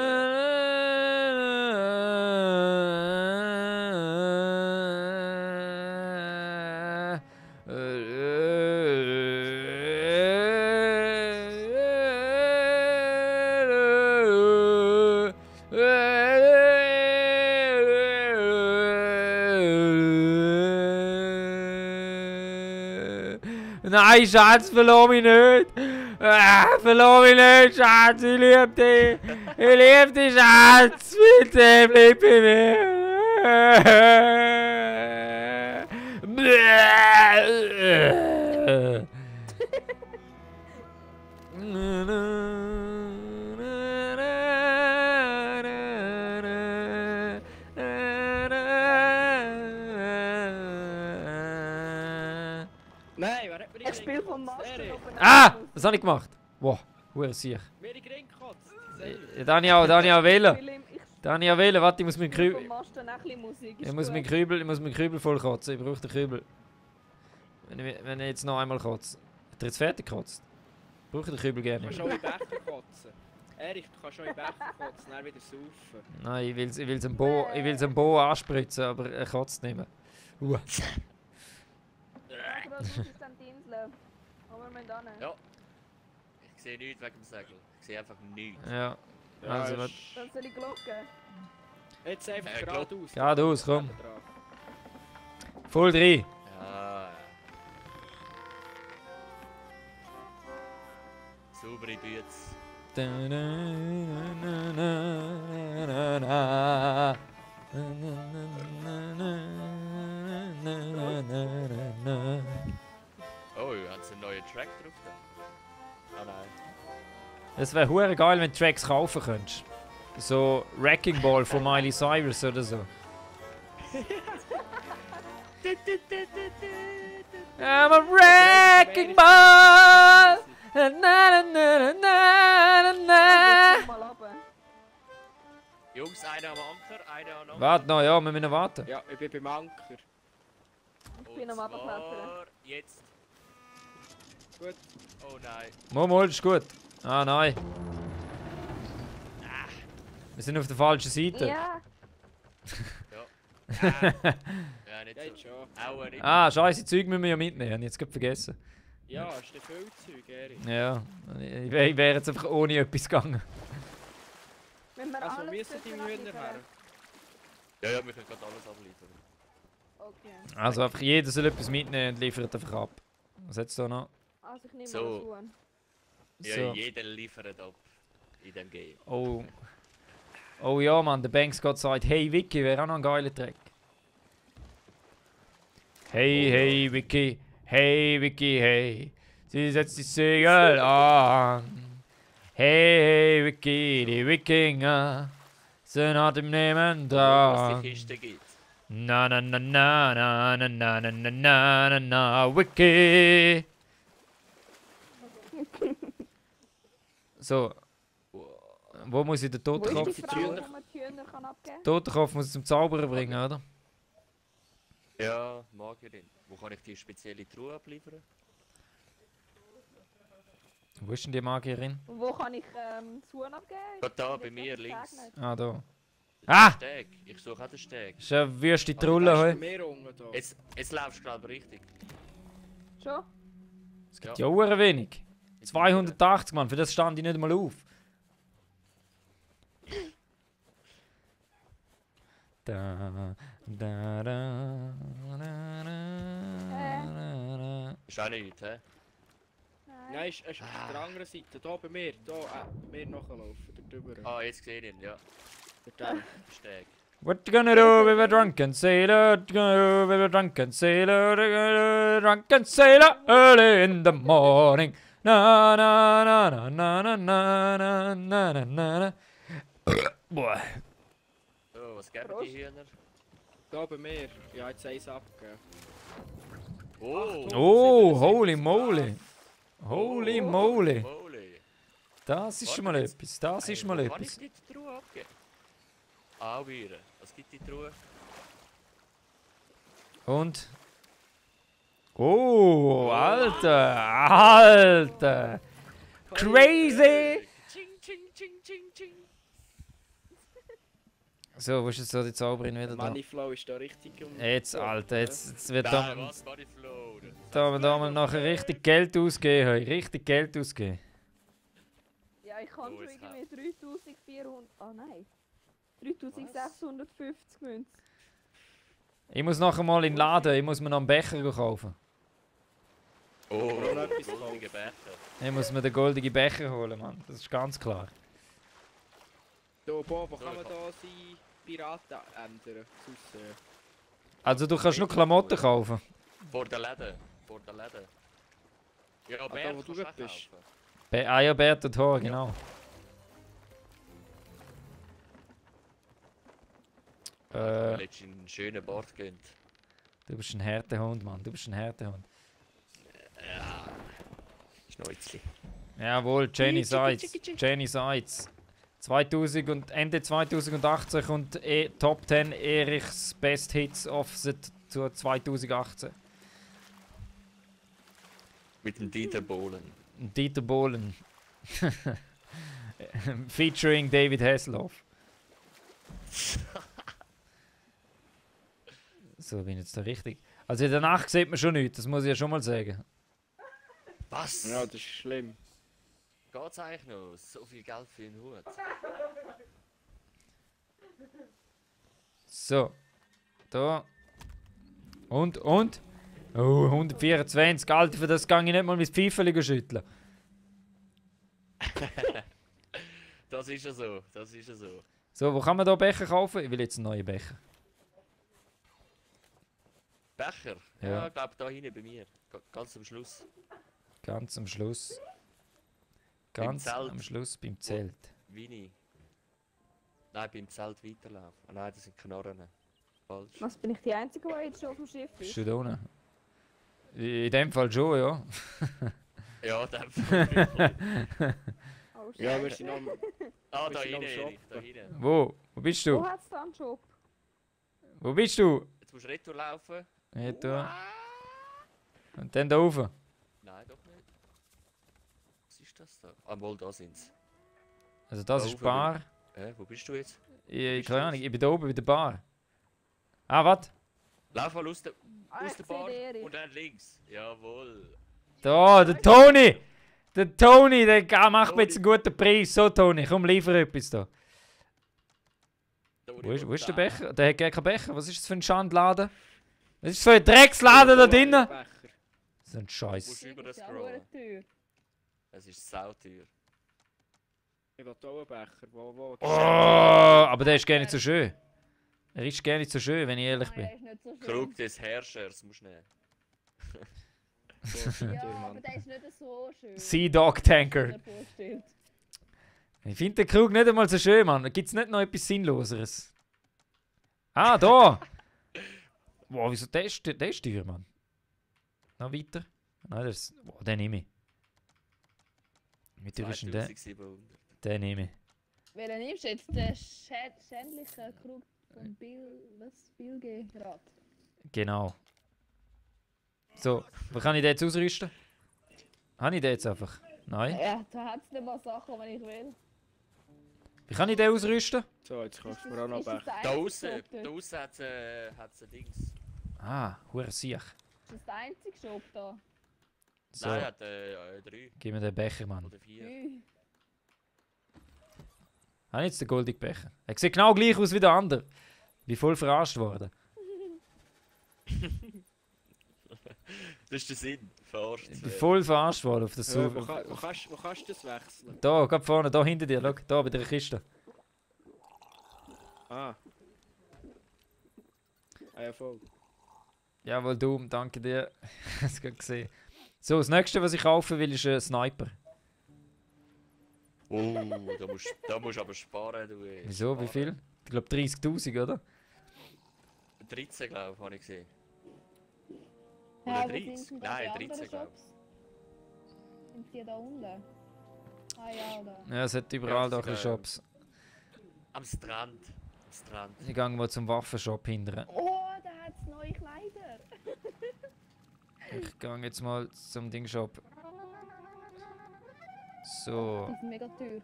Nein, Schatz, verlor mich nicht! Verlor mich nicht, Schatz! Ich liebe dich! Ich liebe dich, Schatz! Bitte bleib bei mir! Nein, wer hat mir Ich spiele vom Master Erich, oben. Ah! Was habe ich gemacht? Wow, hure sicher. mir in den Ring gekotzt. Daniel wählen. Ich Daniel wählen, warte, ich muss meinen spiele vom Kübel. Master noch ein bisschen Musik. Ich muss meinen Kübel voll kotzen. Ich brauche den Kübel. Wenn ich jetzt noch einmal kotze. Hat er jetzt fertig gekotzt? Ich brauche den Kübel Du gerne. kannst schon in den Becher kotzen. Erich, du kannst schon in den Becher kotzen, dann wieder saufen. Nein, ich will's am Bo anspritzen, aber er kotzt nicht mehr. Das ist dann die Insel. Aber wir müssen da nicht. Ja. Ich sehe nichts wegen dem Segel. Ich sehe einfach nichts. Ja. Also, was? Dann soll ich glocken. Jetzt einfach glaub- geradeaus. Geradeaus, komm. Dran. Voll 3. Ja. Saubere Bütze. Oh, haben sie einen neuen Track drauf da? Ah nein. Es wäre hure geil, wenn du Tracks kaufen könntest. So Wrecking Ball von Miley Cyrus oder so. I'm a wrecking ball! Na, na, na, na, na, na. Mal runter. Jungs, einer am Anker, einer am Anker. Warte noch, ja, wir müssen warten. Ja, ich bin beim Anker. bin am Abklettern. zwar jetzt. Gut. Oh nein. Momo, ist gut. Ah, nein. Wir sind auf der falschen Seite. Ja, Ja, nicht Geht so. schon. Aua, nicht. Ah, scheiße, Zeug müssen wir ja mitnehmen. Hab ich jetzt gerade vergessen. Ja, ist der viel Zeug, Erik. Ja, ich wäre jetzt einfach ohne etwas gegangen. wenn wir Also, alles wir sind die dürfen Hühner her. abliefern. Ja, wir können gerade alles abliefern. Okay. Also einfach jeder soll etwas mitnehmen und liefert einfach ab. Was hat's da noch? Also ich nehme So. alles Huhn. Ja, So. jeder liefert ab. In dem Game. Oh. Oh ja, Mann, der Banks Gott sagt, hey Vicky, wäre auch noch ein geiler Track. Hey, hey Vicky, hey Vicky, hey. Sie setzt die Segel an. Hey, hey Vicky, die Wikinger sind hart im Nehmen Was dran. die Kiste gibt. Na na na na na na na na na na na na Wiki. So, wo muss ich den Wo ist Totenkopf? die Frau, wo man die Hühner kann abgeben kann? Totenkopf muss ich zum Zauberer bringen, oder? Ja, Magierin. Wo kann ich die spezielle Truhe abliefern? Wo ist denn die Magierin? Und wo kann ich das Huhn abgeben? Gerade da, Ich bei mir, sag links. nicht. Ah, da. Der Ah! Steg. Ich suche auch den Steg. Ist eine wüste Aber Trulle, da ist hoi. mehr unten da. Jetzt laufst du gerade richtig. Schon? Es gibt ja auch wenig. 280, Mann, für das stand ich nicht mal auf. Da, da, da, da, da. Ist auch nichts, hä? Nein, ist auf der anderen Seite. Da bei mir. Da, bei mir nachlaufen. Da drüber. Ah, jetzt sehe ich ihn, ja. Da. Der Steg. What you gonna do with a drunken sailor? What you gonna do with a drunken sailor? Drunken sailor early in the morning. Na na na na na na na na na na na na. Boah. Oh, was geben Prost. die Hühner? Da bei mir. Ja, jetzt eins abgegeben. Oh! Oh, holy moly. Holy moly. Moly. Das ist Warte, mal jetzt- etwas. Das ist mal Wo kann etwas. ich nicht die Truhe abgeben? Auch wieder. Was gibt die Truhe? Und? Oh, Alter. Alter. Crazy. Ching, ching, ching, ching, ching. So, wo ist jetzt so die Zauberin wieder da? Moneyflow ist da richtig Jetzt, Alter, jetzt wird Nein, da, was? Bodyflow. da mal nachher richtig Geld ausgeben. Hey. Richtig Geld ausgeben. Ja, ich kann Oh, schon jetzt irgendwie 3400. Ah nein. 3650 Münzen. Ich muss nachher mal in den Laden, ich muss mir noch einen Becher kaufen. Oh, noch etwas goldige Becher. Ich muss mir den goldenen Becher holen, Mann. Das ist ganz klar. Da, Bob, wo So, kann man ich da seine Piraten ändern? Sonst, Also du kannst nur Klamotten kaufen. Vor der Läden. Vor der Läden. Ja, da, Bär wo kannst du du auch weg bist. kaufen. Ah ja, Bert und Thor, genau. Letztens in einen schönen Bord gehen. Du bist ein harter Hund, Mann. Du bist ein harter Hund. Ja. Schneuzli. Jawohl, Jenny Seitz. Jenny Seitz. 2000 und Ende 2018 kommt Top 10 Erichs Best Hits Offset zu 2018. Mit dem Dieter Bohlen. Dieter Bohlen. Featuring David Hasselhoff. So, bin ich jetzt da richtig. Also in der Nacht sieht man schon nichts, das muss ich ja schon mal sagen. Was? Ja, das ist schlimm. Geht's eigentlich noch? So viel Geld für einen Hut. So. Da. Und? Oh, 124. Alter, für das gehe ich nicht mal mein Pfeifeli schütteln. Das ist ja so. Das ist ja so. So, wo kann man da Becher kaufen? Ich will jetzt einen neuen Becher. Becher? Ja. Ja, ich glaube da hinten bei mir. Ganz am Schluss. Ganz am Schluss. Beim Ganz Zelt. am Schluss beim Zelt. Winnie. Nein, beim Zelt weiterlaufen. Ah nein, das sind Knarren. Falsch. Was, bin ich die Einzige, die jetzt schon auf dem Schiff Bist ist? du da unten? In dem Fall schon, ja. Ja, der Fall. Oh, Ja, Scheiße. wir sind am... Ah, Wir da sind am hinten, Erik. Da Shoppen. hinten. Wo? Wo bist du? Wo hat es da einen Shop? Wo bist du? Jetzt musst du retour laufen. Hey, du. Und dann da oben. Nein, doch nicht. Was ist das da? Ah, wohl, da sind's. Also das Da ist die oben Bar. Wo bist du jetzt? Keine Ahnung, ich bin da oben bei der Bar. Ah, was? Lauf mal aus der Ich sehe Bar den Erich. und dann links. Jawohl. Da, der Toni! Der Toni, der macht mir jetzt einen guten Preis. So, Toni, komm, liefer etwas da. Wo ist der Becher? Der hat gar keinen Becher. Was ist das für ein Schandladen? Was ist das für ein Drecksladen da drinnen? Becher. So ein Du Scheiß. musst über Das das ist ja scrollen. hure teuer. Es ist sauteuer. Ich will auch einen Becher. Wo? Oh, aber der ist gar nicht so schön. Er ist gar nicht so schön, wenn ich ehrlich Nein, der bin. ist nicht so schön. Krug des Herrschers musst du nehmen. Ja, aber der ist nicht so schön. Sea Dog Tanker. Wie man sich vorstellt. Ich finde den Krug nicht einmal so schön, Mann. Gibt es nicht noch etwas Sinnloseres? Ah, da! Wow, wieso? Der ist teuer, Mann. Noch weiter? Nein, das ist... Wow, den nehme ich. Wie teuer ist denn der? 2700. Den nehme ich. Welchen nimmst du jetzt? Den schändlichen Krug von Bill G. Rad. Genau. So, wie kann ich den jetzt ausrüsten? Habe ich den jetzt einfach? Nein. Ja, da hat es nicht mal Sachen, wenn ich will. Wie kann ich den ausrüsten? So, jetzt kannst du mir auch noch Ist das Becher. der Da einzige außen Shop dort? hat's ein Dings. Ah, hure Siech. Ist das der einzige Shop da? So, Nein, hat 3 gib mir den Becher, Mann. oder 4. Habe ich jetzt den goldigen Becher? Er sieht genau gleich aus wie der andere. Bin voll verarscht worden. Das ist der Sinn. Verarscht. Ich bin voll verarscht worden auf das Ja, Suchen. wo kannst du das wechseln? Da, gerade vorne, da hinter dir, schau, da bei der Kiste. Ah. Ah ja, voll. Jawohl, du, danke dir. Hast du gerade gesehen. So, das nächste, was ich kaufen will, ist ein Sniper. Oh, da musst du aber sparen, du. Wieso, wie viel? Ich glaube 30.000, oder? 13, glaube ich, habe ich gesehen. Ja, Oder aber 30? sind da Nein, die anderen 13, glaub Shops? Sind die da unten? Ah ja, da. Ja, es hat überall Ja, da das ein ist bisschen Shops. Am Strand. Am Strand. Ich gehe mal zum Waffenshop hinterher. Oh, da hat es neue Kleider. Ich gehe jetzt mal zum Dingshop. So. Die sind mega teuer.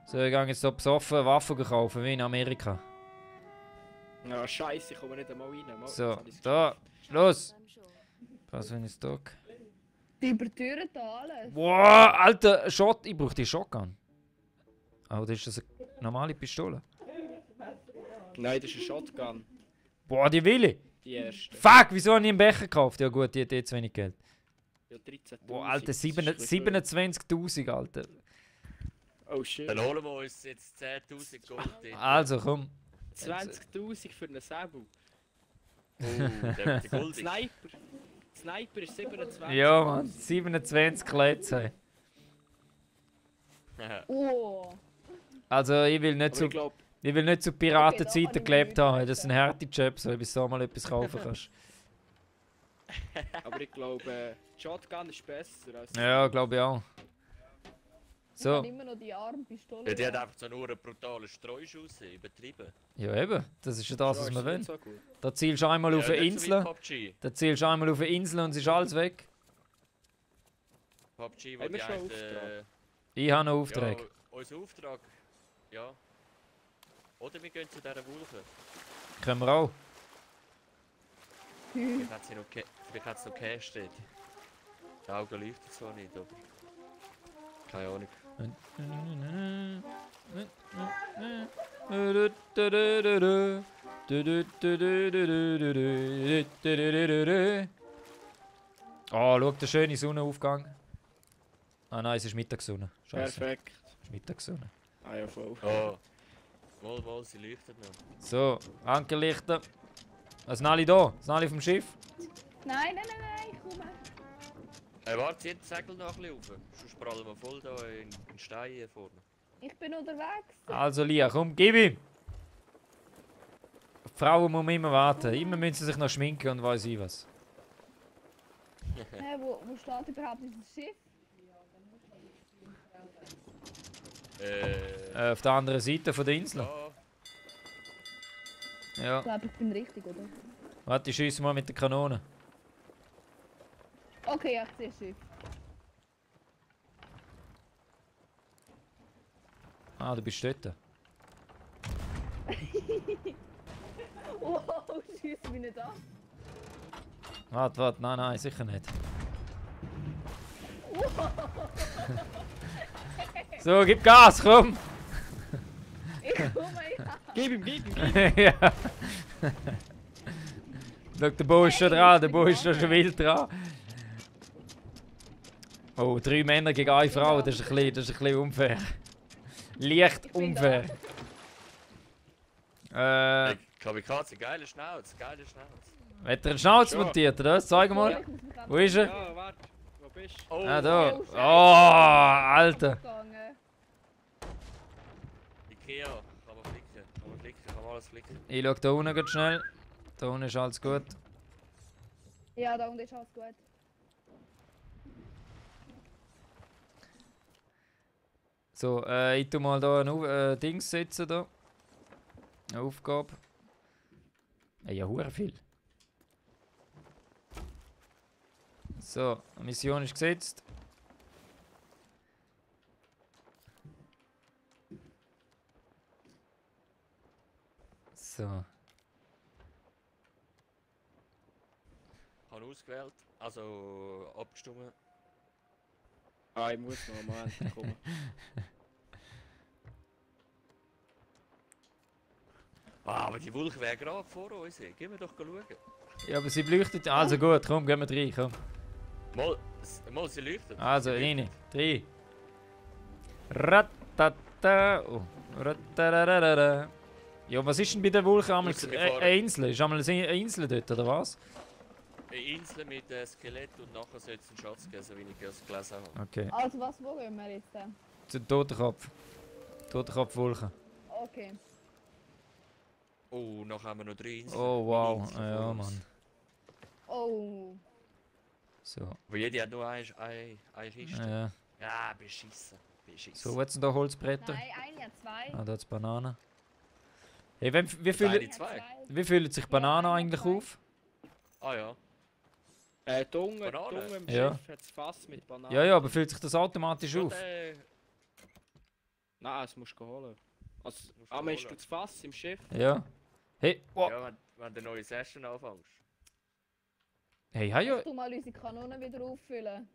So, ich gehe jetzt hier besoffen Waffen kaufen, wie in Amerika. Ja, scheiße, ich komme nicht einmal rein. Mal, So, jetzt hab ich's da, geschafft. los! Was, wenn ich Stock? Die überteuern da alles. Boah, Alter, Shot, ich brauche die Shotgun. Oh, das ist das eine normale Pistole. Nein, das ist ein Shotgun. Boah, die will ich! Die erste. Fuck, wieso habe ich einen Becher gekauft? Ja gut, die hat jetzt wenig Geld. Ja, 13.000. Boah, Alter, Das ist ein bisschen 27.000, Alter. viel. Oh shit. Dann holen wir uns jetzt 10.000 Gold. in. Also, komm. 20.000 für einen Sabu. Oh, der Gold. Sniper. Sniper ist 27. Ja, Mann, 27 Klätze. Oh. Also, ich will nicht Aber zu, ich glaube, ich will nicht zu Okay, da Piratenzeiten kann ich gelebt nicht haben. Das sind helfen. harte Jobs, weil bis du mal etwas kaufen kannst. Shotgun ist besser als. Ja, glaube ich auch. Ich So, habe immer noch die Armpistole. Ja, die hat einfach so nur einen brutalen Streuschuss, übertrieben. ja eben, das ist ja das, was ist wir nicht wollen. so gut. Da zielst du einmal auf Ja, eine nicht so wie Insel, PUBG. da zielst du einmal auf eine Insel und es ist alles weg. PUBG, wo Haben wir die schon einen, Auftrag? Ich habe einen Auftrag. Ja, unser Auftrag. Ja. Oder wir gehen zu dieser Wolke. Können wir auch. Vielleicht hat sie noch, vielleicht hat es noch Cash dort. Die Augen leuchten zwar nicht, aber... Keine Ahnung. Oh, schau, der schöne Sonnenaufgang. Ah nein, es ist Mittagssonne. Scheiße, Perfekt. es ist Mittagssonne. Ah ja, voll. Oh. Wohl, sie leuchtet noch. So, Ankerlichter. Sind alle da? Sind alle auf dem Schiff? Nein, ich komme. Warte, zieh den Segel noch ein bisschen rauf. Sonst prallen wir voll da in Stein hier vorne. Ich bin unterwegs. Also Lia, komm, gib ihm! Die Frauen muss man immer warten. Immer müssen sie sich noch schminken und weiss ich was. Hä, wo steht überhaupt dieses Schiff? Auf der anderen Seite von der Insel. Da. Ja. Ich glaube, ich bin richtig, oder? Warte, ich schiesse mal mit der Kanone. Okay, ja, ich sehe das Schiff. Ah, du bist dort. Wow, schieß mich nicht an. Warte, nein, sicher nicht. So, gib Gas, komm! Ich komme ja. Gib ihm. Ja. Schau, der Bo ist schon dran, der Bo ist schon wild dran. Oh, 3 Männer gegen eine Frau, das ist ein bisschen unfair. Leicht Ich bin unfair. Kamikaze, geile Schnauze. Hat er einen Schnauz Ja. montiert, oder was? Zeig mal. Ich muss mich Wo ist er? Ja, warte. Wo bist du? Oh, Ah, da. Oh, Scheiße. Oh, Alter. Gegangen. Ikea. Kann man alles flicken. Ich schau da unten ganz schnell. Da unten ist alles gut. Ja, da unten ist alles gut. So, ich tu mal da ein Dings setzen. Da. Eine Aufgabe. Ja, hure viel. So, Mission ist gesetzt. So. Habe ausgewählt, also abgestimmt. Ah, ich muss noch am Ende kommen. Ah, aber die Wolke wäre gerade vor uns. Gehen wir doch schauen. Ja, aber sie leuchtet. Also gut, komm, gehen wir rein, komm. Mal, sie leuchtet. Also, rein. 3. Ratata. Oh. Ratararara. Ja, was ist denn bei der Wolke einmal? Muss ich mich fahren? Eine Insel? Ist einmal eine Insel dort, oder was? Eine Insel mit Skelett und nachher soll es einen Schatz geben, so wie ich es gelesen habe. Okay. Also, wo gehen wir jetzt? Zu Totenkopf. Totenkopf-Wolke. Okay. Oh, nachher haben wir noch 3 Inseln. Oh, wow. Mini-Inseln Ja, vor uns. Mann. Oh. So. Aber jede hat nur eine Kiste. Ja. Ja, beschissen. So, jetzt sind da Holzbretter. Nein, ein, ja, zwei. Ah, da hat's Bananen. Hey, wie Kleine fühlen, Ja, zwei. wie fühlen sich Bananen Ja, eigentlich zwei. auf? Ah ja. Dunge Banane? im Ja. Schiff hat das Fass mit Bananen. Ja, aber fühlt sich das automatisch auf? Nein, das musst du holen. Also, Musst du einmal hast holen. du das Fass im Schiff. Ja. Hey, oh. Ja, wenn du eine neue Session anfängst. Hey, ja. Kannst du mal unsere Kanonen wieder auffüllen?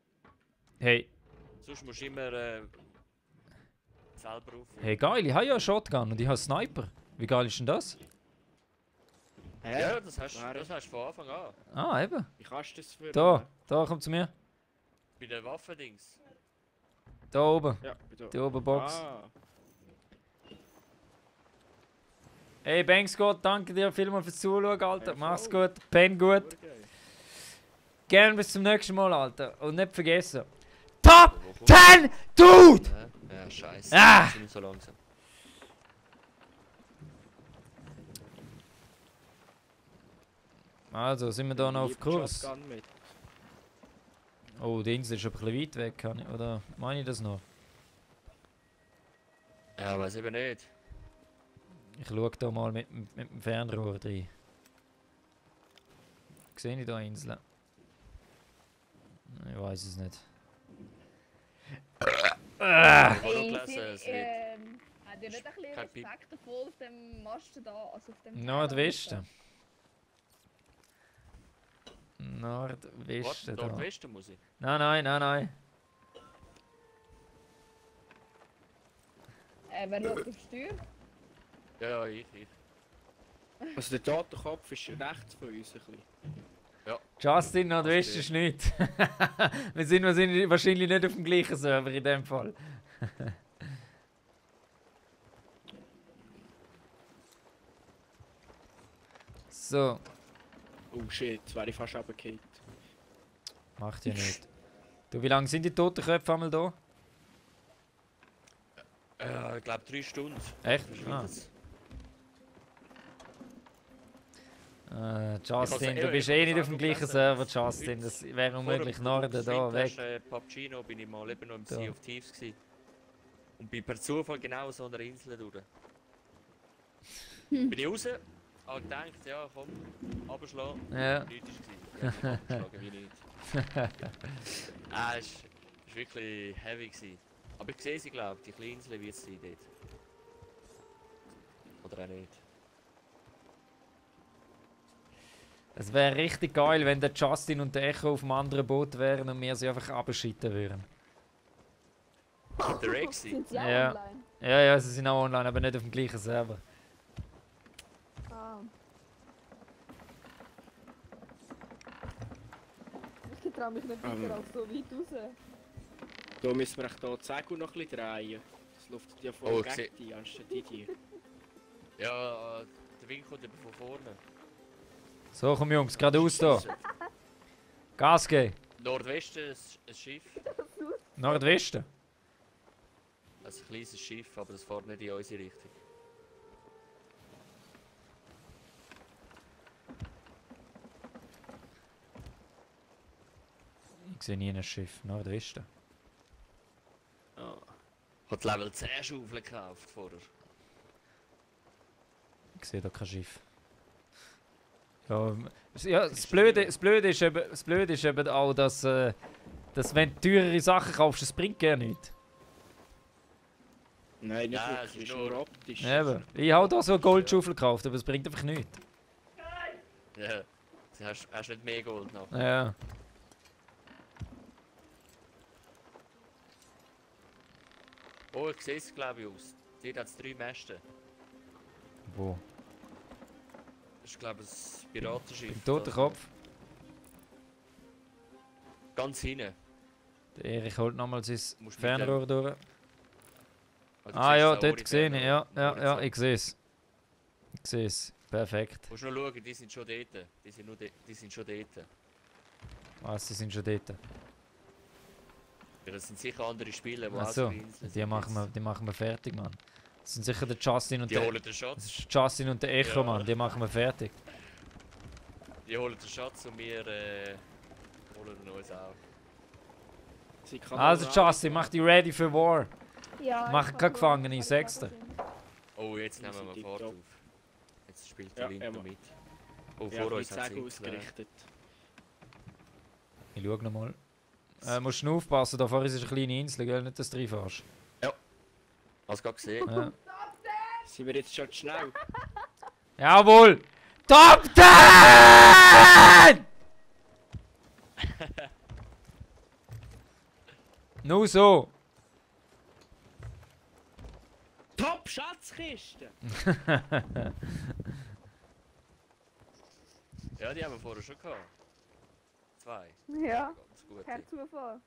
Hey, Sonst musst du immer selber auffüllen. hey, geil, ich habe ja einen Shotgun und ich habe einen Sniper. Wie geil ist denn das? Hä? Ja, das hast Wer? du von Anfang an. Ah, eben. Wie kannst du das für... Da, komm zu mir. Bei den Waffendings. Da oben, Ja, bitte. die oben Box. Ah. Hey, Bankscott, danke dir vielmals fürs Zuschauen, Alter. Hey, Mach's voll. gut, penn gut. Urgeil. Gerne bis zum nächsten Mal, Alter. Und nicht vergessen. Top Wo kommst 10 Dude! du? Ja, scheiße. Ah! Wir sind nicht so langsam. Also, sind wir da noch auf Ich hab Kurs? Shotgun mit. Oh, die Insel ist aber ein bisschen weit weg, kann ich, oder meine ich das noch? Ja, weiß eben nicht. Ich schaue da mal mit dem Fernrohr rein. Sehe ich da Inseln? Ich weiß es nicht. Ich habe noch Hey, gelesen, es wird... habt ihr nicht ein bisschen Kein Piep. Respekt davor auf dem Masten da, also auf dem Nordwesten. Nordwesten Warte, da. Nordwesten muss ich. Nein. Wer schaut auf die Steuer? Ja, ich. Also der Totenkopf ist rechts von uns ein bisschen. Justin, Nordwesten ist nicht. Wir sind wahrscheinlich nicht auf dem gleichen Server in dem Fall. So, Oh shit, jetzt wäre ich fast runtergefallen. macht ja nicht. Du, wie lange sind die Totenköpfe einmal da? Ich glaube 3 Stunden. Echt? Das ist Ah. das. Justin, Ich du hab's- bist ich eh hab's nicht auf dem auch gleichen gelesen. Server, Justin. Das wäre unmöglich. Norden da, weg. PUBG bin ich mal eben noch im Da. Sea of Thieves gewesen. Und bin per Zufall genau so an der Insel durch. Bin ich raus, auch gedacht, ja komm, abschlagen. Ja. Nichts war es. Abgeschlagen wie nichts. Es war wirklich heavy gewesen. Aber ich sehe sie, glaube ich, die kleine Insel wird es sein dort. Oder auch nicht. Es wäre richtig geil, wenn der Justin und der Echo auf einem anderen Boot wären und wir sie einfach abschießen würden. Der Rexy. Sind sie auch Ja. online? Ja, sie sind auch online, aber nicht auf dem gleichen Server. Ah. Ich traue mich nicht weiter als so weit raus. Da müssen wir echt hier die Segel noch ein bisschen drehen. Das luftet ja voll Oh, gegen die, anstatt die dir. Ja, der Wind kommt eben von vorne. So, komm Jungs, geradeaus da. Gas geben. Nordwesten ein Schiff. Nordwesten. Ein kleines Schiff, aber das fährt nicht in unsere Richtung. Ich sehe nie ein Schiff. Nordwesten. Ah. Hat Level 10 Schaufel gekauft vorher. Ich sehe da kein Schiff. Ja, das Blöde ist eben auch, dass wenn du teurere Sachen kaufst, das bringt gar nichts. Nein, nicht Ja, wirklich, es ist ist nur nur- optisch. Eben. Ich habe da so eine Goldschaufel gekauft, aber es bringt einfach nichts. Ja. Du hast nicht mehr Gold noch. Ja. Oh, ich sehe es glaube ich aus. Dort hat es 3 Mäste. Wo? Das ist glaube ich ein Piratenschiff. Im Totenkopf. Ganz hinten. Der Erich holt nochmal sein Musst mit Fernrohr durch. Also, Ah du ja, siehst den dort gesehen. Ja, Horizont. ja, ich sehe es. Ich sehe es. Perfekt. Du musst nur schauen, die sind schon dort. Die sind schon dort. Was, sie sind schon dort. Ja, das sind sicher andere Spieler, die auch Achso, auf der Insel die sind machen, jetzt. die machen wir fertig, Mann. Das sind sicher der Justin und Die der... holen den Das Schatz. ist Justin und der Echo, Ja. Mann. Die machen wir fertig. Die holen den Schatz und wir holen ihn uns auch. Sie kann Also auch Justin, mach dich ready für War. Ja, Mach ich keine kann Gefangene, schauen, ich sag's dir. Oh, jetzt Wir nehmen sind wir Fahrt tipptopp. auf. Jetzt spielt Ja, der Wind noch Emma. mit. Oh, Ja, vor mit uns hat Segel es ausgerichtet. Ich schau nochmal. Musst du aufpassen, da vorne ist eine kleine Insel, gell? Nicht, dass du reinfährst. Hast du gerade gesehen? Ja. Sind wir jetzt schon zu schnell? Jawohl! Top 10! Nur so. Top Schatzkiste! Ja, die haben wir vorher schon gehabt. 2. Ja, Ganz gut. per Zufall.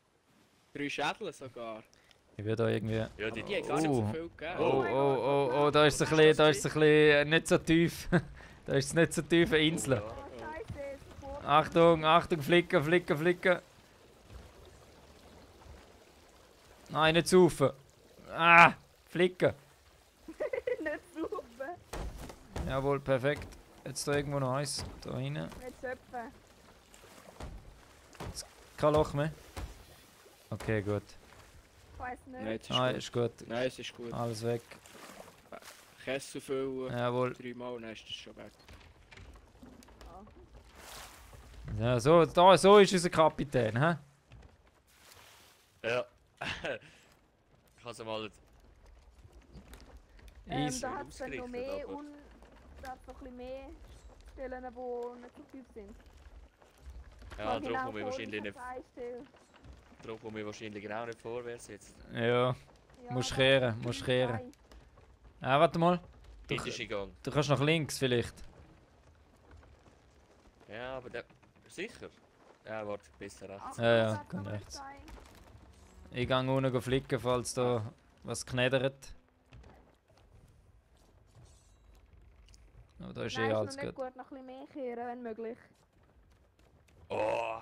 3 Schädel sogar. Ich will da irgendwie... Ja, die Die haben gar nicht so viel gegeben. Oh, da ist es ein bisschen nicht so tief. Da ist es nicht so tief, eine Insel. Oh, scheiße, es ist vor. Achtung, Achtung, flicken, flicken, flicken. Nein, nicht saufen. Ah, flicken. Nicht saufen, Jawohl, perfekt. Jetzt da irgendwo noch eins. Da rein. nicht schöpfen. Kein Loch mehr. Okay, gut. Ich weiss nicht. Nein, es ist Ah, gut. ist gut. Nein, es ist gut. Alles weg. Kessel füllen, Jawohl. 3 Mal und dann ist das schon weg. Ja, so ist unser Kapitän, hä? Ja. Ich habe es mal. Easy. Da hat es dann noch ausgerichtet, mehr aber- da hat's noch ein bisschen mehr Stellen, die nicht so tief sind. Ja, Genau darum komme ich vor wahrscheinlich dieser nicht. Teilstelle. Darum komme ich wahrscheinlich genau nicht vorwärts jetzt. Ja. Ja, Musst da kehren, hat's musst 3, kehren. Ah, warte mal. Hinterste Gang. Du kannst nach links vielleicht. Ja, aber der. Sicher? Ja, warte, besser rechts. Ach, Ja, ja, da hat's kann noch rechts. sein. Ich gehe unten flicken, falls da was kneddert. Aber da ist Nein, eh ist alles noch nicht gut. gut, noch ein bisschen mehr kehren, wenn möglich. Oh!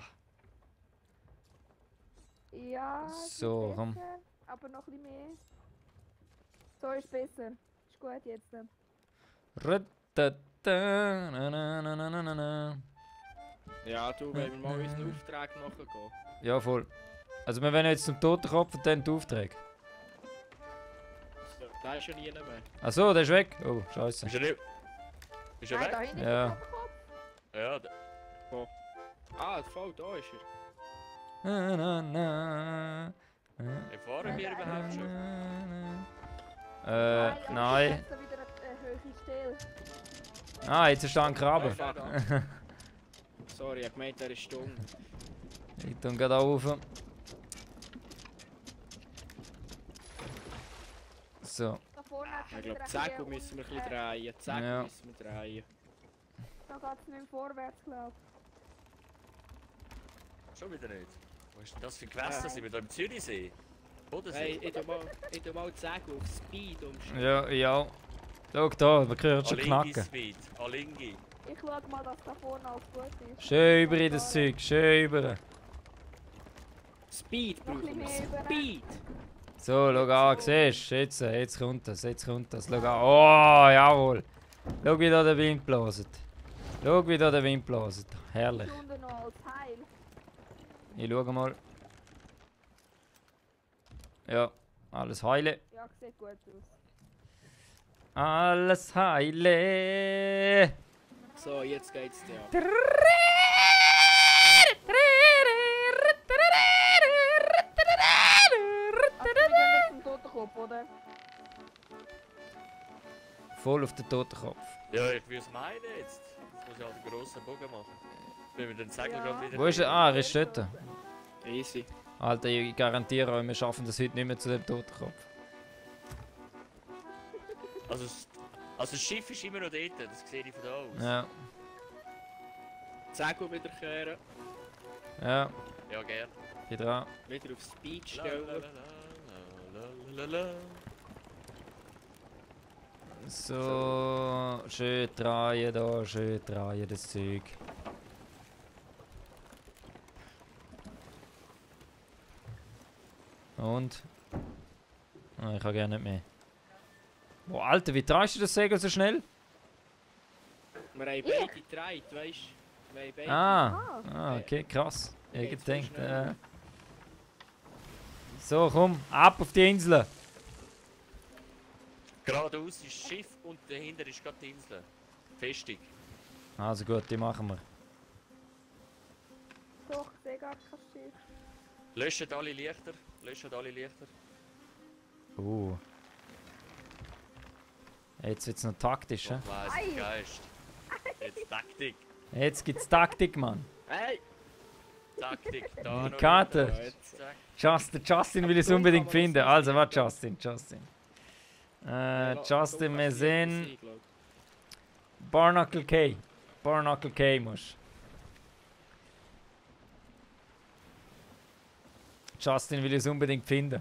Ja, es ist So, komm. besser, aber noch ein bisschen mehr. So ist besser. Ist gut jetzt. Ratata, na, na, na, na, na, na. Ja, du, wenn wir mal unseren Auftrag nachgehen. Ja, voll. Also wir wollen jetzt zum Totenkopf und dann die Aufträge. Da ist ja nie mehr. Achso, der ist weg. Oh, scheiße. Ist er nicht? Ist er Nein, da weg? hinten Ja. ist der Kopf. Ja, Ah, voll, da ist er. Na, na, na. fahren wir überhaupt schon? Nein. Jetzt da wieder eine höhere Stelle. Ah, jetzt ist da ein Graben. fuck. Sorry, ich meinte, er ist stumm. Ich tue gerade rauf. So. Da vorne hat Ich glaube, Zegel müssen wir ein bisschen drehen. Zegel Ja. müssen wir drehen. Da geht es nicht mehr vorwärts, glaube Schon wieder nicht. Was ist denn das für Gewässer? Sind wir da im Zürichsee? Bodensee? Hey, ich tu mal die Zegel auf Speed umstellen. Ja, ja. Schau da, man hört schon Alingi knacken. Speed. Alingi. ich. Ich schau mal, dass da vorne alles gut ist. Schön über in das Zeug, schön über. Speed Noch ein brauchen wir. bisschen mehr Speed! So, schau an, siehst du? Jetzt kommt das, jetzt kommt das. Schau an. Oh, jawohl. Schau, wie da der Wind bläst. Schau, wie da der Wind bläst. Herrlich. Stunde noch als Heil. Ich schau mal. Ja, alles heile. Ja, sieht gut aus. Alles heile. So, jetzt geht's dir ab. Also, wir gehen jetzt zum Totenkopf, oder? Voll auf den Totenkopf. Ja, ich würde es meinen jetzt. Jetzt muss ich halt einen grossen Bogen machen. Wenn wir den Segel Ja. gerade wieder... Wo ist er? Ah, er ist dort. Easy. Alter, ich garantiere euch, wir schaffen das heute nicht mehr zu dem Totenkopf. Also das Schiff ist immer noch dort, das sehe ich von da aus. Ja, Zegel wieder kehren. ja, Ja, gern. bin dran. Wieder auf Speed La, stellen. la, la, la, la, la, la. So, schön drehen da, schön drehen das Zeug. Und? Ah, ich habe gerne nicht mehr. Boah, Alter, wie drehst du das Segel so schnell? Wir haben beide gedreht, weißt du? Wir haben beide. Ah, okay, krass. Ich Geht's gedacht, voll schnell. So, komm, ab auf die Insel. Geradeaus ist das Schiff und dahinter ist gerade die Insel. Festung. Also gut, die machen wir. Doch, ich sehe gar kein Schiff. Löschen alle Lichter. Löschen alle Lichter. Jetzt wird's noch taktisch, hä? Ich weiss, Ei. Geist. Jetzt Taktik. Jetzt gibt's Taktik, Mann. Hey! Taktik. Da Die noch Karte. wieder. Ja, jetzt. Zack. Justin will es unbedingt finden. Also, was Justin? Ja, Justin, wir sind easy, glaub ich. Barnacle Cay. Barnacle Cay musst. Justin will es unbedingt finden.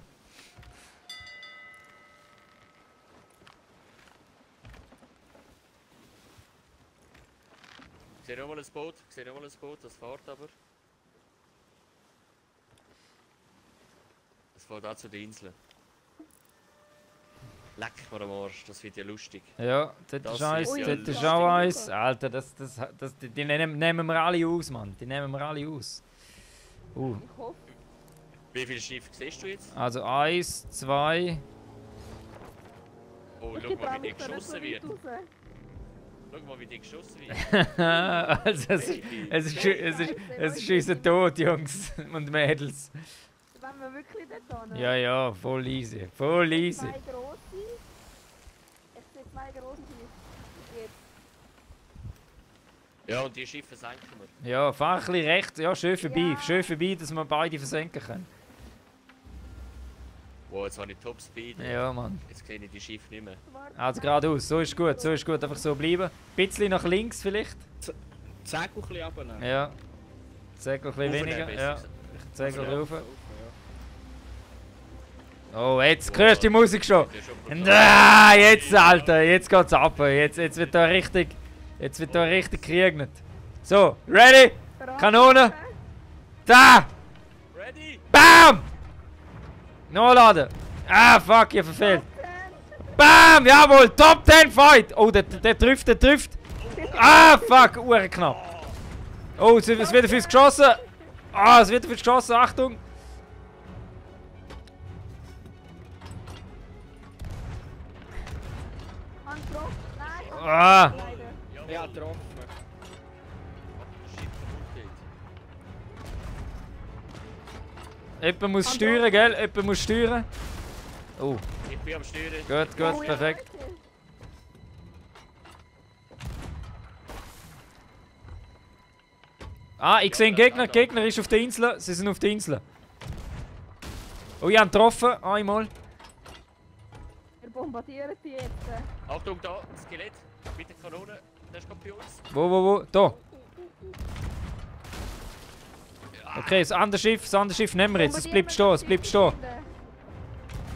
Ich sehe nochmal ein Boot. Ich sehe nochmal ein Boot, das fährt aber. Das fährt auch zu den Inseln. Leck mir am Arsch, das wird ja lustig. Ja, dort Das ist eins, ist ja dort ist lustig. auch eins. Alter, die nehmen wir alle aus, Mann. Die nehmen wir alle aus. Ich hoffe. Wie viele Schiffe siehst du jetzt? Also 1, 2. Oh, Ich schau mal, getraue wie die mich da nicht so geschossen wird. weit raus. Schau mal, wie die geschossen wird. Also es ist unser Tod, Jungs und Mädels. Wenn wir wirklich dort hin. Ja, voll easy. Voll easy. Zwei grosse. Ich sehe zwei grosse Schiffe. Jetzt. Ja, und die Schiffe senken wir. Ja, fahr ein bisschen rechts. Ja, schön vorbei. Ja. Schön vorbei, dass wir beide versenken können. Wow, jetzt habe ich Topspeed. Ja, Mann. Jetzt sehe ich die Schiffe nicht mehr. Warte. Also geradeaus. So ist gut. So ist gut. Einfach so bleiben. Ein bisschen nach links vielleicht. Zegel ein bisschen runternehmen. Ja. Segel ein bisschen Aufnehmen, weniger. besser Ja. gesagt. Segel Ja. drauf. Ja. Oh, jetzt hörst du die Musik schon. Das ist schon Und, brutal. jetzt, Alter. Jetzt geht's ab. Jetzt wird da richtig. Jetzt wird da richtig kriegnet. So, ready? Kanone. Da! Ready? Bam! Nachladen. Ah, fuck, ich hab verfehlt. Bam! Jawohl, Top 10 Fight! Oh, der trifft. Ah, fuck, knapp. Oh, es wird auf uns geschossen. Ah, es wird auf uns geschossen, Achtung. Mann, Nein. Ah, Leider. Ja, getroffen. Das Schiff kaputt geht. Jemand muss steuern, gell? Jemand muss steuern. Oh, Ich bin am Steuern. gut, gut, perfekt. Ah, ich sehe einen Gegner. Der Gegner ist auf der Insel. Sie sind auf der Insel. Oh, ich habe ihn getroffen. Einmal. Wir bombardieren die jetzt. Achtung, da, Skelett. Mit der Kanone. Der ist bei uns. Wo? Da. Okay, das andere Schiff nehmen wir jetzt. Es bleibt stehen, es bleibt stehen. Oh,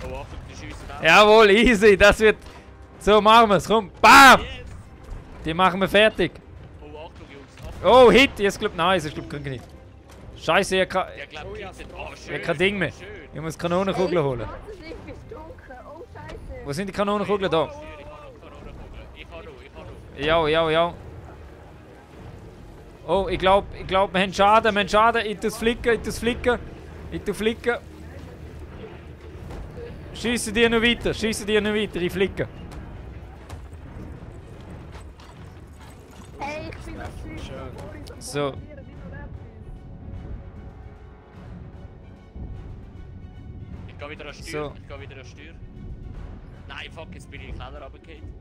Achtung, die schiessen auch. Jawohl, easy. Das wird... So, machen wir es. Komm. Bam! Yes! Die machen wir fertig. Oh, Achtung, Jungs. Achtung. Oh, Hit. Jetzt glaubt nein, ich glaube nicht. Scheiße, ich habe Ja, glaub, ja, schön. kein Ding mehr. Schön. Ich muss Kanonenkugeln holen. Das Schiff ist dunkel. Oh, Scheiße. Wo sind die Kanonenkugeln? Da. Ich habe noch Kanonenkugeln. Ich habe noch. Ja. Oh, ich glaube, wir haben Schaden. Ich tue flicken. Schiessen die noch weiter, ich flicke. Hey, ich bin das Schiff. So. Ich gehe wieder an Steuer. So. Nein, fuck, jetzt bin ich in den Keller runtergefallen.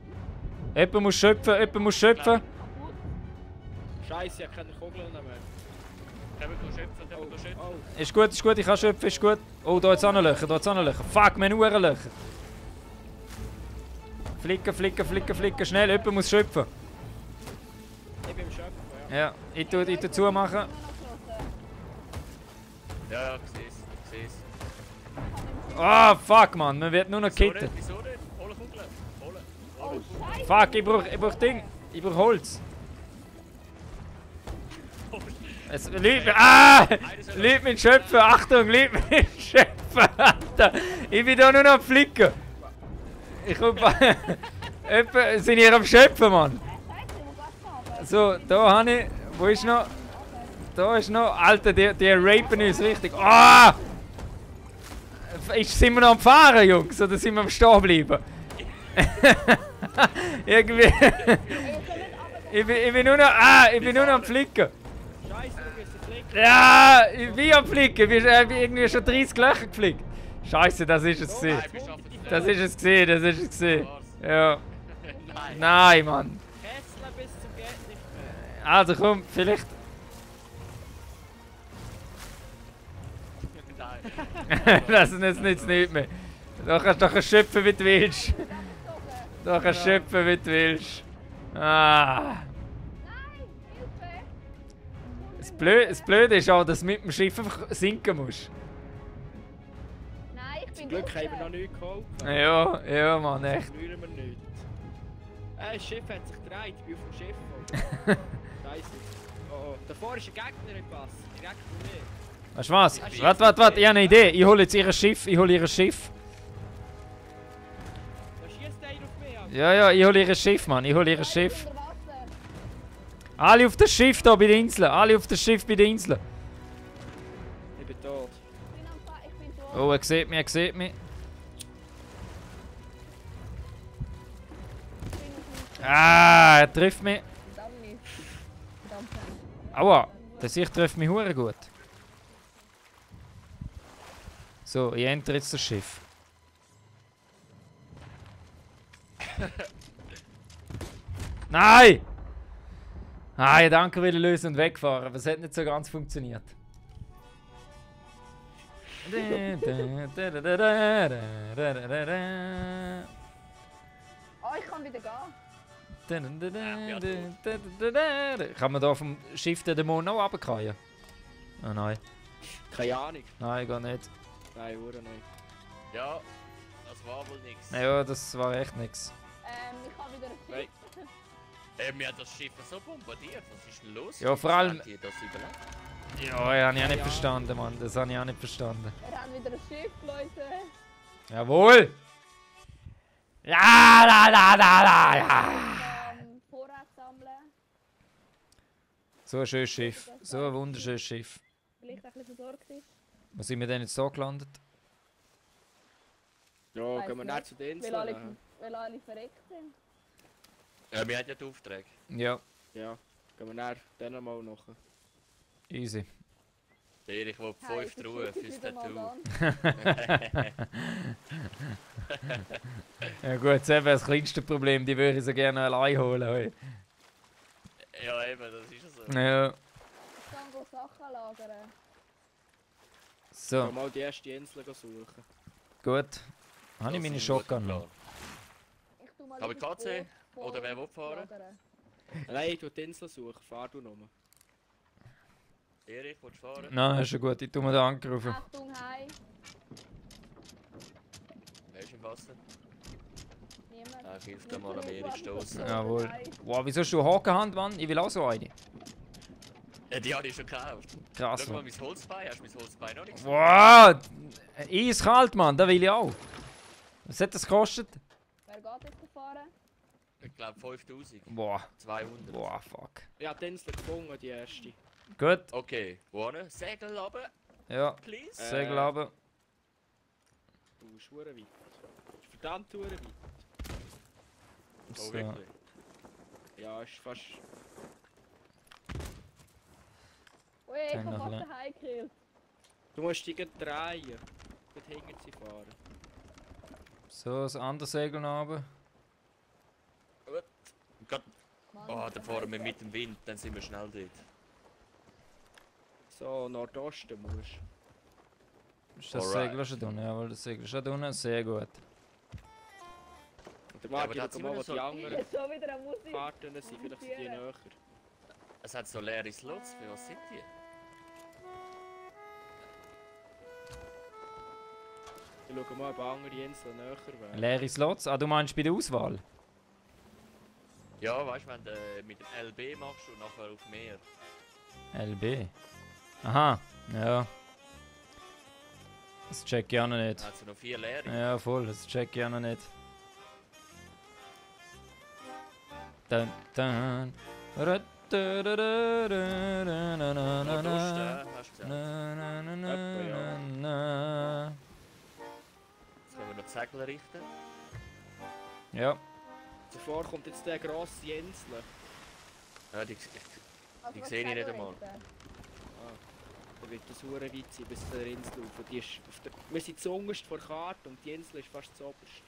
Jemand muss schöpfen. Scheiße, ich habe keine Kugeln mehr. Können wir schöpfen? Oh, Ist gut, ich kann schöpfen, ist gut. Oh, da jetzt auch noch Löcher. Fuck, wir haben nur Löcher. Flicken, schnell, jemand muss schöpfen. ich bin im Schöpfen, ja. Ja, ich tue zumachen. Ja, ich sehe es. Ah, fuck, man, man wird nur noch kitten. Wieso nicht? Hol Kugeln. Holen. Fuck, ich brauch Ding. Ich brauch Holz. Es Leute, Leute mit Schöpfen, Achtung, Leute mit Schöpfen, Alter. Ich bin da nur noch am Flicken. Ich komm... Etwa sind ihr am Schöpfen, Mann? So, da habe ich... Wo ist noch? Da ist noch... Alter, die rapen uns richtig. Ah! Sind wir noch am Fahren, Jungs? Oder sind wir am Stehen bleiben? Irgendwie... ich bin nur noch am Flicken. Scheiße, du bist verflickt. Ja, ich bin am Flicken. Ich bin irgendwie schon 30 Löcher geflickt. Scheiße, das ist es gewesen. Nein, wir schaffen es. Das ist es gewesen. War's. Ja. Nein. Nein, Mann. Kessler bis zum geht nicht mehr. Also komm, vielleicht... Nein. Das nützt nicht mehr. Da kannst du schöpfen, wie du willst. Da kannst du schöpfen, wie du willst. Ah. Das Blöde ist auch, dass du mit dem Schiff einfach sinken musst. Nein, ich bin Zum Glück haben wir noch nichts geholt. Ja, Mann, echt. Verlieren wir nicht. Das Schiff hat sich gedreht, ich bin auf dem Schiff. Scheiße. Oh, davor ist ein Gegner im Pass. Direkt von mir. Weißt du was? Warte, ich habe eine Idee. Ich hole jetzt ihr Schiff. Da schießt einer auf mich an. Ja, ich hole ihr Schiff, Mann. Ich hole ihr Schiff. Alle auf das Schiff da bei der Insel. Ich bin tot. Ich bin tot. Oh, er sieht mich. Ah, er trifft mich. Verdammt nicht. Verdammt. Aua, der Sicht trifft mich hure gut. So, ich enter jetzt das Schiff. Nein! Ah, ich danke wieder lösen und wegfahren, aber es hat nicht so ganz funktioniert. Oh, ich kann wieder gehen. Kann man da vom Schiff den Dämon noch runterfallen? Ah nein. Keine Ahnung. Nein, gar nicht. Nein, oder nicht. Ja, das war wohl nichts. Ja, das war echt nix. Ich habe wieder ein Nein. Schiff. Wir haben das Schiff so bombardiert. Was ist denn los? Ja, vor allem- Haben die das überlebt? Ja, das habe ich auch nicht verstanden, Mann. Das habe ich auch nicht verstanden. Wir haben wieder ein Schiff, Leute. Jawohl! Ja, ja! Vorrat sammeln. So ein schönes Schiff. So ein wunderschönes Schiff. Vielleicht ein bisschen versorgt ist. Wo sind wir denn jetzt so gelandet? Ja, Weiss gehen wir nicht. nicht zu den Weil alle, Inseln. weil alle verreckt sind. Ja, wir haben ja die Aufträge. Ja. Ja, gehen wir näher dann mal nach. Easy. Der Erich will 5 Hey, Truhen verschicken fürs Sie mal Tattoo. Ja gut, das ist eben das kleinste Problem, die würde ich so gerne allein holen. Hey. Ja, eben, das ist ja so. Ja, Ich kann go Sachen lagern. so, Gehen mal die erste Insel suchen. gut. Habe ich Das meine ist ein guter Shotgun noch? Plan. Ich tu mal Aber KC? Oder wer will fahren? Nein, ich tu die Insel suchen, fahr du nochmal. Erich, willst du fahren? Nein, ist schon gut, ich tue mir den Anker rauf. Achtung, hi. Wer ist im Wasser? Niemand. Ah, ich hilf dir mal am Erich stoßen. Jawohl. Wow, wieso hast du eine Hakenhand, Mann? Ich will auch so eine. Die habe ich schon gekauft. Krass, Schau mal Mann. mein Holzbein, hast du mein Holzbein noch nicht gesehen? Wow! Eiskalt, Mann, das will ich auch. Was hat das gekostet? Wer geht jetzt fahren? Ich glaube 5000. Boah, 200. boah, fuck. Ich hab die Insel gefunden, die erste. Gut, Okay, wo hin? Segel runter, ja, please. Segel runter. Du bist verdammt weit. Du bist verdammt weit. Oh, So. wirklich? Ja, ist fast... Ui, ich Dann hab noch fast ein- den Hai gekillt. Du musst dich gleich drehen. Gut hinter sie fahren. So, das andere Segel noch runter. Gott, Mann, oh, der dann fahren wir Hai- mit dem Wind, dann sind wir schnell dort. So, Nordosten musst Ist das Alright. Segel schon drin? Jawohl, das Segel ist schon drin. Sehr gut. Und der aber Martin, da schau sind mal, wir wo so- die anderen Jetzt schon wieder eine Musik. Karten sind. Vielleicht sind die näher. Es hat so leere Slots, für was sind die? Ich schau mal, ob andere Inseln näher wären. Leere Slots? Ah, du meinst bei der Auswahl? Ja, weißt du, wenn du mit dem LB machst und nachher auf Meer. LB. Aha, ja. Das check ich auch noch Dann nicht. hat es noch 4 leere. Ja, voll, das check ich auch noch nicht. Dun, dun. Nordosten, hast du gesagt. Jetzt können wir noch die Segel richten. Ja, Davor kommt jetzt der grosse Insel. Ja, die Also, was sehe ich nicht sagen einmal. wir jetzt? Da wird das hure weit sein bis zur Insel rauf. Die ist auf der... Wir sind zuunterst vor der Karte und die Insel ist fast zuoberst.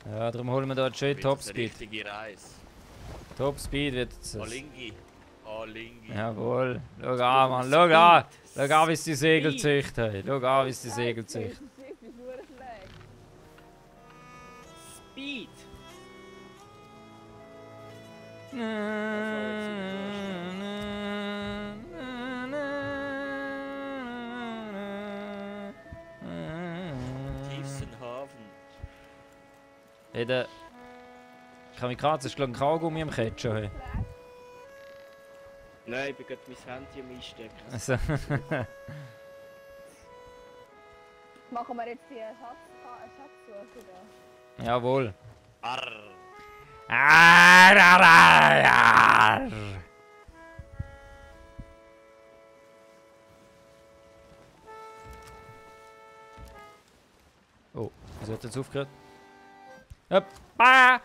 ja, darum holen wir da schön Wird Top das eine Speed. richtige Reise. Top Speed wird es. Alingi. Alingi. Jawohl. Schau an, Mann. Schau an. Schau an, wie sie die Segel gezüchtet haben. Schau an, wie sie die Segel Scheiße, gezüchtet das Schiff ist verdammt schlecht. Speed! Tiefsenhafen. Hey, der Kamikaze ist glaube ich ein Kaugummi am Ketchup. Hey. Nein, ich bin gerade mein Handy am Einstecken. Also, Machen wir jetzt die Schatzsuche da? jawohl. Arr. Arr, arr, arr, arr. Oh, wieso hat er jetzt aufgehört? Hoppa.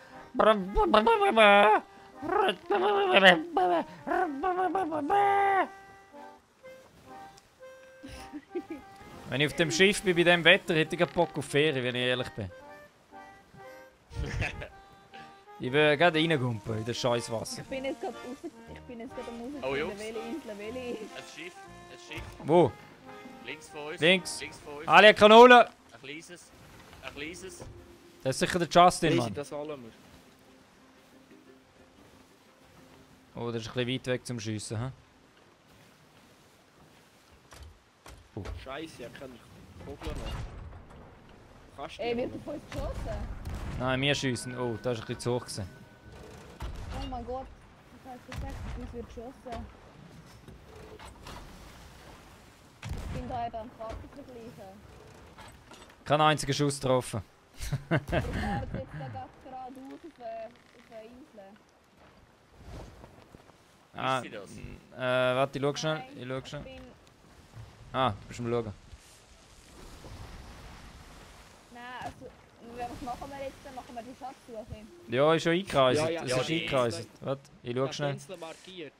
Wenn ich auf dem Schiff bin, bei dem Wetter, hätte ich einen Bock auf Ferien, wenn ich ehrlich bin. Ich will gerade reingumpen in das scheiß Wasser. Ich bin jetzt gerade raus. Ich bin jetzt gerade am raus. Oh, Jungs. Welche Insel, welche? Ein Schiff. Wo? Links von uns. Links. Links von uns. Alle Kanonen! Ein kleines. Ein kleines. Das ist sicher der Justin, Easy, Mann. das holen wir. Oh, das ist ein bisschen weit weg zum Schiessen, hä? Scheiße, ich habe keine Kugeln noch. Kannst du Ey, die wird holen? auf uns geschossen? Nein, wir schiessen. Oh, das ist ein bisschen zu hoch gewesen. Oh mein Gott. Das heißt perfekt, auf uns wird geschossen. Ich bin da eben am Karten vergleichen. Kein einziger Schuss getroffen. Ich fahre jetzt da geradeaus auf eine Insel. Ah, sie das? warte, ich schau schnell. Nein, Ich schau schnell. bin... Ah, du bist am Schauen. Nein, also... Was machen wir jetzt? Dann machen wir die Schatzsuche. Ja, ist schon eingekreist. Ja, ja, Es ja, ist die eingekreist. Warte, ich schau Die schnell. Insel markiert.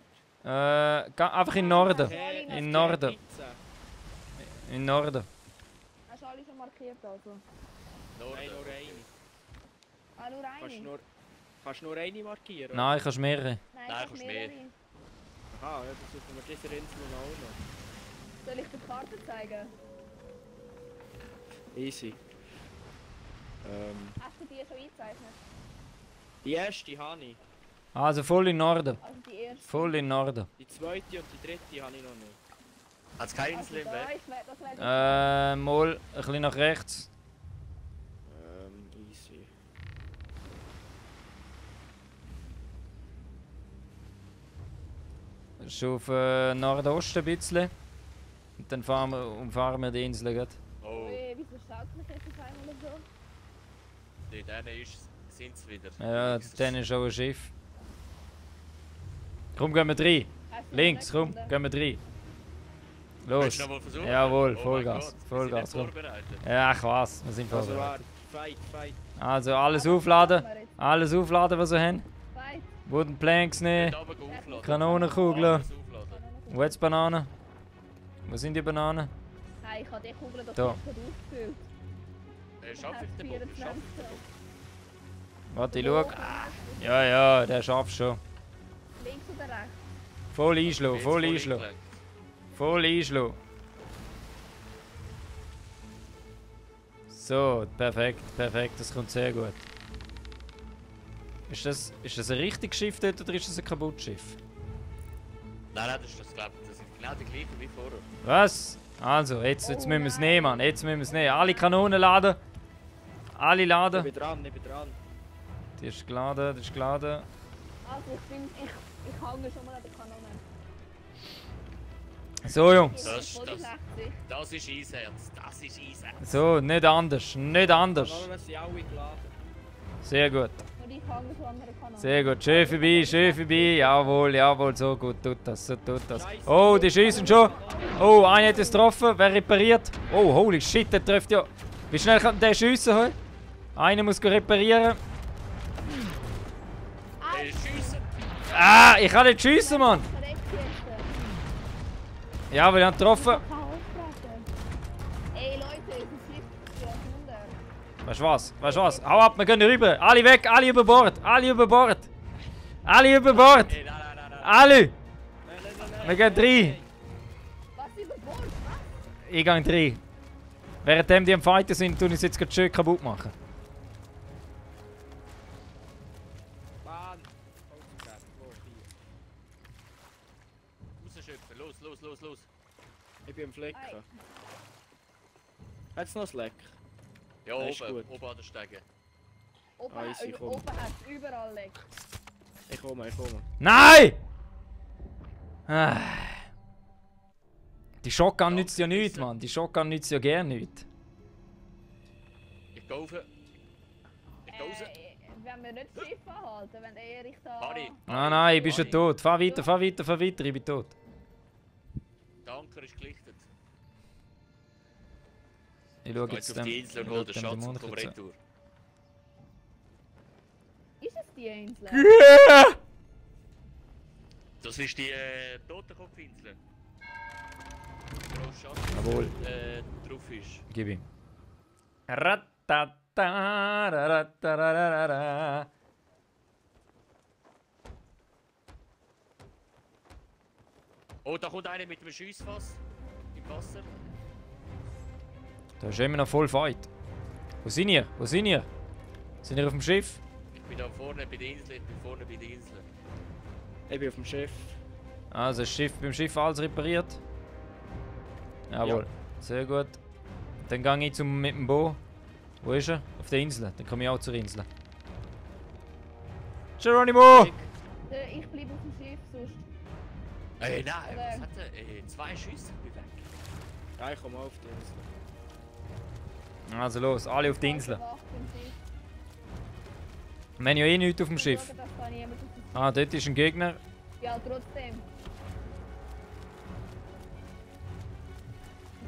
Einfach in den Norden. Okay. In den Norden. Pizza. In den Norden. Hast du alle schon markiert also? Nein, nur eine. Ah, nur eine? Kannst du nur eine markieren? Nein, kannst mehrere. Nein, Nein, ich kannst mehrere. Aha, ja, dann suchen wir diese Insel auch noch. Soll ich dir die Karte zeigen? Easy. Hast du die schon eingezeichnet? Die erste habe ich. Also voll in den Norden. Also die erste. Voll in den Norden. Die zweite und die dritte habe ich noch nicht. Hat es keine Also Insel im da Weg? ist, das wäre Mal ein bisschen nach rechts. Easy. Schon auf Nordosten ein bisschen. Und dann umfahren wir die Insel. Gell? Oh, Wieso schaut mich jetzt auf einmal so? dort sind sie wieder. Ja, dann ist auch ein Schiff. Komm, gehen wir rein. Hast du Links, nicht komm, gefunden? gehen wir rein. Willst Los. du noch mal versuchen? Jawohl, Oh mein Vollgas, Gott, Vollgas, Wir sind komm. nicht vorbereitet. Ja, ich weiß, wir sind Also vorbereitet. warte, fight. Also alles Was aufladen. machen wir jetzt? Alles aufladen, was wir haben. Fight. Wooden Planks nehmen. Dort oben aufladen. Kanonenkugeln. Alles aufladen. Wo jetzt Bananen? Wo sind die Bananen? Hey, ich habe die Kugel doch Da. nicht ausgefüllt. Schaff ich den Bogen? Schaff ich den Bogen? Warte, ich schau. Ja, ja, der schafft schon. Links oder rechts? Voll einschlagen, Jetzt voll einschlagen. eingelenkt. Voll einschlagen. So, perfekt, perfekt, das kommt sehr gut. Ist das ein richtiges Schiff dort oder ist das ein kaputtes Schiff? Nein, das ist das, glaube ich. Das sind genau die gleichen wie vorher. Was? Also, jetzt müssen wir es nehmen, Mann. Jetzt müssen wir es nehmen. Alle Kanonen laden. Alle Ich laden. bin dran. Die ist geladen, die ist geladen. Also ich hange schon mal an der Kanone. So, Jungs. Das- Voll die das- schlechte Sicht. Das ist Einsatz. Das ist Einsatz. So, nicht anders, nicht anders. Kanonen sind alle geladen. Sehr gut, Und ich hange schon an der Kanone. sehr gut. Schön vorbei, schön vorbei. Jawohl, jawohl, so gut tut das, so tut das. Oh, die schießen schon. Oh, einer hat es getroffen, wer repariert? Oh, holy shit, der trifft ja. Wie schnell kann der schiessen heute? Einer muss reparieren. Schiessen! Ah, ich kann nicht schiessen, Mann. Verreckt jetzt. Ja, wir haben getroffen. Kann aufbrechen. Ey Leute, es ist Schiff. Ja, Weißt du was? Weißt du was? Hau ab, wir gehen rüber. Alle weg, alle über Bord. Alle über Bord. Alle über Bord. Hey, nein. Alle. Wir gehen rein. Was über Bord? Was? Ich gehe rein. Währenddem die am Fighten sind, tun ich es jetzt gerade schön kaputt machen. Mann! Rausschöpfen. Los. Ich bin am Flecken. Ei. Hat's noch ein Leck? Ja, Das ist oben. gut. Oben an der Stege. Oben, Easy, komm. oben hat es überall Leck. Ich komme. Nein! Ah. Die Shotgun nützt ja nichts, Mann. Die Shotgun nützt ja gar nichts. Ich gehe rauf. Ich gehe raus. Wenn wir nicht das Schiff anhalten, wenn Erich da... Harry. Nein, ich bin schon tot. Fahr weiter, ich bin tot. Der Anker ist gelichtet. Ich schaue Geh jetzt jetzt auf die Insel und hol den Schatz und komm retour. Ist es die Insel? Das ist die Totenkopfinsel. Wo Schatz Jawohl. drauf ist. Gib ihm. Ratata, raratararara. Oh, da kommt einer mit einem Schiessfass im Wasser. Da ist immer noch voll Fight. Wo sind ihr? Wo sind ihr? Sind ihr auf dem Schiff? Ich bin da vorne bei der Insel, Ich bin auf dem Schiff. Also das Schiff, beim Schiff alles repariert? Jawohl. Sehr gut. Dann gehe ich mit dem Bo. Wo ist er? Auf der Insel. Dann komme ich auch zur Insel. Geronimo! Ich bleibe auf dem Schiff, sonst... Nein, Oder- was hat er? 2 Schüsse bin weg. Ja, ich komme auf die Insel. Also los, alle auf die Insel. Wacht im Schiff. Wir haben ja eh nichts auf dem Schiff. Schauen, dass da niemand auf dem Schiff... Ah, dort ist ein Gegner. Ja, trotzdem.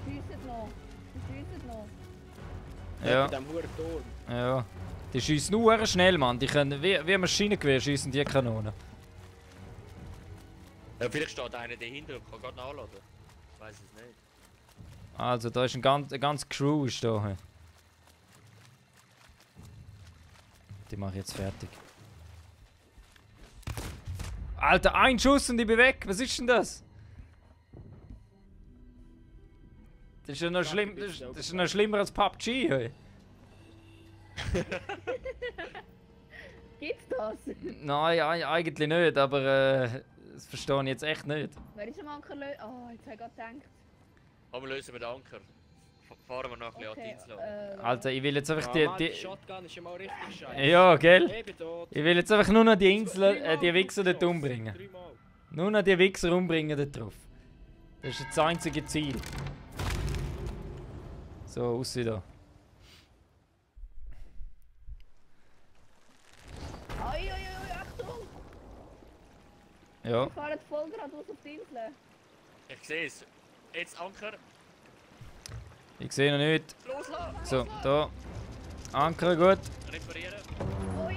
Sie schiessen noch. Ja. Mit dem hohen Turm. Ja. Die schiessen nur schnell, Mann. Die können wie Maschinengewehr schiessen die Kanonen. Ja, vielleicht steht einer dahinter und kann gerade nachladen. Ich weiß es nicht. Also, da ist eine ganze Crew ist da. He. Die mache ich jetzt fertig. Alter, ein Schuss und ich bin weg. Was ist denn das? Das ist ja noch, schlimm, das ist noch schlimmer als PUBG. Hey. Gibt's das? Nein, eigentlich nicht, aber das verstehe ich jetzt echt nicht. Wer ist am Anker lösen? Oh, jetzt habe ich gerade gedacht. Aber lösen wir den Anker. Fahren wir noch ein bisschen an die Insel. Alter, ich will jetzt einfach Mann, die... Shotgun ist ja mal richtig scheiße. Ja, gell? Ich bin tot. Ich will jetzt einfach nur noch die Insel, Dreimal die Wichser dort geschossen, umbringen. 3-mal. Nur noch die Wichser umbringen dort drauf. Das ist das einzige Ziel. So, raus da. Oi, Achtung! Ja. Wir fahren voll geradeaus auf die Insel. Ich sehe es. Jetzt Anker. Ich sehe noch nicht. Loslassen. So, da. Anker, gut. Reparieren. Oi.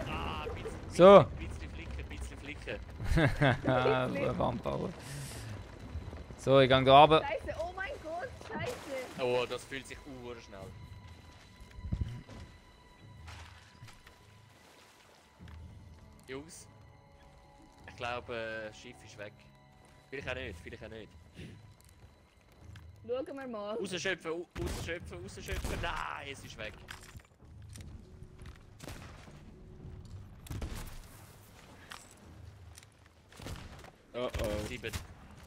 Ah, So. bisschen flicken. Wandbauer. So, ich gehe da runter. Scheiße, oh mein Gott, scheiße. Oh, das fühlt sich schnell. Jungs, ich glaube, das Schiff ist weg. Vielleicht auch nicht, Schauen wir mal. Rausschöpfen. Nein, es ist weg. Oh oh.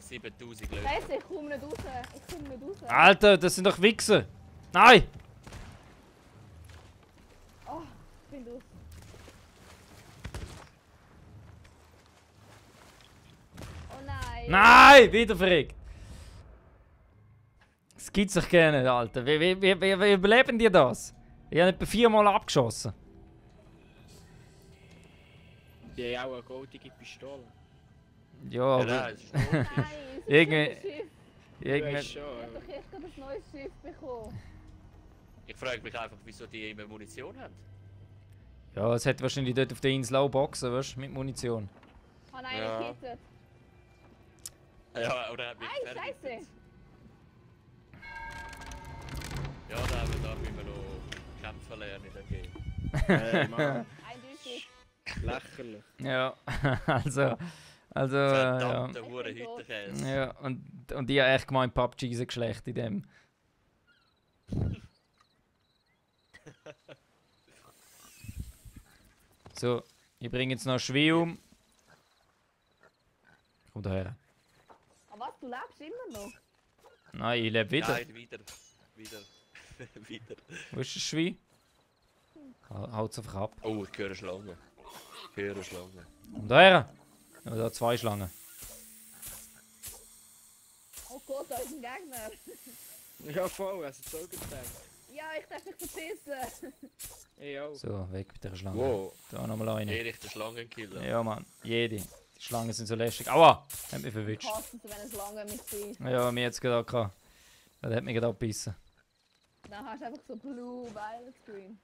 7000 Leute. Scheiße, ich komme nicht raus. Alter, das sind doch Wichser. Nein! Oh, ich bin los. Oh nein. Nein! Wieder verreckt. Das gibt's doch gerne nicht, Alter. Wie überleben die das? Ich habe etwa 4-mal abgeschossen. Die haben auch eine goldige Pistole. Ja, Ja, aber... nein, es ist tot. Nein, es ist Irgendwie- ein Schiff. Du weißt Irgendwie... schon. Ich habe doch erst gerade ein neues Schiff bekommen. Ich frage mich einfach, wieso die immer Munition haben. Ja, es hat wahrscheinlich dort auf der Insel auch Boxen, weißt du, mit Munition. Oh nein, Ja. ich hittet. Ja, oder hat mich Nein, vergiftet. scheiße. Ja, da müssen wir noch kämpfen lernen in dem Game. Mann, Eindeutig. lächerlich. Ja, also... ja. Verdammte Hure Hüttenkäse. Ja, und ich habe echt gemeint, PUBG ist ein Geschlecht in dem. So, ich bringe jetzt noch Schwie um. Komm daher. Aber was, du lebst immer noch? Nein, ich lebe wieder. Nein, wieder. Wo ist das Schwie? Haut's einfach ab. Oh, ich höre Schlangen. Komm daher. Ja, da 2 Schlangen. Oh Gott, da ist ein Gegner. Ja, voll, also so gedacht. Ja, ich darf mich verpissen. Ich auch. So, weg mit der Schlange. Wow, Da nochmal eine. Erich der Schlangenkiller. Ja, Mann, jede. Die Schlangen sind so lästig. Aua! Hat mich Ich verwünscht. hasse es, wenn es lange mich sieht. Ja, mir jetzt gerade gehabt. Das hat mich gerade abgebissen. Dann hast du einfach so Blue Violet Screen.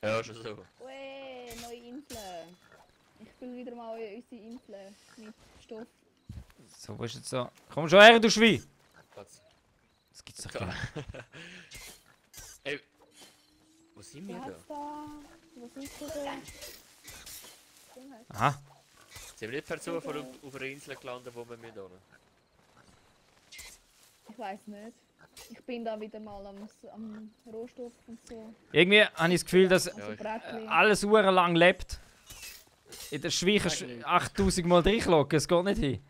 Ja, schon so. Ui, neue Insel. Ich spiele wieder mal unsere Insel mit Stoff. So, wo ist jetzt da? Komm schon her, du Schwein! Was? Das gibt's doch gar nicht. Ey, wo sind wir Was da? da? Was ist da? Aha. Sind wir nicht per Zufall auf einer Insel gelandet, wo wir mit hin? Ich weiß nicht. Ich bin da wieder mal am Rohstoff und so. Irgendwie habe ich das Gefühl, dass Also Brettchen. alles lang lebt. In der Schwein kannst du 8000 Mal reinlocken, es geht nicht hin.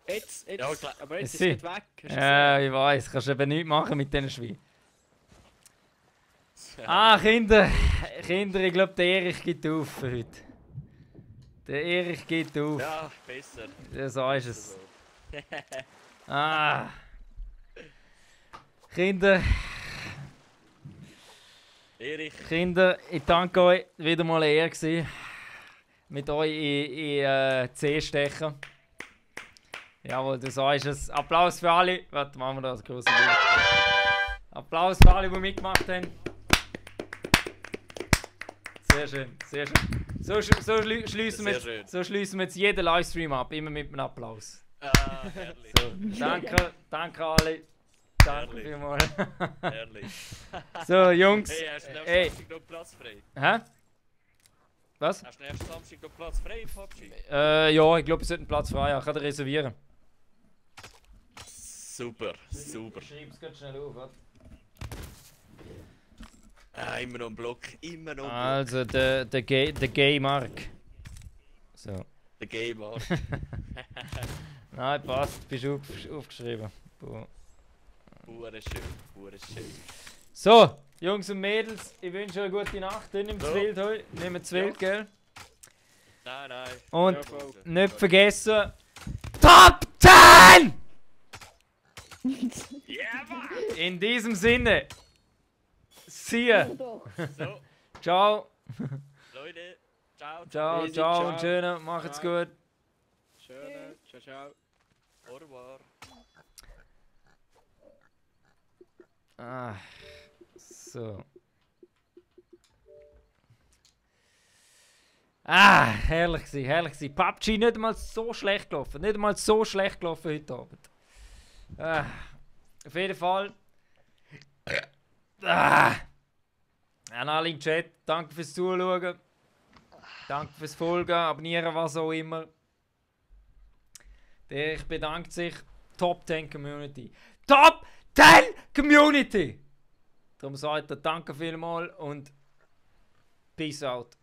Jetzt, Ja, klar. aber jetzt ist Sie. es weg. Hast du Ja, ich weiß, kannst eben nichts machen mit diesen Schweinen. Ah, Kinder, ich glaube, der Erich gibt auf für heute. Der Erich gibt auf. Ja, besser. Ja, so ist es. Ah. Kinder, Erich, ich danke euch, wieder mal eine Ehre gewesen, mit euch in C stechen. Jawohl, du sagst es. Applaus für alle. Warte, machen wir das große Bild. Applaus für alle, die mitgemacht haben. Sehr schön, sehr schön. Schließen Sehr schön. so schließen wir jetzt jeden Livestream ab, immer mit einem Applaus. Ah, herrlich. So, danke alle. Danke Herrlich. vielmals. Herrlich. So, Jungs. Hey, hast du nächsten Ey. Samstag noch Platz frei? Hä? Was? Hast du nächsten Samstag noch Platz frei im PUBG? Ja, ich glaube, ich sollte einen Platz frei haben. Kann ich reservieren? Super, super. Ich schreibe es ganz schnell auf, warte. Ah, immer noch ein Block, immer noch ein Block. Also, der Gay Mark. So. Der Gamer. Nein, passt. Bist du aufgeschrieben. Boah. Hure schön, hure schön. So, Jungs und Mädels, ich wünsche euch eine gute Nacht. Nehmt das So. Wild heute. Nehmt das Wild, gell? Nein, nein. Und Ja, voll. nicht vergessen: Top 10! Ja, Mann! In diesem Sinne. See ya. Doch. So, Ciao. Leute, ciao. Ciao, Easy, ciao ciao. und schönen. Macht's Ciao. gut. Schön, ciao, ciao. Au revoir. Ah, so. Ah, herrlich gewesen, herrlich gewesen. PUBG nicht mal so schlecht gelaufen. Nicht mal so schlecht gelaufen heute Abend. Ah, auf jeden Fall. Ah, an alle im Chat, danke fürs Zuschauen. Danke fürs Folgen, abonnieren, was auch immer. Der bedankt sich. Top 10 Community. Top 10 Community! Darum sagt er danke vielmals und peace out.